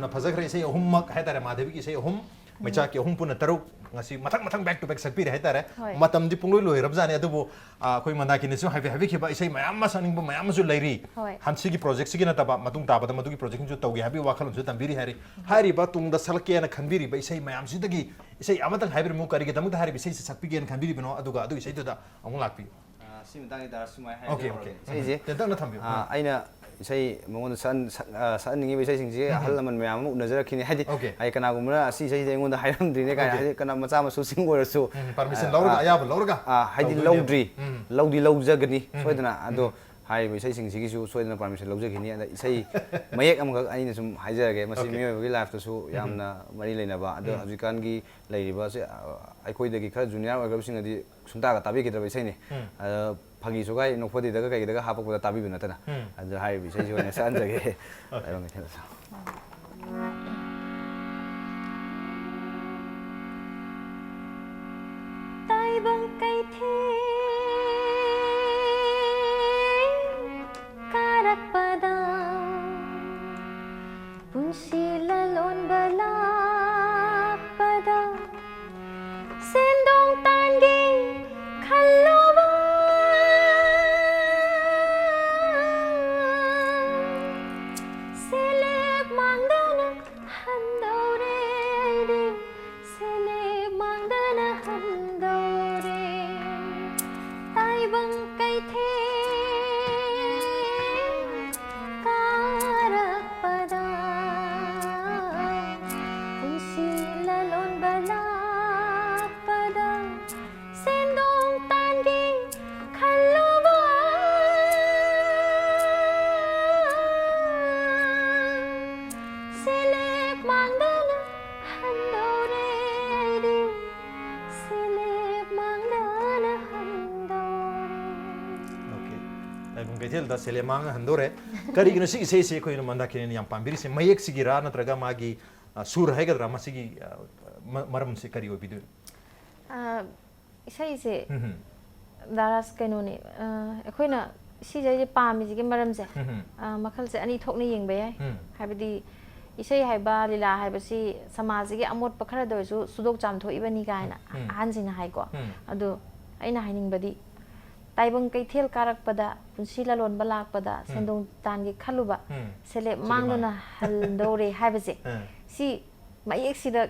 ꯐꯖꯈ꯭ꯔꯦ ꯏꯁꯩ ꯑꯍꯨꯝꯃꯛ ꯍꯥꯏꯇꯥꯔꯦ, ꯃꯥꯙꯕꯤꯒꯤ ꯏꯁꯩ ꯑꯍꯨꯝ, ꯃꯩꯆꯥꯛꯀꯤ ꯑꯍꯨꯝ, ꯄꯨꯟꯅ ꯇꯔꯨꯛ, ꯉꯁꯤ ꯃꯊꯪ ꯃꯊꯪ back to back ꯁꯛꯄꯤꯔꯦ ꯍꯥꯏꯇꯥꯔꯦ꯫ ꯍꯣꯏ꯫ ꯃꯇꯝꯗꯤ ꯄꯨꯡꯂꯣꯏ ꯂꯣꯏꯔꯕꯖꯥꯠꯅꯤ, ꯑꯗꯨꯕꯨ ꯑ, ꯑꯩꯈꯣꯏ ꯃꯟꯗꯥꯀꯤꯅꯤꯁꯨ ꯍꯥꯏꯕꯤ ꯍꯥꯏꯕꯤꯈꯤꯕ ꯏꯁꯩ ꯃꯌꯥꯝ ꯑꯃ, ꯁꯛꯅꯤꯡꯕ ꯃꯌꯥꯝ ꯑꯃꯁꯨ ꯂꯩꯔꯤ꯫ ꯍꯣꯏ꯫ ꯍꯟꯁꯤꯒꯤ projectꯁꯤꯒꯤ ꯅꯠꯇꯕ, ꯃꯇꯨꯡ ꯇꯥꯕꯗ ꯃꯗꯨꯒꯤ projectꯁꯤꯡꯁꯨ ꯇꯧꯒꯦ ꯍꯥꯏꯕꯒꯤ ꯋꯥꯈꯜꯂꯣꯟꯁꯨ ꯊꯝꯕꯤꯔꯤ ꯍꯥꯏꯔꯤ꯫ ꯍꯥꯏꯔꯤꯕ ꯇꯨꯡꯗ ꯁꯛꯂꯛꯀꯦꯅ ꯈꯟꯕꯤꯔꯤꯕ ꯏꯁꯩ ꯃꯌꯥꯝꯁꯤꯗꯒꯤ ꯏꯁꯩ ꯑꯃꯇꯪ ꯍꯥꯏꯕꯤꯔꯝꯃꯨ, ꯀꯔꯤꯒꯤꯗꯃꯛꯇ ꯍꯥꯏꯔꯤꯕ ꯏꯁꯩꯁꯤ ꯁꯛꯄꯤꯒꯦꯅ ꯈꯟꯕꯤꯔꯤꯕꯅꯣ, ꯑꯗꯨꯒ ꯑꯗꯨꯒꯤ ꯏꯁꯩꯗꯨꯗ ꯑꯃꯨꯛ ꯂꯥꯛꯄꯤꯌꯨ꯫ ꯑ, ꯁꯤ ꯃꯇꯥꯡꯁꯤꯗ ꯁꯨꯃꯥꯏꯅ ꯑꯣꯀꯦ, ꯍꯥꯏꯖꯍꯧꯔꯒꯦ꯫ ꯑꯣꯀꯦ꯫ ꯏꯁꯩꯁꯦ ꯇꯦꯟꯇꯛꯅ ꯊꯝꯕꯤꯌꯨ꯫ ꯑ, ꯑꯩꯅ ꯏꯁꯩ ꯃꯉꯣꯟꯗ ꯁꯛꯍꯟ-, ꯁꯛ-, ꯑ, ꯁꯛꯍꯟꯅꯤꯡꯉꯤꯕ ꯏꯁꯩꯁꯤꯡꯁꯦ ꯑꯍꯜ ꯂꯃꯟ ꯃꯌꯥꯝ ꯑꯃ ꯎꯅꯖꯔꯛꯈꯤꯅꯤ꯫ ꯍꯥꯏꯗꯤ, ꯑꯣꯀꯦ꯫ ꯍꯥꯏꯗꯤ ꯀꯅꯥꯒꯨꯝꯕꯅ ꯑꯁꯤ ꯏꯁꯩꯁꯦ ꯑꯩꯉꯣꯟꯗ ꯍꯥꯏꯔꯝꯗ꯭ꯔꯤꯅꯦ ꯀꯥꯏꯅ, ꯑꯣꯀꯦ꯫ ꯍꯥꯏꯗꯤ ꯀꯅꯥ ꯃꯆꯥ ꯃꯁꯨꯁꯤꯡ ꯑꯣꯏꯔꯁꯨ, ꯎꯝ, permission ꯑ, ꯂꯧꯔꯒ, ꯑ, ꯑꯌꯥꯕ ꯂꯧꯔꯒ ꯑ, ꯍꯥꯏꯗꯤ ꯇꯧꯗꯣꯏꯅꯦ꯫ ꯂꯧꯗ꯭ꯔꯤ, ꯎꯝ꯫ ꯂꯧꯗꯤ ꯂꯧꯖꯒꯅꯤ ꯎꯝ꯫ ꯁꯣꯏꯗꯅ꯫ ꯑꯗꯣ ꯍꯥꯏꯔꯤꯕ ꯏꯁꯩꯁꯤꯡꯁꯤꯒꯤꯁꯨ ꯁꯣꯏꯗꯅ permission ꯂꯧꯖꯈꯤꯅꯤ꯫ ꯑꯗ ꯏꯁꯩ ꯃꯌꯦꯛ ꯑꯃꯈꯛ ꯑꯩꯅ ꯁꯨꯝ ꯍꯥꯏꯖꯔꯒꯦ, ꯃꯁꯤ ꯑꯣꯀꯦ꯫ ꯃꯤꯑꯣꯏꯕꯒꯤ lifeꯇꯁꯨ ꯌꯥꯝꯅ ꯃꯔꯤ ꯂꯩꯅꯕ, ꯑꯗꯣ ꯎꯝ꯫ ꯍꯧꯖꯤꯛꯀꯥꯟꯒꯤ ꯂꯩꯔꯤꯕꯁꯦ, ꯑ, ꯑꯩꯈꯣꯏꯗꯒꯤ ꯈꯔ junior ꯑꯣꯏꯈ꯭ꯔꯕꯁꯤꯡꯅꯗꯤ ꯁꯨꯡꯇꯥꯒ ꯇꯥꯕꯤꯈꯤꯗ꯭ꯔꯕ ꯏꯁꯩꯅꯤ꯫ ꯎꯝ꯫ ꯑꯗ ꯐꯥꯒꯤ ꯖꯣꯒꯥꯏ ꯅꯣꯛꯐꯗꯦꯗꯒ ꯀꯩꯗꯒ ꯍꯥꯞꯄꯛꯄꯗ ꯇꯥꯕꯤꯕ ꯅꯠꯇꯅ꯫ ꯎꯝ꯫ ꯑꯗꯨ ꯍꯥꯏꯔꯤꯕ ꯏꯁꯩꯁꯤ ꯑꯣꯏꯅ ꯁꯛꯍꯟꯖꯒꯦ꯫ ꯑꯣꯀꯦ꯫ ꯇꯥꯏꯕꯪ ꯀꯩꯊꯦꯜꯗꯁꯨ꯫ ꯇꯥꯏꯕꯪ ꯀꯩꯊꯦꯜ ꯀꯥꯔꯛꯄꯗ, ꯄꯨꯟꯁꯤ ꯂꯂꯣꯟꯕ ꯂꯥꯛꯄꯗ, ꯁꯦꯟꯗꯣꯡ ꯇꯥꯟꯒꯦ ꯈꯜꯂꯨꯕ, ꯁꯦꯜꯂꯦꯞ ꯃꯥꯡꯗꯅ ꯍꯟꯗꯧꯔꯦ ꯑꯩꯗꯤ, ꯁꯦꯜꯂꯦꯞ ꯃꯥꯡꯗꯅ ꯍꯟꯗꯧꯔꯦ꯫ ꯇꯥꯏꯕꯪ ꯀꯩꯊꯦꯜ ꯀꯥꯔꯛꯄꯗ, ꯄꯨꯟꯁꯤ ꯂꯂꯣꯟꯕ ꯂꯥꯛꯄꯗ, ꯁꯦꯟꯗꯣꯡ ꯇꯥꯟꯒꯦ ꯈꯜꯂꯨꯕ, ꯁꯦꯜꯂꯦꯞ ꯃꯥꯡꯗꯅ ꯍꯟꯗꯧꯔꯦ ꯑꯩꯗꯤ, ꯁꯦꯜꯂꯦꯞ ꯃꯥꯡꯗꯅ ꯍꯟꯗꯧꯔꯦ꯫ ꯑꯣꯀꯦ꯫ ꯇꯥꯏꯕꯪ ꯀꯩꯊꯦꯜꯗ ꯁꯦꯜꯂꯦꯞ ꯃꯥꯡꯉ ꯍꯟꯗꯧꯔꯦ꯫ ꯀꯔꯤꯒꯤꯅꯣ ꯁꯤ ꯏꯁꯩꯁꯤ ꯑꯩꯈꯣꯏꯅ ꯃꯟꯗꯥꯀꯤꯅꯤꯅ ꯌꯥꯝ ꯄꯥꯝꯕꯤꯔꯤꯁꯦ? ꯃꯌꯦꯛꯁꯤꯒꯤꯔꯥ ꯅꯠꯇ꯭ꯔꯒ ꯃꯥꯒꯤ, ꯑ, ꯁꯨꯔ ꯍꯥꯏꯒꯗ꯭ꯔꯥ, ꯃꯁꯤꯒꯤ, ꯑ, ꯃ-, ꯃꯔꯝꯁꯤ ꯀꯔꯤ ꯑꯣꯏꯕꯤꯗꯣꯏꯅꯣ? ꯑ, ꯏꯁꯩꯁꯦ ꯎꯝ꯫ ꯗꯥꯔꯥꯁ ꯀꯩꯅꯣꯅꯦ, ꯑ, ꯑꯩꯈꯣꯏꯅ ꯁꯤꯁꯦ ꯄꯥꯝꯃꯤꯁꯤꯒꯤ ꯃꯔꯝꯁꯦ, ꯎꯝ꯫ ꯑ, ꯃꯈꯜꯁꯦ ꯑꯅꯤ ꯊꯣꯛꯅ ꯌꯦꯡꯕ ꯌꯥꯏ꯫ ꯎꯝ꯫ ꯍꯥꯏꯕꯗꯤ ꯏꯁꯩ ꯍꯥꯏꯕ, ꯂꯤꯂꯥ ꯍꯥꯏꯕꯁꯤ ꯁꯃꯥꯖꯁꯤꯒꯤ ꯑꯃꯣꯠꯄ ꯈꯔꯗ ꯑꯣꯏꯔꯁꯨ ꯁꯨꯗꯣꯛ ꯆꯥꯝꯊꯣꯛꯏꯕꯅꯤ ꯀꯥꯏꯅ ꯎꯝ꯫ ꯑꯍꯟꯁꯤꯡꯅ ꯍꯥꯏꯀꯣ꯫ ꯎꯝ꯫ ꯑꯗꯣ ꯑꯩꯅ ꯍꯥꯏꯅꯤꯡꯕꯗꯤ, ꯇꯥꯏꯕꯪ ꯀꯩꯊꯦꯜ ꯀꯥꯔꯛꯄꯗ, ꯄꯨꯟꯁꯤ ꯂꯂꯣꯟꯕ ꯂꯥꯛꯄꯗ, ꯎꯝ꯫ ꯁꯦꯟꯗꯣꯡ ꯇꯥꯟꯒꯦ ꯈꯜꯂꯨꯕ ꯎꯝ꯫ ꯁꯦꯂꯦꯞ ꯁꯦꯂꯦꯞ ꯃꯥꯡꯗꯨꯅ ꯍꯟꯗꯧꯔꯦ ꯍꯥꯏꯕꯁꯦ, ꯎꯝ꯫ ꯁꯤ ꯃꯌꯦꯛꯁꯤꯗ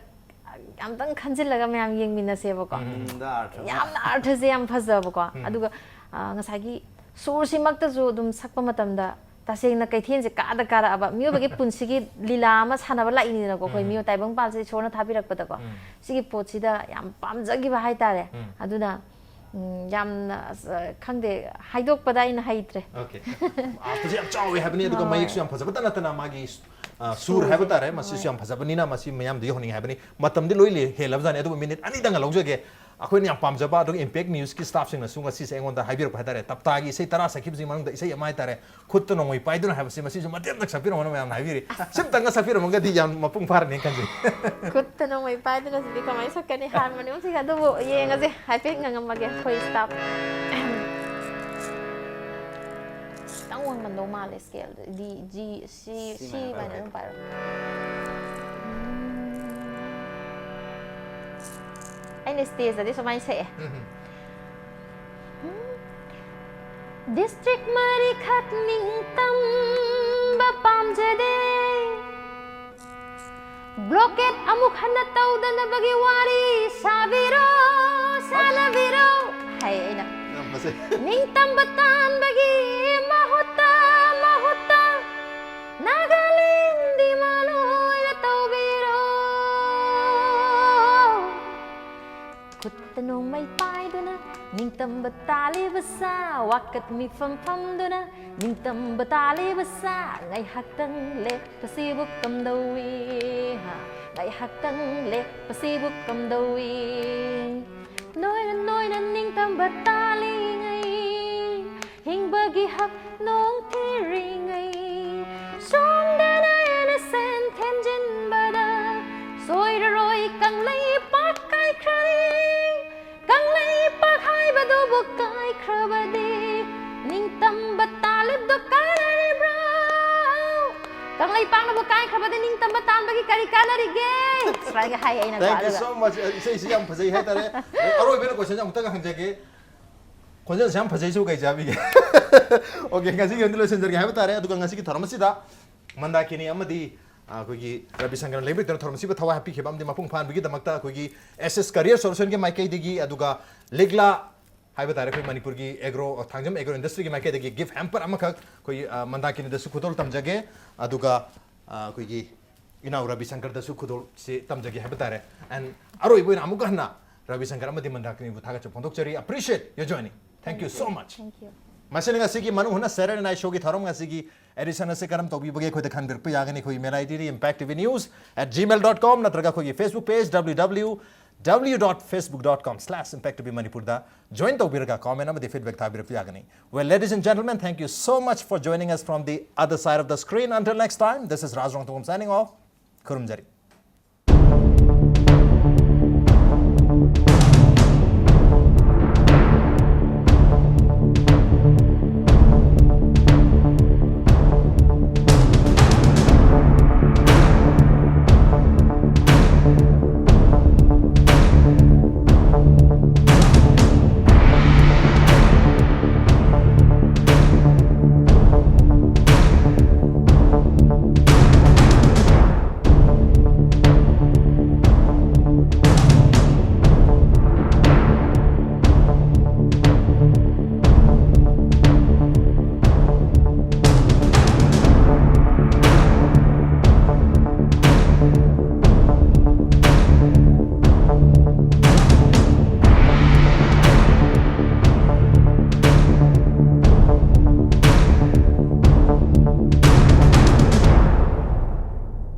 ꯑꯝꯇꯪ ꯈꯟꯖꯤꯜꯂꯒ ꯃꯌꯥꯝ ꯌꯦꯡꯃꯤꯟꯅꯁꯦꯕꯀꯣ꯫ ꯎꯝ꯫ ꯅꯨꯡꯗ ꯑꯥꯔꯊ ꯑꯃ꯫ ꯌꯥꯝꯅ ꯑꯥꯔꯊꯁꯦ ꯌꯥꯝ ꯐꯖꯕꯀꯣ꯫ ꯎꯝ꯫ ꯑꯗꯨꯒ, ꯑ, ꯉꯁꯥꯏꯒꯤ ꯁꯨꯔꯁꯤꯃꯛꯇꯁꯨ ꯑꯗꯨꯝ ꯁꯛꯄ ꯃꯇꯝꯗ ꯇꯁꯦꯡꯅ ꯀꯩꯊꯦꯜꯁꯦ ꯀꯥꯗ ꯀꯥꯔꯛꯑꯕ, ꯃꯤꯑꯣꯏꯕꯒꯤ ꯄꯨꯟꯁꯤꯒꯤ ꯂꯤꯂꯥ ꯑꯃ ꯁꯥꯟꯅꯕ ꯂꯥꯛꯏꯅꯤꯗꯅꯀꯣ, ꯑꯩꯈꯣꯏ ꯎꯝ꯫ ꯃꯤꯑꯣꯏ ꯇꯥꯏꯕꯪ ꯄꯥꯜꯁꯦ ꯏꯁꯣꯔꯅ ꯊꯥꯕꯤꯔꯛꯄꯗꯀꯣ꯫ ꯎꯝ꯫ ꯁꯤꯒꯤ ꯄꯣꯠꯁꯤꯗ ꯌꯥꯝ ꯄꯥꯝꯖꯈꯤꯕ ꯍꯥꯏꯇꯥꯔꯦ꯫ ꯎꯝ꯫ ꯑꯗꯨꯅ, ꯎꯝ, ꯌꯥꯝꯅ, ꯑꯁ, ꯈꯪꯗꯦ, ꯍꯥꯏꯗꯣꯛꯄꯗ ꯑꯩꯅ ꯍꯩꯇ꯭ꯔꯦ꯫ Okay. ꯑꯥꯔꯊꯁꯦ ꯌꯥꯝ ꯆꯥꯎꯋꯦ ꯍꯥꯏꯕꯅꯤ, ꯑꯗꯨꯒ ꯍꯣꯏ꯫ ꯃꯌꯦꯛꯁꯨ ꯌꯥꯝ ꯐꯖꯕꯇ ꯅꯠꯇꯅ ꯃꯥꯒꯤ, ꯑ, ꯁꯨꯔ ꯁꯨꯔꯁꯦ꯫ ꯍꯥꯏꯕ ꯇꯥꯔꯦ, ꯃꯁꯤꯁꯨ ꯍꯣꯏ꯫ ꯌꯥꯝ ꯐꯖꯕꯅꯤꯅ ꯃꯁꯤ ꯃꯌꯥꯝꯗ ꯌꯧꯍꯟꯅꯤꯡꯉꯦ ꯍꯥꯏꯕꯅꯤ꯫ ꯃꯇꯝꯗꯤ ꯂꯣꯏ ꯂꯩ-, ꯍꯦꯜꯂꯕꯖꯥꯠꯅꯤ, ꯑꯗꯨꯕꯨ ꯃꯤꯅꯤꯠ ꯑꯅꯤꯗꯪꯒ ꯂꯧꯖꯒꯦ꯫ ꯑꯩꯈꯣꯏꯅ ꯌꯥꯝ ꯄꯥꯝꯖꯕ, ꯑꯗꯨꯒ Impact News ꯀꯤ staff ꯁꯤꯡꯅꯁꯨ ꯉꯁꯤꯁꯦ ꯑꯩꯉꯣꯟꯗ ꯍꯥꯏꯕꯤꯔꯛꯄ ꯍꯥꯏꯇꯥꯔꯦ, ꯇꯞꯇꯥꯒꯤ ꯏꯁꯩ ꯇꯔꯥ ꯁꯛꯈꯤꯕꯁꯤꯒꯤ ꯃꯅꯨꯡꯗ ꯏꯁꯩ ꯑꯃ ꯍꯥꯏꯇꯥꯔꯦ, ꯈꯨꯠꯇ ꯅꯣꯡꯃꯩ ꯄꯥꯏꯗꯨꯅ ꯍꯥꯏꯕꯁꯤ, ꯃꯁꯤꯁꯨ ꯃꯇꯦꯛ ꯑꯃꯇꯪ ꯁꯛꯄꯤꯔꯝꯃꯣꯅ ꯃꯌꯥꯝꯅ ꯍꯥꯏꯕꯤꯔꯤ꯫ ꯁꯤꯝꯇꯪꯒ ꯁꯛꯄꯤꯔꯝꯃꯒꯗꯤ ꯌꯥꯝ ꯃꯄꯨꯡ ꯐꯥꯔꯅꯤ ꯈꯟꯖꯩ꯫ ꯈꯨꯠꯇ ꯅꯣꯡꯃꯩ ꯄꯥꯏꯗꯨꯅ ꯁꯤꯗꯤ ꯀꯃꯥꯏꯅ ꯁꯛꯀꯅꯤ? ꯍꯥꯔꯃꯣꯅꯤꯌꯝꯁꯤꯒ꯫ ꯑꯗꯨꯕꯨ ꯌꯦꯡꯉꯁꯦ, ꯍꯥꯏꯐꯦꯠ ꯉꯪꯉꯝꯃꯒꯦ ꯑꯩꯈꯣꯏ staff꯫ ꯈꯤꯇꯪ ꯋꯥꯡꯃꯟꯗꯧ ꯃꯥꯜꯂꯦ scale ꯗꯤ꯫ G, C, C C minor minor ꯄꯥꯏꯔꯣ꯫ ꯑꯗꯨꯝ ꯄꯥꯏꯔꯣ꯫ ꯑꯩꯅ stage ꯇꯗꯤ ꯁꯨꯃꯥꯏꯅ ꯁꯛꯑꯦ꯫ ꯎꯝ꯫ District ꯃꯔꯤꯈꯛ ꯅꯤꯡꯇꯝꯕ ꯄꯥꯝꯖꯗꯦ꯫ Blockade ꯑꯃꯨꯛ ꯍꯟꯅ ꯇꯧꯗꯅꯕꯒꯤ ꯋꯥꯔꯤ ꯁꯥꯕꯤꯔꯣ, ꯁꯥꯟꯅꯕꯤꯔꯣ ꯍꯥꯏ ꯑꯩꯅ꯫ ꯌꯥꯝ ꯐꯖꯩ꯫ ꯅꯤꯡꯇꯝꯕ ꯇꯥꯟꯕꯒꯤ ꯃꯍꯨꯠꯇ, ꯃꯍꯨꯠꯇ ꯅꯥꯒꯥꯂꯦꯟꯗꯤ ꯃꯥ ꯂꯣꯏꯅ ꯇꯧꯕꯤꯔꯣ꯫ ꯈꯨꯠꯇ ꯅꯣꯡꯃꯩ ꯄꯥꯏꯗꯨꯅ ꯅꯤꯡꯇꯝꯕ ꯇꯥꯜꯂꯤꯕ ꯁꯥ, ꯋꯥꯀꯠ ꯃꯤꯐꯝ ꯐꯝꯗꯨꯅ ꯅꯤꯡꯇꯝꯕ ꯇꯥꯜꯂꯤꯕ ꯁꯥ, ꯉꯥꯏꯍꯥꯛꯇꯪ ꯂꯦꯞꯄꯁꯤꯕꯨ ꯀꯝꯗꯧꯏ? ꯍꯥ? ꯉꯥꯏꯍꯥꯛꯇꯪ ꯂꯦꯞꯄꯁꯤꯕꯨ ꯀꯝꯗꯧꯏ? ꯅꯣꯏꯅ, ꯅꯣꯏꯅ ꯅꯤꯡꯇꯝꯕ ꯇꯥꯜꯂꯤꯉꯩ, ꯍꯤꯡꯕꯒꯤ ꯍꯛ ꯅꯣꯡ ꯊꯤꯔꯤꯉꯩ, ꯁꯣꯝꯗꯅ ꯏꯅꯣꯁꯦꯟ ꯊꯦꯝꯖꯤꯟꯕꯗ ꯁꯣꯏꯔꯔꯣꯏ ꯀꯪꯂꯩꯄꯥꯛ ꯀꯥꯏꯈ꯭ꯔꯅꯤ꯫ ꯀꯪꯂꯩꯄꯥꯛ ꯍꯥꯏꯕꯗꯨꯕꯨ ꯀꯥꯏꯈ꯭ꯔꯕꯗꯤ ꯅꯤꯡꯇꯝꯕ ꯇꯥꯜꯂꯤꯕꯗꯣ ꯀꯥꯟꯅꯔꯤꯕ꯭ꯔꯣ? ꯀꯪꯂꯩꯄꯥꯛꯅꯕꯨ ꯀꯥꯏꯈ꯭ꯔꯕꯗ ꯅꯤꯡꯇꯝꯕ ꯇꯥꯟꯕꯒꯤ ꯀꯔꯤ ꯀꯥꯟꯅꯔꯤꯒꯦ? ꯁꯨꯃꯥꯏꯅ ꯍꯥꯏ ꯑꯩꯅ Thank you ꯇꯥꯔꯒ꯫ So much. ꯏꯁꯩꯁꯤ ꯌꯥꯝ ꯐꯖꯩ ꯍꯥꯏꯇꯥꯔꯦ꯫ ꯑꯔꯣꯏꯕ ꯑꯣꯏꯅ question ꯑꯃꯨꯛꯇꯒ ꯍꯪꯖꯒꯦ꯫ ꯈꯣꯟꯖꯦꯜꯁꯦ ꯌꯥꯝ ꯐꯖꯩꯁꯤꯕꯨ ꯀꯩ ꯆꯥꯕꯤꯒꯦ? Okay, ꯉꯁꯤꯒꯤ ꯑꯣꯏꯅꯗꯤ ꯂꯣꯏꯁꯤꯟꯖꯔꯒꯦ ꯍꯥꯏꯕ ꯇꯥꯔꯦ꯫ ꯑꯗꯨꯒ ꯉꯁꯤꯒꯤ ꯊꯧꯔꯝ ꯑꯁꯤꯗ ꯃꯟꯗꯥꯀꯤꯅꯤ ꯑꯃꯗꯤ ꯑꯩꯈꯣꯏꯒꯤ ꯔꯕꯤ ꯁꯪꯀꯔꯅ ꯂꯩꯕꯤꯔꯛꯇꯨꯅ ꯊꯧꯔꯝ ꯑꯁꯤꯕꯨ ꯊꯋꯥꯏ ꯍꯥꯞꯄꯤꯈꯤꯕ ꯑꯃꯗꯤ ꯃꯄꯨꯡ ꯐꯥꯍꯟꯕꯒꯤꯗꯃꯛꯇ ꯑꯩꯈꯣꯏꯒꯤ ꯑꯦꯁ ꯑꯦꯁ ꯀꯔꯤꯌꯔ ꯁꯣꯂꯨꯁꯟꯒꯤ ꯃꯥꯏꯀꯩꯗꯒꯤ, ꯑꯗꯨꯒ ꯂꯤꯛꯂꯥ ꯍꯥꯏꯕ ꯇꯥꯔꯦ, ꯑꯩꯈꯣꯏ ꯃꯅꯤꯄꯨꯔꯒꯤ ꯑꯦꯒ꯭ꯔꯣ, ꯊꯥꯡꯖꯝ ꯑꯦꯒ꯭ꯔꯣ ꯏꯟꯗꯁꯇ꯭ꯔꯤꯒꯤ ꯃꯥꯏꯀꯩꯗꯒꯤ ꯒꯤꯐ ꯍꯦꯝꯄꯔ ꯑꯃꯈꯛ ꯑꯩꯈꯣꯏ, ꯑ, ꯃꯟꯗꯥꯀꯤꯅꯤꯗꯁꯨ ꯈꯨꯗꯣꯜ ꯇꯝꯖꯒꯦ꯫ ꯑꯗꯨꯒ, ꯑ, ꯑꯩꯈꯣꯏꯒꯤ ꯏꯅꯥꯎ ꯔꯕꯤ ꯁꯪꯀꯔꯗꯁꯨ ꯈꯨꯗꯣꯜꯁꯤ ꯇꯝꯖꯒꯦ ꯍꯥꯏꯕ ꯇꯥꯔꯦ꯫ And ꯑꯔꯣꯏꯕ ꯑꯣꯏꯅ ꯑꯃꯨꯛꯀ ꯍꯟꯅ ꯔꯕꯤ ꯁꯪꯀꯔ ꯑꯃꯗꯤ ꯃꯟꯗꯥꯀꯤꯅꯤꯕꯨ ꯊꯥꯒꯠꯆꯕ ꯐꯣꯡꯗꯣꯛꯆꯔꯤ꯫ Appreciate your joining. Thank you so much. Thank you. ꯃꯁꯤꯅ ꯉꯁꯤꯒꯤ ꯃꯅꯨꯡ ꯍꯨꯠꯅ Saturday Night Showꯒꯤ ꯊꯧꯔꯝ ꯉꯁꯤꯒꯤ edition ꯑꯁꯤ ꯀꯔꯝ ꯇꯧꯕꯤꯕꯒꯦ ꯑꯩꯈꯣꯏꯗ ꯈꯟꯕꯤꯔꯛꯄ ꯌꯥꯒꯅꯤ ꯑꯩꯈꯣꯏ email ID D impact T V news at gmail dot com ꯅꯠꯇ꯭ꯔꯒ ꯑꯩꯈꯣꯏꯒꯤ Facebook page W W W dot facebook dot com slash impact T V Manipur ꯗ join ꯇꯧꯕꯤꯔꯒ comment ꯑꯃꯗꯤ feedback ꯊꯥꯕꯤꯔꯛꯄ ꯌꯥꯒꯅꯤ꯫ Well, ladies and gentlemen, thank you so much for joining us from the other side of the screen. Until next time, this is Raj Rongthangam signing off. ꯈꯨꯔꯨꯝꯖꯔꯤ꯫